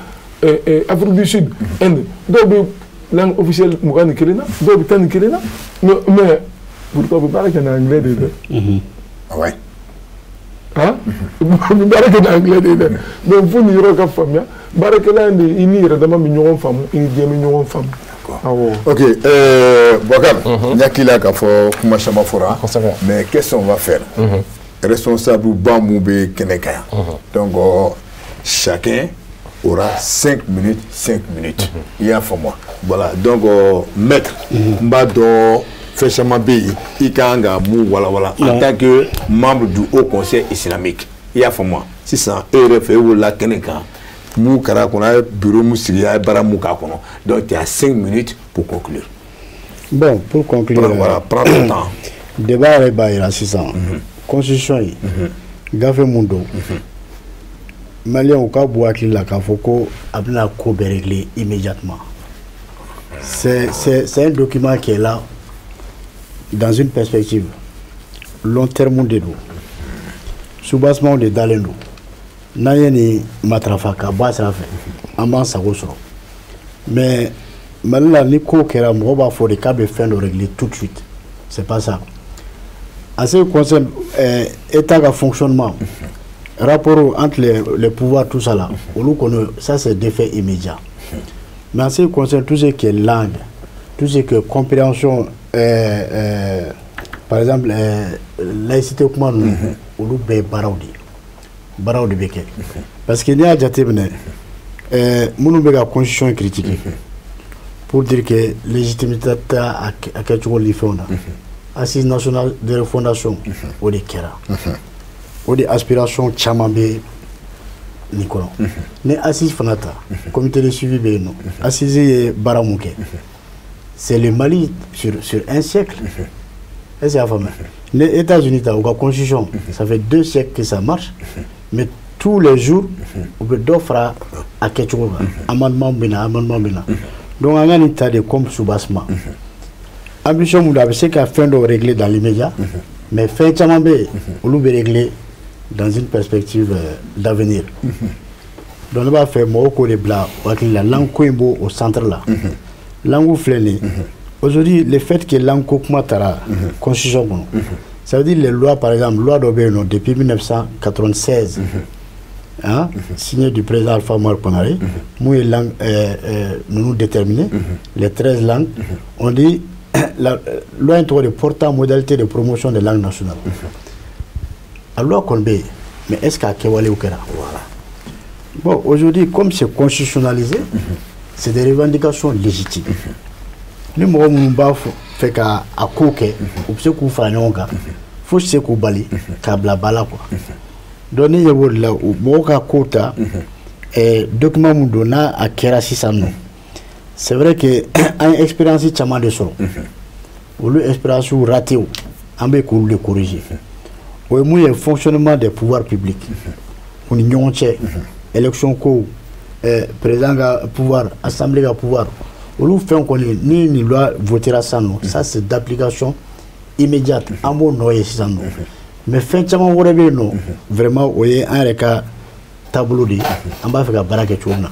Afrique du Sud, Inde, dɔw bɛ langue officielle 21 na, dɔw bɛ 11 na, mais pourtant u bɛ baara kɛ ni anglais de ye dɛ. Ouais. Han, u bɛ baara kɛ ni anglais de ye dɛ. Donc fo nin yɔrɔ ka faamuya, baarakɛla in de, i ni yɛrɛ dama bɛ ɲɔgɔn faamu, i ni diɲɛ bɛ ɲɔgɔn faamu. Awɔ. Ok, Boubacar, n hakili la k'a fɔ kuma caman fɔra, mais qu'est-ce qu'on va faire? Responsable ba mun bɛ kɛnɛ kan yan. Donc chacun aura 5 minutes, 5 minutes. I y'a faamu? Voilà, donc maître, n b'a dɔn fɛn caman bɛ yen i kan ka mun walawala en tant que membre du Haut Conseil islamique. I y'a faamu? Sisan e yɛrɛ fɛ, e wolola kɛnɛ kan, mun kɛra a kɔnɔ, a ye bureau mun sigi, a ye baara mun k'a kɔnɔ. Donc tu as 5 minutes pour conclure. Bon, pour conclure. Voilà, prends ton temps. Débat yɛrɛ b'a yira sisan. Constitution ye gafe mun don, maliyɛnw ka bɔ hakili la k'a fɔ ko a bɛna ko bɛɛ régler immédiatement. C'est un document qui est là dans une perspective long terme de don, soubassement de dalen don. N'an ye nin matarafa ka bɔ a sira fɛ, an b'an sago sɔrɔ. Mais Mali la, ni ko kɛra, mɔgɔ b'a fɔ de k'a bɛ fɛn dɔ régler tout de suite. C'est pas ça. En ce qui concerne état ka fonctionnement, rapport entre les pouvoirs, tout ça là, olu kɔni, ça c'est d'effet immédiat. Mais en ce qui concerne tout ce qui est langue, tout ce qui est compréhension, par exemple laïcité kuma ninnu, olu bɛɛ ye baaraw de ye, baaraw de bɛ kɛ. Parce que n'i y'a jateminɛ, minnu bɛ ka constitution critiquer pour dire que légitimité t'a a kɛcogo ni fɛnw na, assise nationale de refondation o de kɛra, o de aspiration caman bɛ. nin kɔnɔ. Ni assise fana ta, comité de suivi bɛ yen nɔ, assise ye baara mun kɛ, c'est le Mali sur un siècle. Est-ce que y'a faamuya? Les États-Unis ta, u ka constitution, ça fait 2 siècles que ça marche, mais tous les jours u bɛ dɔ fara a kɛcogo kan, amendement bɛ na, amendement bɛ na. Donc an ka nin ta de comme soubassement. Ambition mun don, a bɛ se ka fɛn dɔw régler dans l'immédiat, mais fɛn caman bɛ yen, olu bɛ régler dans une perspective d'avenir. Donc ne b'a fɛ mɔgɔw k'o de bila u hakili la. Langue ko in b'o o centre la. Langue filɛ nin ye, aujourd'hui, le fait que langue ko kuma taara constitution kɔnɔ, ça veut dire les lois, par exemple loi dɔ bɛ yen nɔ depuis 1996, hein, signé du président Alpha Oumar Konaré, mun ye langue ninnu déterminé, les 13 langues. On dit la loi in tɔgɔ de portant modalité de promotion des langues nationales. A loi kɔni bɛ yen, mais est-ce qu'a kɛwalew kɛra? Voilà. Bon, aujourd'hui, comme c'est constitutionnalisé, c'est des revendications légitimes. Ni mɔgɔ minnu b'a fɛ ka a ko kɛ, u bɛ se k'u fara ɲɔgɔn kan, fosi tɛ se k'u bali k'a bila ba la, quoi. Donc ne ɲɛ b'o de la, mɔgɔw ka ko ta document mun don n'a a kɛra sisan nɔ. C'est vrai que an ye expérience caman de sɔrɔ, olu expérience raté, an bɛ k'olu de corriger. O ye mun ye? Fonctionnement des pouvoirs publics u ni ɲɔgɔn cɛ, élection kow, président ka pouvoir, assemblée ka pouvoir, olu fɛn kɔni, ni nin loi votera sisan nɔ, ça c'est d'application immédiate, an b'o nɔ ye sisan nɔ. Mais fɛn caman wɛrɛ bɛ yen nɔ, vraiment, o ye an yɛrɛ ka taabolo de ye, an b'a fɛ ka baara kɛ cogo min na.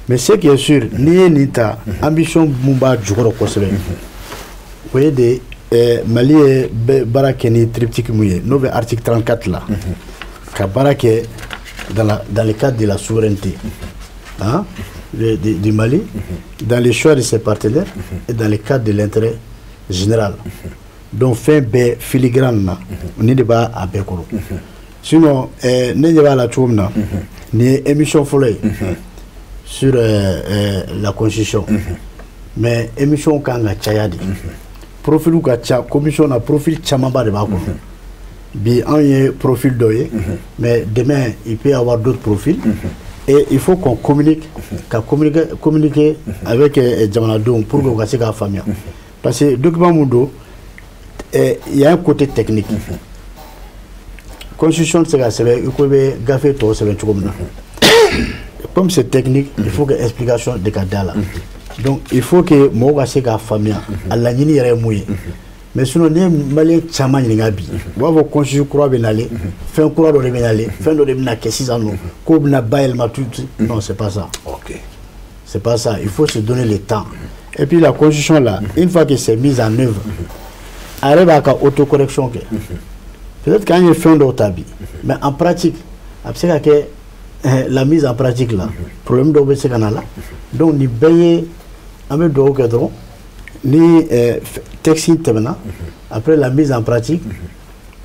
Mais ce qui est sûr, n'i ye nin ta, ambition mun b'a jukɔrɔ kosɛbɛ, o ye de Mali ye bɛ baara kɛ ni triptyque mun ye, n'o bɛ article 34 la, ka baara kɛ dans le cadre de la souveraineté, hein, du Mali, dans le choix de ses partenaires et dans le cadre de l'intérêt général. Donc fɛn bɛɛ filigrane na, nin de b'a a bɛɛ kɔrɔ. Sinon ne ɲɛ b'a la cogo min na, nin ye émission fɔlɔ ye sur la constitution, mais émission kan ka caya de, profil ka ca commission na, profil camanba de b'a kɔnɔ. Bi anw ye profil dɔ ye, mais demain il peut y avoir d'autres profils et il faut qu'on communique, ka communiquer avec jamanadenw pour que u ka se k'a faamuya, parce que document mun don, il y a un côté technique. Constitution tɛ se ka sɛbɛn i ko i bɛ gafe tɔw sɛbɛn cogo min na. Comme c'est technique, il faut que explication de ka da la. Donc il faut que mɔgɔw ka se k'a faamuya a laɲini yɛrɛ ye mun ye. Mais sinon, n'i ye malien caman ɲininka bi, u b'a fɔ constitution kura bɛ nalen, fɛn kura dɔ de bɛ nalen, fɛn dɔ de bɛna kɛ sisan nɔ, k'o bɛna bayɛlɛma tout de suite. Non, c'est pas ça. C'est pas ça. Il faut se donner le temps. Et puis la constitution là, une fois que c'est mise en œuvre, a yɛrɛ b'a ka autocorrection kɛ. Peut-être qu'an ye fɛn dɔw ta bi, mais en pratique, a bɛ se ka kɛ la mise en pratique là, problème dɔw bɛ se ka na la. Donc nin bɛɛ ye, an bɛ dugawu kɛ dɔrɔn ni texte in tɛmɛna, après la mise en pratique,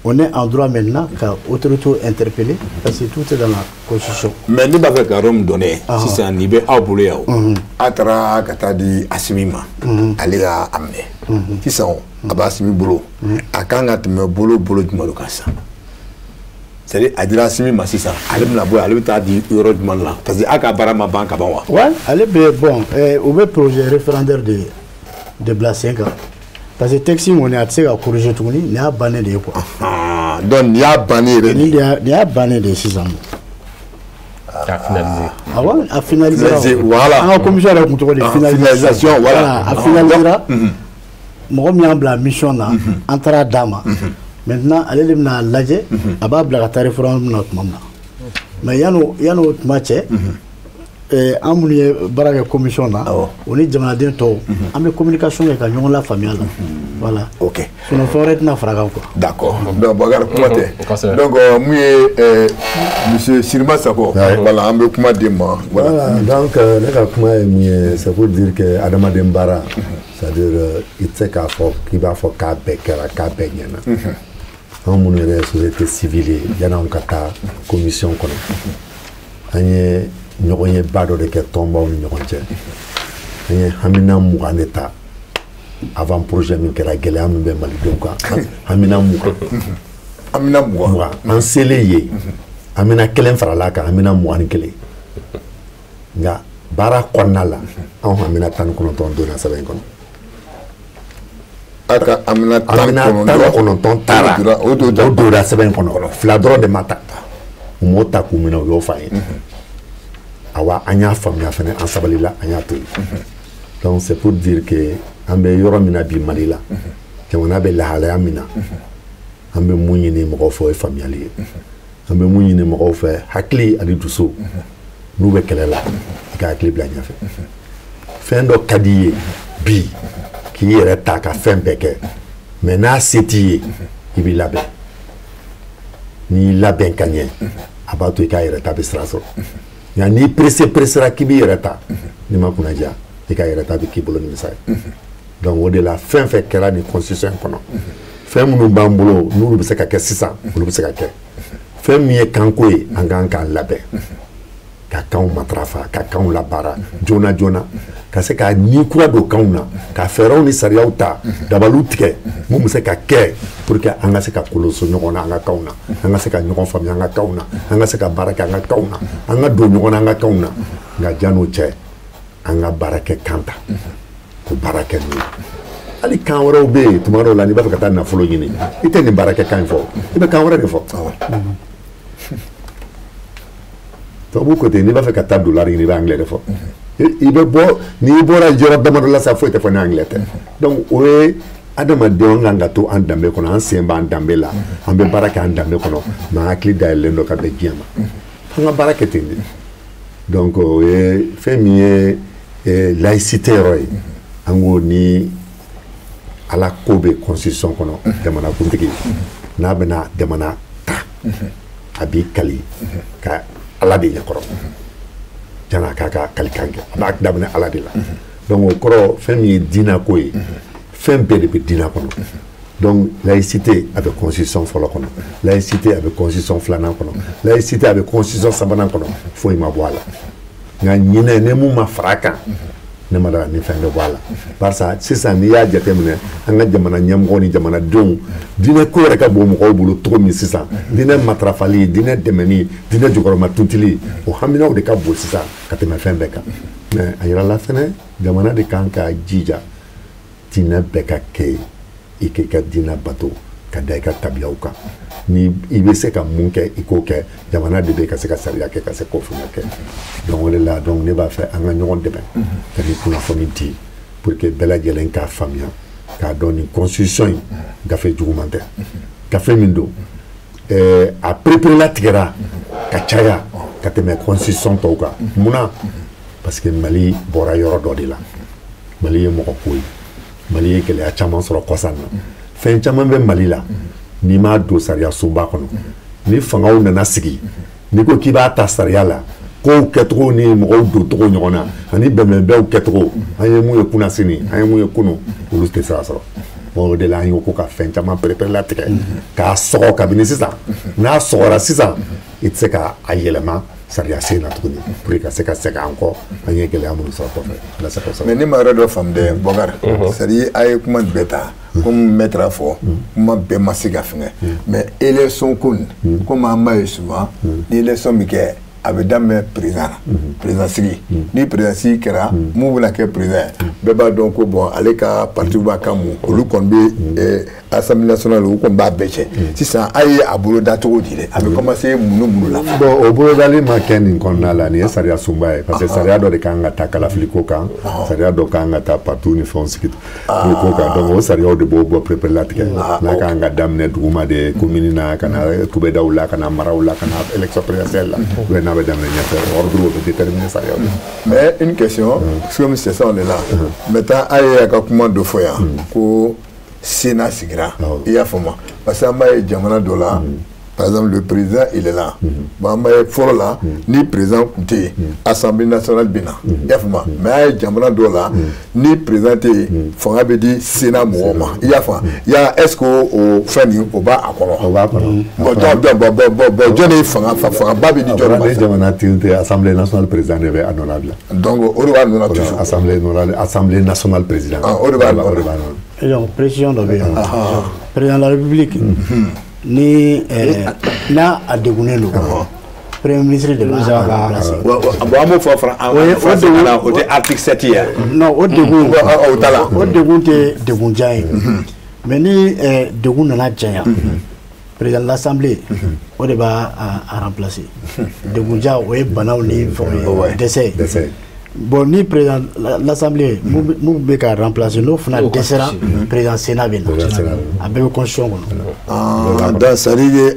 on est en droit maintenant ka autorité interpeller, parce que tout est dans la constitution. Mais ne b'a fɛ ka yɔrɔ min dɔn dɛ, sisan nin bɛ aw bolo yan, o a taara ka taa di Asimi ma, ale y'a a minɛ sisan, o a bɛ Asimi bolo, a kan ka tɛmɛ bolo jumɛn de kan sisan? C'est à dire a dira Asimi ma sisan, ale bɛna bɔ yen, ale bɛ taa di yɔrɔ jumɛn la? Parce que a ka baara ma ban ka ban wa? Ouais, ale bɛ bon, u bɛ projet référendaire de bila sen kan, parce que texte in kɔni, a tɛ se ka corriger tuguni, nin y'a bannen de ye, quoi. Ah, donc nin y'a bannen yɛrɛ de Nin ye. de y'a, nin y'a bannen de ye sisan nɔ. K'a finaliser. Awɔ, a finalisera. Finaliser, voilà. An ka commission yɛrɛ kun tɔgɔ de Ah, finalisation. finalisation, voilà. A finalisera. Mɔgɔ min y'an bila mission na, an taara d'a ma. Maintenant ale de bɛna lajɛ, a b'a bila ka taa référendum na tuma min na. Mais yan'o tuma cɛ, an minnu ye baara kɛ commission na, o ni jamanaden tɔw, an bɛ communication kɛ ka ɲɔgɔn lafaamuya la. Voilà. Ok. Sinon fɛn wɛrɛ tɛna fara a kan, quoi. D'accord. Donc Bakari, kuma tɛ. Kosɛbɛ. Donc mun ye monsieur Sirima Sakɔ, voilà, an bɛ kuma di ma. Voilà. Voilà, donc ne ka kuma ye mun ye, c'est pour dire que adamaden baara, c'est à dire i tɛ se k'a fɔ k'i b'a fɔ k'a bɛɛ kɛra, k'a bɛɛ ɲɛna. Anw minnu yɛrɛ ye société civile ye, yan'anw ka taa commission kɔnɔ, an ye ɲɔgɔn ye ba dɔ de kɛ tɔnbaw ni ɲɔgɔn cɛ. An ye hamina 20 de ta avant projet min kɛra, gɛlɛya min bɛ malidenw kan, hamina 20. Hamina 20. 20. An selen yen, Amina kelen farala kan, amina 21. Nka baara kɔnɔna la, anw amina 19 donna sɛbɛn kɔnɔ. A ka amina 19 taara o donna sɛbɛn kɔnɔ, 2 dɔrɔn de ma ta. U m'o ta k'u minɛ, u y'o f'a ye. Awa an y'a faamuya fɛnɛ, an sabalila, an y'a to yen. Donc c'est pour dire que an bɛ yɔrɔ min na bi Mali la, jamana bɛ lahalaya min na, an bɛ mun ɲini mɔgɔw fɛ, o ye faamuyali ye. An bɛ mun ɲini mɔgɔw fɛ, hakili ani dusu, n'u bɛ kɛlɛ la, i ka hakili bila ɲɛfɛ. Fɛn dɔ ka di i ye bi k'i yɛrɛ ta ka fɛn bɛɛ kɛ, mais n'a se t'i ye, i b'i labɛn. N'i labɛn ka ɲɛ, a b'a to i k'a yɛrɛ ta bɛ sira sɔrɔ. Nka n'i pressera k'i b'i yɛrɛ ta, n'i ma kunnaja, i ka yɛrɛ ta bɛ k'i bolo nimisa ye. Donc o de la, fɛn fɛn kɛra nin constitution kɔnɔ, fɛn minnu b'an bolo n'olu bɛ se ka kɛ sisan, olu bɛ se ka kɛ. Fɛn min ye kanko ye, an kan k'an labɛn ka kanw matarafa, ka kanw labaara joona joona, ka se ka ni kura don kanw na, ka fɛɛrɛw ni sariyaw ta, dabaliw tigɛ mun bɛ se ka kɛ pour que an ka se ka koloso ɲɔgɔn na an ka kanw na, an ka se ka ɲɔgɔn faamuya an ka kanw na, an ka se ka baara kɛ an ka kanw na, an ka don ɲɔgɔn na an ka kanw na. Nka jan'o cɛ, an ka baara kɛ kan ta, ko baara kɛ n'o ye. Hali kan wɛrɛw bɛ yen, tuma dɔw la n'i b'a fɛ ka taa nafolo ɲini, i tɛ nin baara kɛ kan in fɔ, i bɛ kan wɛrɛ de fɔ. Tubabu ko ten, n'i b'a fɛ ka taa dollar ɲini, i bɛ anglais de fɔ. I bɛ bɔ, n'i bɔra yɔrɔ damadɔ la sa, foyi tɛ fɔ ni anglais tɛ. Donc o ye adamadenw kan ka to an danbe kɔnɔ, an sen b'an danbe la, an bɛ baara kɛ an danbe kɔnɔ, mais an hakili dayɛlɛlen don ka bɛn diɲɛ ma. An ka baara kɛ ten de. Donc o ye fɛn min ye laïcité yɔrɔ ye. An ko ni Ala ko bɛ constitution kɔnɔ, jamanakuntigi n'a bɛna jamana ta, a b'i kali ka Ala de ɲɛkɔrɔ, jan'a k'a ka kalikan kɛ, a b'a daminɛ Ala de la. Donc o kɔrɔ, fɛn min ye diinɛ ko ye, fɛn bɛɛ de bɛ diinɛ kɔnɔ. Donc laïcité a bɛ constitution fɔlɔ kɔnɔ, laïcité a bɛ constitution filanan kɔnɔ, laïcité a bɛ constitution sabanan kɔnɔ, foyi ma bɔ a la. Nka ɲinɛ ni mun ma fara a kan, ne ma dala ni fɛn bɛ bɔ a la. Barisa sisan n'i y'a jateminɛ, an ka jamana ɲɛmɔgɔ ni jamanadenw, diinɛ ko yɛrɛ ka bon mɔgɔw bolo cogo min sisan, diinɛ matarafali, diinɛ dɛmɛni, diinɛ jukɔrɔma tuntili, o haminaw de ka bon sisan ka tɛmɛ fɛn bɛɛ kan. Mais a yirala fɛnɛ, jamana de kan ka jija diinɛ bɛɛ ka kɛ i k'i ka diinɛ bato ka da i ka tabiyaw kan. Ni i bɛ se ka mun kɛ, i k'o kɛ. Jamana de bɛ ka se ka sariya kɛ, ka se k'o fana kɛ. Donc o de la, donc ne b'a fɛ an ka ɲɔgɔn dɛmɛ ka nin kunnafoni di pour que bɛɛ lajɛlen k'a faamuya, k'a dɔn nin constitution in gafe juguman tɛ. Gafe min don, a pereperelatigɛra ka caya ka tɛmɛ constitution tɔw kan. Munna? Parce que Mali bɔra yɔrɔ dɔ de la. Mali ye mɔgɔ ko ye. Mali ye gɛlɛya caman sɔrɔ kɔsan na. Fɛn caman bɛ Mali la, n'i m'a don sariya sunba kɔnɔ, ni fangaw nana sigi, n'i ko k'i b'a ta sariya la, kow kɛcogo ni mɔgɔw doncogo ɲɔgɔn na, ani bɛnbɛnbɛnw kɛcogo, an ye mun ye kunnasini, an ye mun ye kunun, olu tɛ sira sɔrɔ. Bon o de la, an ko ka fɛn caman pereperelatigɛ k'a sɔgɔ kabini sisan. N'a sɔgɔra sisan, i tɛ se k'a yɛlɛma sariya sen na tuguni pour que ka se ka segin an kɔ, an ye gɛlɛya minnu sɔrɔ kɔfɛ. Mais ne ma yɔrɔ dɔ faamu dɛ, Bɔkari. C'est à dire a ye kuma bɛɛ ta comme maître a fɔ, kuma bɛɛ ma se ka fɛngɛ, mais élection ko nin, comme an b'a ye souvent, ni élection bɛ kɛ, a bɛ daminɛ président na, président sigi. Ni président sigi kɛra, mun bɛna kɛ président ye, bɛɛ b'a dɔn ko bon, ale ka parti b'a kan mun, olu kɔni bɛ Assemblée nationale, olu kɔni b'a bɛɛ cɛ. Sisan a ye a bolo da cogo di dɛ? A bɛ commencer mun ni mun la? Bon, o bolodali ma kɛ nin kɔnɔna la. Nin ye sariya sunba ye, parce que sariya dɔ de kan ka ta kalafiliko kan, sariya dɔ kan ka ta parti ni fɛnw sigi ko kan. Donc o sariyaw de b'o bɔ pereperelatigɛ n'a kan ka daminɛ duguma de, commune na, ka na togodaw la, ka na maraw la, ka na élection présidentielle la, ou bien n'a bɛ daminɛ ɲɛfɛ, ordre bɛ déterminer sariyaw la. Mais une question, comme c'est ça, on est là. Maintenant, a ye a ka kuma dɔ fɔ yan ko Sénat sigira, i y'a faamu, parce que an b'a ye jamana dɔ la, par exemple le président, il est là. Bon, an b'a ye fɔlɔ la, ni président tun tɛ yen, Assemblée nationale bɛ na, i y'a faamu. Mais an ye jamana dɔ la, ni président tɛ yen, fanga bɛ di Sénat mɔgɔw ma, i y'a faamu. Ya, est ce que o fɛn nin, o b'a a kɔnɔ? O b'a kɔnɔ. Bon, donc bon, jɔn de ye fanga, fangaba bɛ di jɔn ma? Ni jamana tɛ, Assemblée nationale président de bɛ a nɔ labila. Donc o de b'a nɔ la toujours. Assemblée nationale président. Ah, o de b'a nɔ la. O de b'a nɔ la. Donc précision dɔ bɛ yen, président de la République, ni n'a a degunnen don, Premier ministre de b'a remplacer. Bon, an b'o fɔ français la, o tɛ article 7 ye. Non, o degun o t'a la. O degun tɛ degun jan ye. Mais ni degun nana janya, président de l'Assemblée, o de b'a remplacer. Degun jan, o ye banaw ni fɛnw ye, dɛsɛ. Bon, ni président l'Assemblée mun bɛ ka remplacer, n'o fana dɛsɛra, président Sénat bɛ na. A bɛɛ bɛ constitution kɔnɔ. Ah, donc ça veut dire,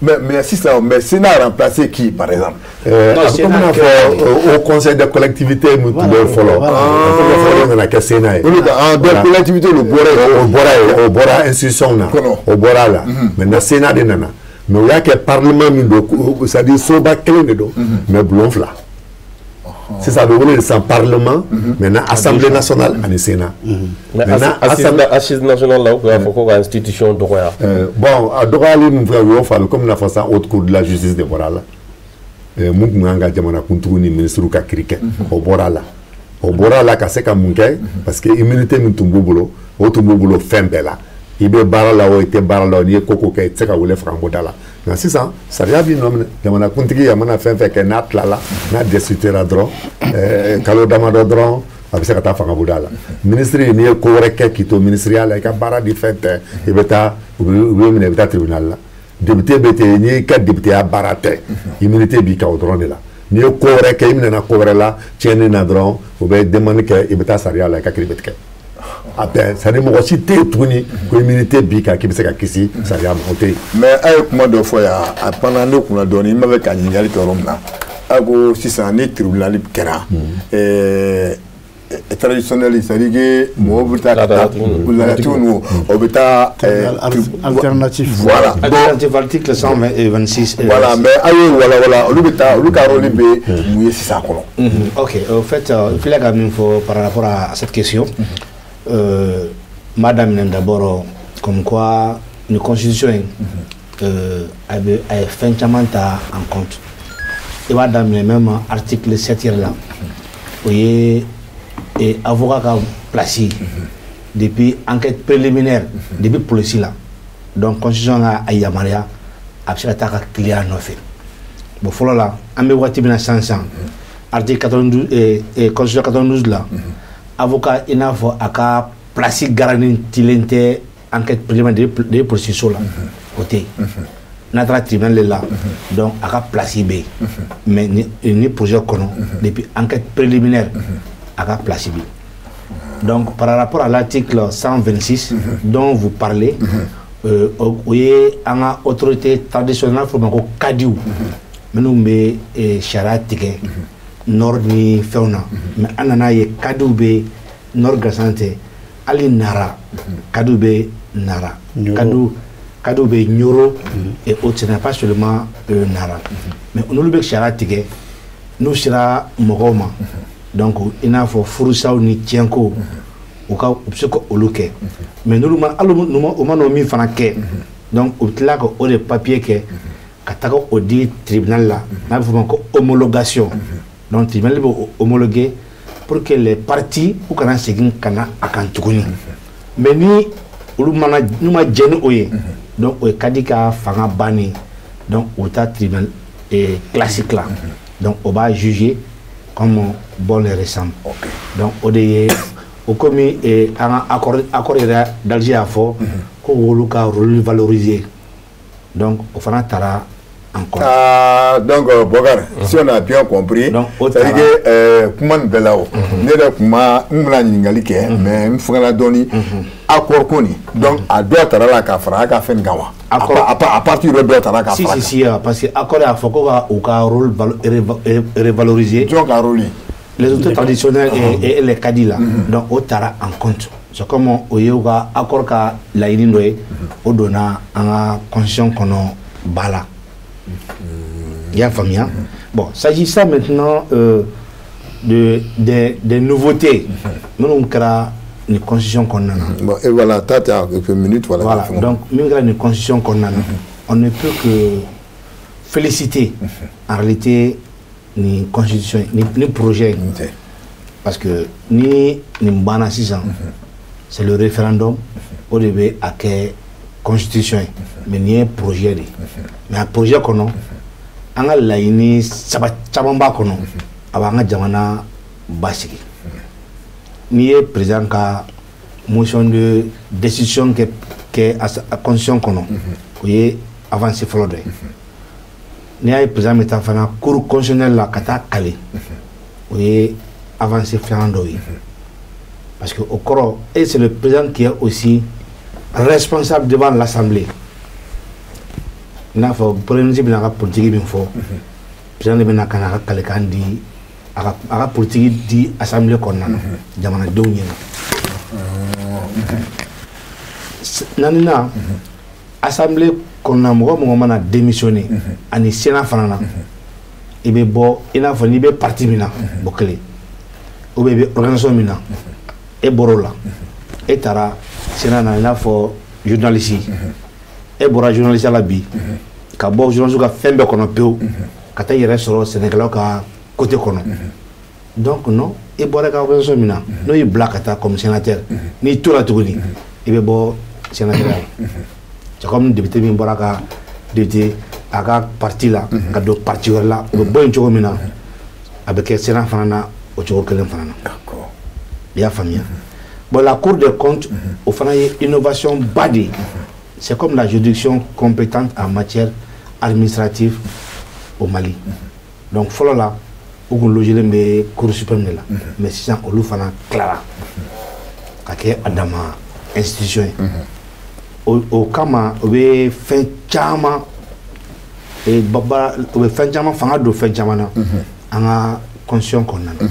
mais sisan, mais Sénat a remplacé qui, par exemple? A bɛ komi n'a fɔ au conseil des collectivités min tun bɛ fɔlɔ, a nana kɛ Sénat ye. Donc collectivité o bɔra yen. O bɔra yen, o bɔra institution na, o bɔra a la. Maintenant Sénat de nana, mais u y'a kɛ parlement min don, c'est à dire soba kelen de don, mais bulon fila. Sisan a bɛ wele de sisan parlement, maintenant Assemblée nationale ani Sénat. Mais assise nationale la, u tun y'a fɔ ko ka institution dɔgɔya. Bon, a dɔgɔyali min filɛ, u y'o fɔ, a bɛ komi n'a fɔ sisan haute cour de la justice de bɔra a la. Mun tun kan ka jamanakuntigi ni ministre ka kiiri kɛ, o bɔra a la. O bɔra a la ka se ka mun kɛ? Parce que immunité min tun b'u bolo, o tun b'u bolo fɛn bɛɛ la. I bɛ baara la o, i tɛ baara la o, n'i ye ko ko kɛ, i tɛ se ka wele fangako da la. Nka sisan sariya b'i nɔ minɛ, jamanakuntigi a mana fɛn fɛn kɛ, n'a tilala, n'a destituera dɔrɔn, kalo damadɔ dɔrɔn, a bɛ se ka taa fangabonda la. Ministre, n'i ye ko wɛrɛ kɛ k'i to ministeriya la, i ka baara di fɛn tɛ, i bɛ taa, u bɛ minɛ, i bɛ taa tribunal la. Député bɛ ten, n'i ka députéya baara tɛ, immunité b'i kan o dɔrɔn de la. N'i ye ko wɛrɛ kɛ, i minɛna ko wɛrɛ la tiɲɛni na dɔrɔn, u bɛ demande kɛ, i bɛ taa sariya la, i ka kiiri bɛ tigɛ. A bɛɛ, c'est à dire mɔgɔ si tɛ yen tuguni ko immunité b'i kan k'i bɛ se ka kisi sariya ma, o tɛ yen. Mais a ye kuma dɔ fɔ yan, a panna ne kunna dɔɔnin, n b'a fɛ ka ɲininkali kɛ yɔrɔ min na. A ko sisan ni tribunal kɛra traditionnel, c'est à dire que mɔgɔw bɛ taa ka taa laadatigiw ninnu, o bɛ taa alternatif. Voilà. Alternatif, article 126. Voilà, mais a y'o walawala, olu bɛ taa, olu ka rôle bɛ mun ye sisan kɔnɔ? Ok, au fait, filɛ ka min fɔ par rapport à cette question. Madame, d'abord, comme quoi une constitution a fait en compte. Il va d'amener même article 7 là. Vous voyez, et avocat placé depuis enquête préliminaire, depuis police là. Donc, constitution a yamaria, a client fait. Bon, voilà là, on met article 92 et constitution 92 là. Avocat il n'a pas à placer garantie enquête préliminaire de processus là côté notre tribunal là, donc à placer B, mais ni projet connu depuis enquête préliminaire à placer B. Donc par rapport à l'article 126 dont vous parlez, vous voyez en autorité traditionnelle faut ko kadiw minnu bɛ sariya tigɛ nord ni fɛnw na, mais an nana ye kadiw bɛ nord gansan tɛ, hali Nara kadiw bɛ Nara, kadiw bɛ Nioro et autres, ce n'est pas seulement Nara, mais n'olu bɛ sariya tigɛ n'u sera mɔgɔw ma, donc i n'a fɔ furusaw ni tiɲɛko, u ka u bɛ se ka olu kɛ, mais n'olu ma hali u ma n'o min fana kɛ, donc u bɛ tila ka o de papier kɛ ka taga o di tribunal la, n'a bɛ fɔ o ma ko homologation. Donc tribunal bɛ homologuer pour que les parties u kana segin ka na a kan tuguni. Mais ni olu mana n'u ma jɛn ni o ye, donc o ye kadi ka fanga bannen, donc o ta tribunal classique la, donc o b'a juger comme bon les ressemble. Donc o de ye o komi an ka accord yɛrɛ d'Alger y'a fɔ ko olu ka rôle valoriser, donc o fana taara en compte. Ah, donc Bokar, si on a bien compris, c'est-à-dire que kuma nin bɛɛ la o, ne yɛrɛ kuma n bɛna ɲininkali kɛ, mais n fangala dɔɔni accord ko nin, donc a dɔ tara la ka fara a ka fɛn kan wa? À partir de dɔ tara ka fara. Si si si, parce que accord y'a fɔ ko ka u ka rôle revaloriser. Jɔn ka rôle? Les autorités traditionnelles et les cadis là, donc o taara en compte. C'est comme o ye u ka accord ka laɲini dɔ ye, o donna an ka constitution kɔnɔ ba la. Il y a famille. Bon, s'agissant maintenant des nouveautés, nous avons une constitution qu'on a. Bon, et voilà, tu as quelques minutes. Voilà, voilà. Donc, nous avons une constitution qu'on a. On ne peut que féliciter en réalité ni constitution, ni projet. Parce que ni Mbana 6 ans, c'est le référendum au début à quelle constitution, mais ni un projet. Mais un projet qu'on a, An ka laɲini saba caman b'a kɔnɔ, a b'an ka jamana basigi. N'i ye président ka motion de destitution kɛ a constitution kɔnɔ, o ye avancée fɔlɔ dɔ ye. N'i y'a ye président bɛ taa fana cour constitutionnelle la ka taa kale, o ye avancée filanan dɔ ye. Parce que au kɔrɔ, et c'est le président qui est aussi responsable devant l'Assemblée. I n'a fɔ premier ministre bɛna a ka politique min fɔ, président de bɛna ka na a ka kalekan di, a ka politique di assemblée kɔnɔna na jamanadenw ɲɛna. Naaninan, assemblée kɔnɔna mɔgɔ mɔgɔ mana démissionner ani sénat fana na, i bɛ bɔ i n'a fɔ n'i bɛ parti min na, o kelen, ou bien i bɛ organisation min na, e bɔr'o la, e taara sénat na, i n'a fɔ journaliste, e bɔra journaliste la bi ka bɔ journaliste ka fɛn bɛɛ kɔnɔ pewu ka taa i yɛrɛ sɔrɔ sɛnɛkɛlaw ka côté kɔnɔ. Donc non, e bɔra i ka organisation min na, n'o y'i bila ka taa comme sénateur, n'i tora tuguni, i bɛ bɔ sénateur la. C'est comme député min bɔra ka député a ka parti la ka don parti wɛrɛ la, o bɛ bɔ yen cogo min na, a bɛ kɛ sénat fana na o cogo kelen fana na. I y'a faamuya? Bon, la Cour des comptes, o fana ye innovation ba de ye. C'est comme la juridiction compétente en matière administrative au Mali. Donc fɔlɔ la, u kun logelen bɛ Cour suprême de la, mais sisan olu fana tilara ka kɛ a dama institution ye. O kama, o bɛ fɛn caman o bɛ fɛn caman fanga don fɛn caman na an ka constitution kɔnɔna na.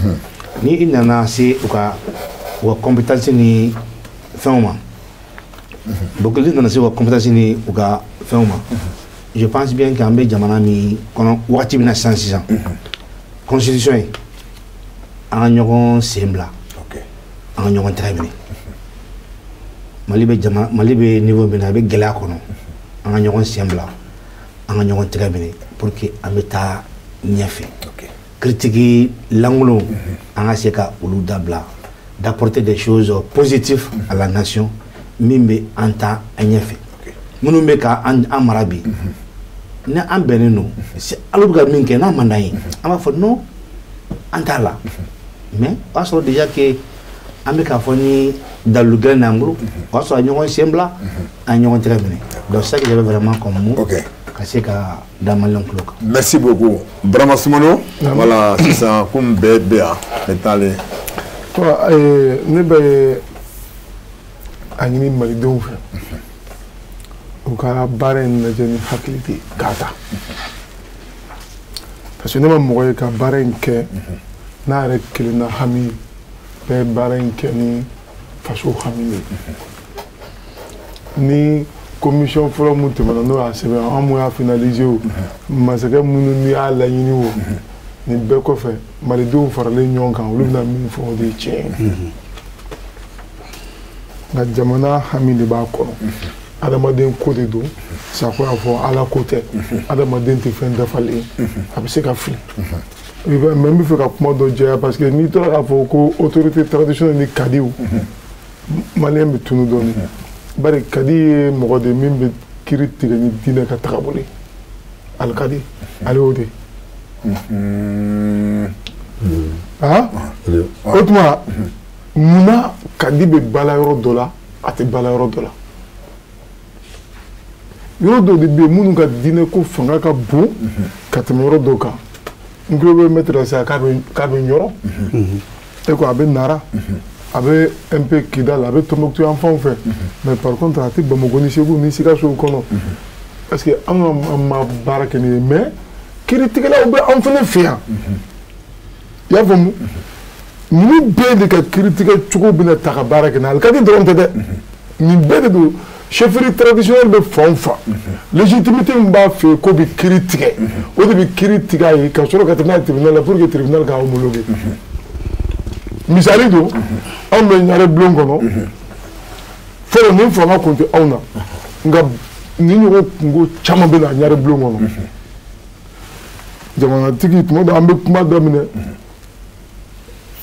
Ni i nana se u ka compétence ni fɛnw ma, donc n'i nana se u ka compétence ni u ka fɛnw ma, je pense bien qu'an bɛ jamana min kɔnɔ wagati min na sisan sisan, constitution ye, an ka ɲɔgɔn sen bila, an ka ɲɔgɔn tɛgɛ minɛ. Mali bɛ jamana, Mali bɛ niveau min na, a bɛ gɛlɛya kɔnɔ, an ka ɲɔgɔn sen bila, an ka ɲɔgɔn tɛgɛ minɛ pour que an bɛ taa ɲɛfɛ. Critique lankolon, an ka se ka olu dabila, d'apporter des choses positives à la nation min bɛ an ta an ɲɛfɛ. Minnu bɛ ka an mara bi, ni an bɛnnen don, hali bɛ ka min kɛ n'a man d'an ye, an b'a fɔ non, an t'a la. Mais o y'a sɔrɔ déjà que an bɛ k'a fɔ ni dalilu gɛlɛn y'an bolo, o y'a sɔrɔ a ɲɔgɔn sen bila, an ɲɔgɔn tɛgɛ minɛ. Donc c'est ça que j'avais vraiment comme mot ka se ka da maliyɛnw tulo kan. Merci beaucoup Burama Sumano. Voilà, sisan komi bɛɛ bɛ yan, ne t'ale. Ne bɛ a ɲini malidenw fɛ, u ka baara in lajɛ ni hakili de k'a ta, parce que ne ma mɔgɔ ye ka baara in kɛ n'a yɛrɛ kelen na hami, bɛɛ ye baara in kɛ ni faso hami de ye. Ni commission fɔlɔ mun tɛmɛna, n'o y'a sɛbɛn, an mun y'a finaliser o, masakɛ minnu n'i y'a laɲini o, nin bɛɛ kɔfɛ malidenw faralen ɲɔgɔn kan, olu bɛna min fɔ o de ye tiɲɛ ye. Nka jamana hami de b'a kɔnɔ, adamaden ko de don, Sako y'a fɔ, ala ko tɛ, adamaden tɛ fɛn dafalen ye, a bɛ se ka fili. Mais n bɛ fɛ ka kuma dɔ jɛya, parce que n'i tora k'a fɔ ko autorité traditionnelle ni kadiw, maliyɛn bɛ tunu dɔɔnin. Bari kadi ye mɔgɔ de min bɛ kiiri tigɛ ni diinɛ ka tagabolo ye, alikadi ale y'o de. O tuma munna kadi bɛ bala yɔrɔ dɔ la, a tɛ bala yɔrɔ dɔ la? Yɔrɔ dɔw de bɛ yen minnu ka diinɛ ko fanga ka bon ka tɛmɛ yɔrɔ dɔw kan. N tulo bɛ maître la sisan k'a bɛ Ɲɔrɔ, e ko a bɛ Nara, a bɛ un peu Kidal, a bɛ Tombouctou yan fanw fɛ, mais par contre a tɛ Bamakɔ ni Segu ni Sikaso kɔnɔ, parce que an ka ma baara kɛ nin ye. Mais kiiritigɛlaw bɛ an fana fɛ yan, i y'a faamu? Ninnu bɛɛ de ka kiiritigɛ cogo bɛna ta ka baara kɛ n'a ye. Alikadi dɔrɔn tɛ dɛ, nin bɛɛ de don. Chefferie traditionnelle bɛ fan o fan, légitimité min b'a fɛ yen k'o bɛ kiiri tigɛ, o de bɛ kiiri tigɛ a ye ka sɔrɔ ka tɛmɛ n'a ye tribunal la pour que tribunal k'a homologuer. Misali don, anw bɛ Ɲare bulon kɔnɔ, fɔlɔ nin fanga kun tɛ anw na, nka nin ɲɔgɔn kungo caman bɛ na Ɲare bulon kɔnɔ. Jamanatigi tuma dɔ an bɛ kuma daminɛ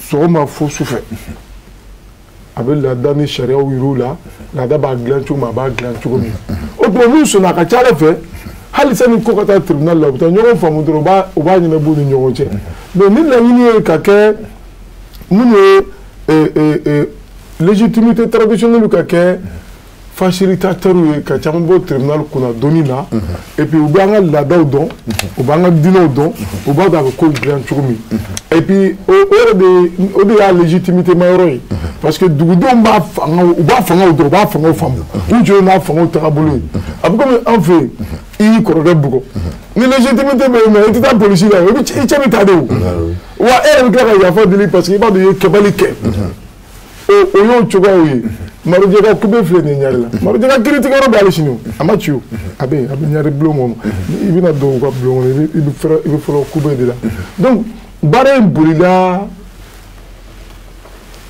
sɔgɔma fo sufɛ, a bɛ laada ni sariyaw yir'u la, laada b'a dilan cogo min, a b'a dilan cogo min. O tuma n'u sɔnna, a ka ca ala fɛ Hali sani ko ka taa tribunal la, u bɛ taa ɲɔgɔn faamu dɔrɔn, u b'a ɲɛnabɔ u ni ɲɔgɔn cɛ. Mais ni laɲini ye ka kɛ mun ye, légitimité traditionnelle ka kɛ facilitateur ye ka caman bɔ tribunal kunna donni na, et puis u bɛ an ka laadaw dɔn, u b'an ka diinɛw dɔn, u b'a dɔn a bɛ kow dilan cogo min. Et puis o yɛrɛ de, o de y'a légitimité ma yɔrɔ ye, parce que dugudenw b'a fangaw, u b'a fangaw dɔn, u b'a fangaw faamu, u jɔ n'a fangaw tagabolo ye. A bɛ komi an fɛ yen, i y'i kɔrɔkɛ bugɔ, ni légitimité bɛ yen nɔ, i tɛ taa polisi la, i cɛ bɛ taa de. O wa e yɛrɛ bɛ tila ka yafa deli, parce que i b'a dɔn i ye kɛbali kɛ. O y'o cogoyaw ye. Marujɛ ka kube filɛ nin ye Ɲare la, Marujɛ ka kiiritigɛ yɔrɔ bɛ hali sini, o a ma ci, o a bɛ yen, a bɛ Ɲare bulon kɔnɔ. I bɛna don u ka bulon kɔnɔ, i bɛ fɛrɛ, i bɛ fɔlɔ kube de la. Donc baara in bolila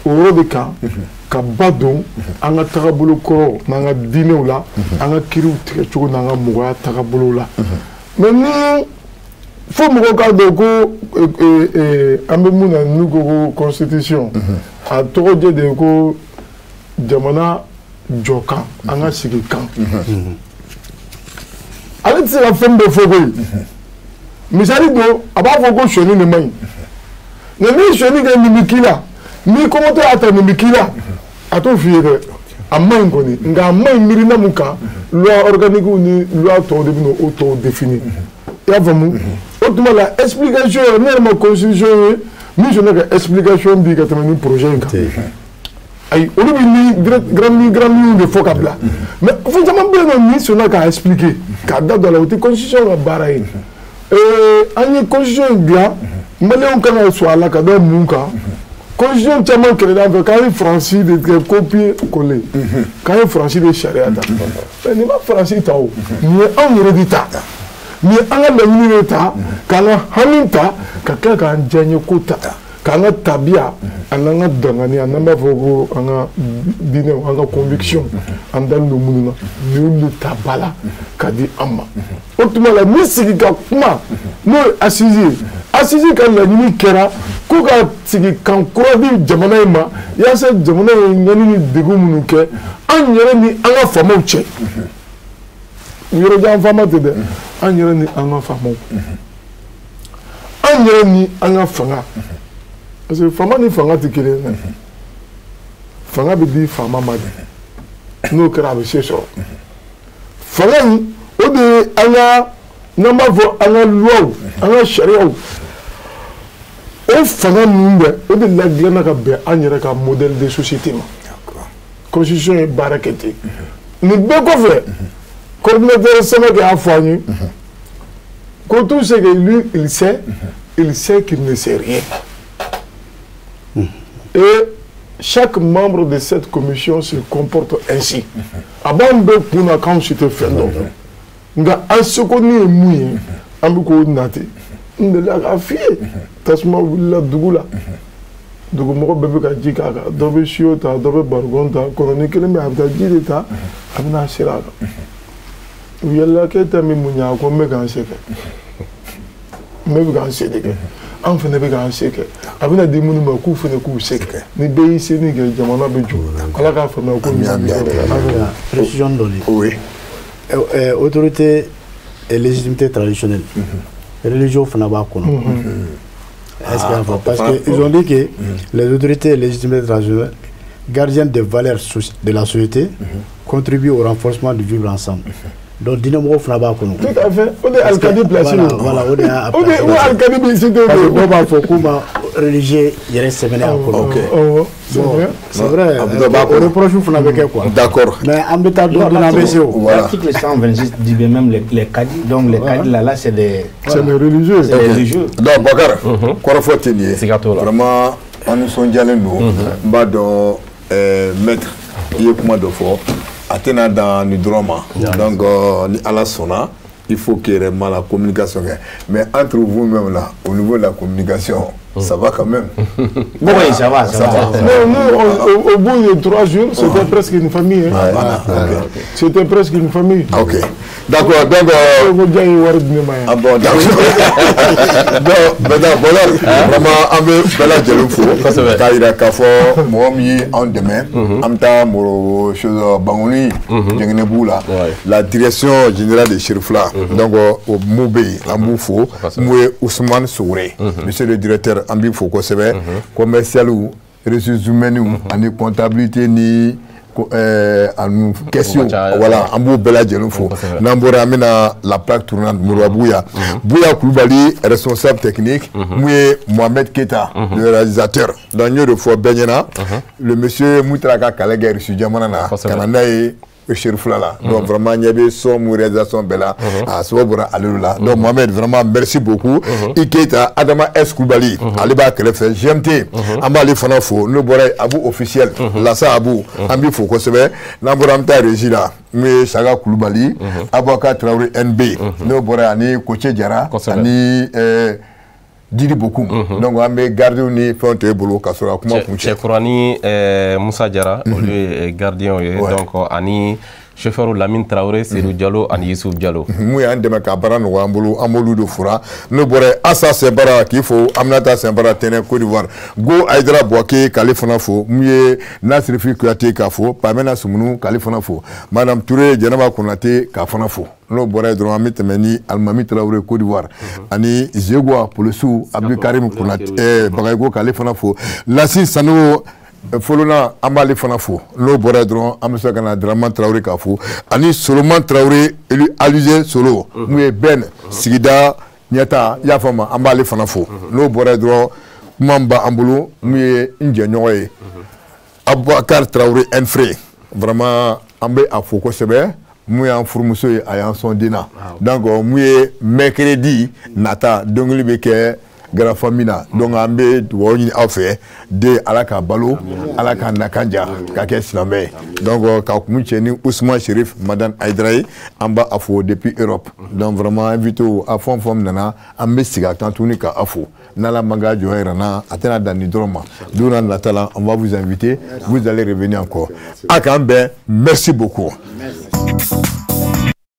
o yɔrɔ de kan, ka ba don an ka tagabolo kɔrɔ n'an ka diinɛw la, an ka kiiriw tigɛcogo n'an ka mɔgɔya tagabolo la. Mais ni fo mɔgɔw k'a dɔn ko an bɛ mun na, n'u ko ko constitution, a tɔgɔ jɛ de ye ko jamana jɔkan, an ka sigi kan. Ale tɛ se ka fɛn bɛɛ fɔ koyi. Misali don, a b'a fɔ ko sonyani de man ɲi, nka n'i ye sonyani kɛ, nin bɛ k'i la, n'i kɔngɔtɔ y'a ta, nin bɛ k'i la. A t'o f'i ye dɛ, a man ɲi kɔni, nka a man ɲi miirina mun kan, loi organique ni loi tɔw de bɛ n'o tɔw définir. I y'a faamu? O tuma la, explication yɛrɛ, ne yɛrɛ ma constitution ye min sɔnna ka explication di ka tɛmɛ ni projet in kan. Ayi, olu bɛ ni grande grande ligne de fɔ ka bila, mais fɛn caman bɛ yen nɔ, min sɔnna k'a expliquer k'a da don a la, o tɛ constitution ka baara ye. An ye constitution in dilan, maliyɛnw kan ka sɔn a la ka da mun kan? Constitution caman kɛlɛla an fɛ k'an ye Faransi de kɛ copier coller, k'an ye Faransi de sariya ta. Mais nin ma Faransi ta o, nin ye anw yɛrɛ de ta, nin ye an ka laɲini de ta, k'an ka hami ta, ka tila k'an diyaɲɛ ko ta, k'an ka tabiya ani an ka danganiya, n'an b'a fɔ ko an ka diinɛw, an ka conviction, an dalen don minnu na, nin y'olu de ta ba la ka di an ma. O tuma la, ni sigi ka kuma n'o ye assise ye, assise ka laɲini kɛra ko ka sigi kan kura di jamana in ma, yaasa jamana in ye ɲani ni degun minnu kɛ an yɛrɛ ni an ka faamaw cɛ. Yɔrɔjan faama tɛ dɛ, an yɛrɛ ni an ka faamaw, an yɛrɛ ni an ka fanga, parce que faama ni fanga tɛ kelen ye dɛ. Fanga bɛ di faama ma de, n'o kɛra a bɛ se sɔrɔ. Fanga in, o de ye an ka, n'an b'a fɔ an ka luwaw, an ka sariyaw, o fanga ninnu bɛ, o de ladilanna ka bɛn an yɛrɛ ka modèle de société ma. Constitution ye baara kɛ ten. Nin bɛɛ kɔfɛ, coordinateur Samake y'a fɔ an ye ko tout ce que lui il sait, il sait qu'il ne sait rien. Et chaque membre de cette commission se comporte ainsi. A b'anw bɛɛ kun na k'anw si tɛ fɛn dɔn, nka an seko ni ye mun ye, an bɛ k'o nati. N delila k'a f'i ye, tasuma wulila dugu la, dugumɔgɔ bɛɛ bɛ ka ji k'a kan, dɔ bɛ siyo ta, dɔ bɛ barikɔn ta, kɔnɔni kelen bɛ, a bɛ taa ji de ta, a bɛ n'a seri a kan. U yɛlɛla k'e ta min mun ɲɛ, a ko n bɛ k'an se kɛ, n bɛ k'an se de kɛ, an fana bɛ k'an se kɛ, a bɛna di minnu ma k'u fana k'u se kɛ. Ni bɛɛ y'i se ni kɛ, jamana bɛ jɔ. Ala k'a faamuya ko ɲuman bɛ sɔrɔ. Précision dɔ de. Oui. Autorité et légitimité traditionnelle. Religion fana b'a kɔnɔ. Est-ce qu'il y a, parce que ils ont dit que les autorités et légitimités traditionnelles, gardiennes des valeurs de la société, contribuent au renforcement du vivre ensemble. Donc diinɛmɔgɔw fana b'a kɔnɔ. Tout à fait. O de ye alikadi place ye. Voilà, o de y'a O de o alikadi bɛ cité. Parce que dɔw b'a fɔ k'u ma religieux yɛrɛ sɛbɛnni a kɔnɔ. Ok. Awɔ, c'est Bon, vrai. c'est vrai. A bɛ b'a O kɔnɔ. reproche fana bɛ kɛ quoi. D'accord. Mais an bɛ taa don dɔ an bɛ se o. Voilà. L'article 126 dit bien même les cadis. Donc les cadis là, là c'est des, C'est les religieux. c'est des religieux. Donc Bakar, kɔrɔfɔ tɛ nin ye. Siga t'o la. Vraiment, an nisɔndiyalen don. N b'a dɔn maître, i ye kuma dɔ fɔ, a tɛna dan nin dɔrɔn ma. Donc ni Ala sɔnna, il faut que réellement la communication kɛ. Mais entre vous-même là, au niveau de la communication, Ça va quand même. Oui, ça va, ça va. Non, non, au bout de 3 jours, c'était presque une famille. Hein. Voilà, okay. C'était presque une famille. Ok. D'accord, donc... Ah bon, d'accord. Donc, maintenant, voilà, vraiment, an bɛ bɛɛ lajɛlen fo. K'a yira k'a fɔ mɔgɔ min ye anw dɛmɛ, an bɛ taa Moro chose Bangoni, Jɛngɛnɛbugu la, la direction générale de Cherifla. Donc, o mun bɛ yen, an b'u fo. Mun ye Ousmane Sogore, monsieur le directeur, an b'i fo kosɛbɛ. Commercial, ressources humaines ani comptabilité ni ani question, voilà, an b'u bɛɛ lajɛlen fo. N'an bɔra, an bɛna la plaque tournante Moriba Bouya, Bouya Kulubali, responsable technique, mun ye Mohamed Keita, le réalisateur. Donc n y'o de fɔ bɛɛ ɲɛna, le monsieur mun taara ka kɛlɛ kɛ Russie jamana na ka na n'a ye Cherifla la. Donc vraiment ɲɛ bɛ son mun réalisation bɛɛ la, a sababu bɔra ale de la. Donc Mohamed, vraiment merci beaucoup. I Keita, Adama S Kulubali, ale b'a kɛrɛfɛ GMT, an b'ale fana fo. N'o bɔra yen, Abu officiel, Lasa Abu, an b'i fo kosɛbɛ. N'an bɔra, an bɛ taa régie la, mun ye Saga Kulubali, Abubakar Traoré NB. N'o bɔra yen, ani Koce Jara, ani Didi Bokoum. Donc an bɛ gardiens ni fɛnw to e bolo ka sɔrɔ ka kuma kuncɛ. Cɛkura ni Musa Jara, olu ye gardiens ye. Donc ani chauffeur Lamine Traoré, Seydou Diallo ani Youssouf Diallo. Mun y'an dɛmɛ ka baara nɔgɔya an bolo, an b'olu de fura. N'o bɔra yen, Asa Sɛnbara k'i fo, Aminata Sɛnbara Tɛnɛ Côte d'Ivoire, Go Ayidara Buwake k'ale fana fo, mun ye Nasirifi Kuyate k'a fo, Pamena Sumunu k'ale fana fo, Madame Touré Jɛnɛba Konate k'a fana fo. N'o bɔra yen dɔrɔn, an bɛ tɛmɛ ni Alimami Traoré Côte d'Ivoire ani Zegua polisiw Abdulkarim Konate Bagayiko k'ale fana fo, Lasi Sanogo Folona an b'ale fana fo. N'o bɔra yen dɔrɔn, an bɛ se ka na Dramane Traoré k'a fo, ani Soloman Traoré élu Alizé Solo, mun ye Ben sigida ɲɛta, i y'a faamu, an b'ale fana fo. N'o bɔra yen dɔrɔn, kuma min b'an bolo, mun ye n jɛɲɔgɔn ye Abubakar Traoré Enfré, vraiment an bɛ a fo kosɛbɛ. Mun y'an furumuso ye, a y'an sɔn den na. Donc mun ye mercredi nata dɔnkili bɛ kɛ Grand Famille na. Donc an bɛ dugawu ɲini aw fɛ, den Ala k'a balo, Ala k'a nakan ja k'a kɛ silamɛ ye. Donc ka kun cɛ ni Ousmane Chérif Madame Ayidara ye, an b'a fo depuis Europe. Donc vraiment invité a fɛn o fɛn nana, an bɛ segin a kan tuguni k'a fo. N'Ala man ka jɔ yɛrɛ na, a tɛna dan nin dɔrɔn ma. Don n'a nata la, on va vous inviter, vous allez revenir encore. A k'an bɛn, merci beaucoup. Merci.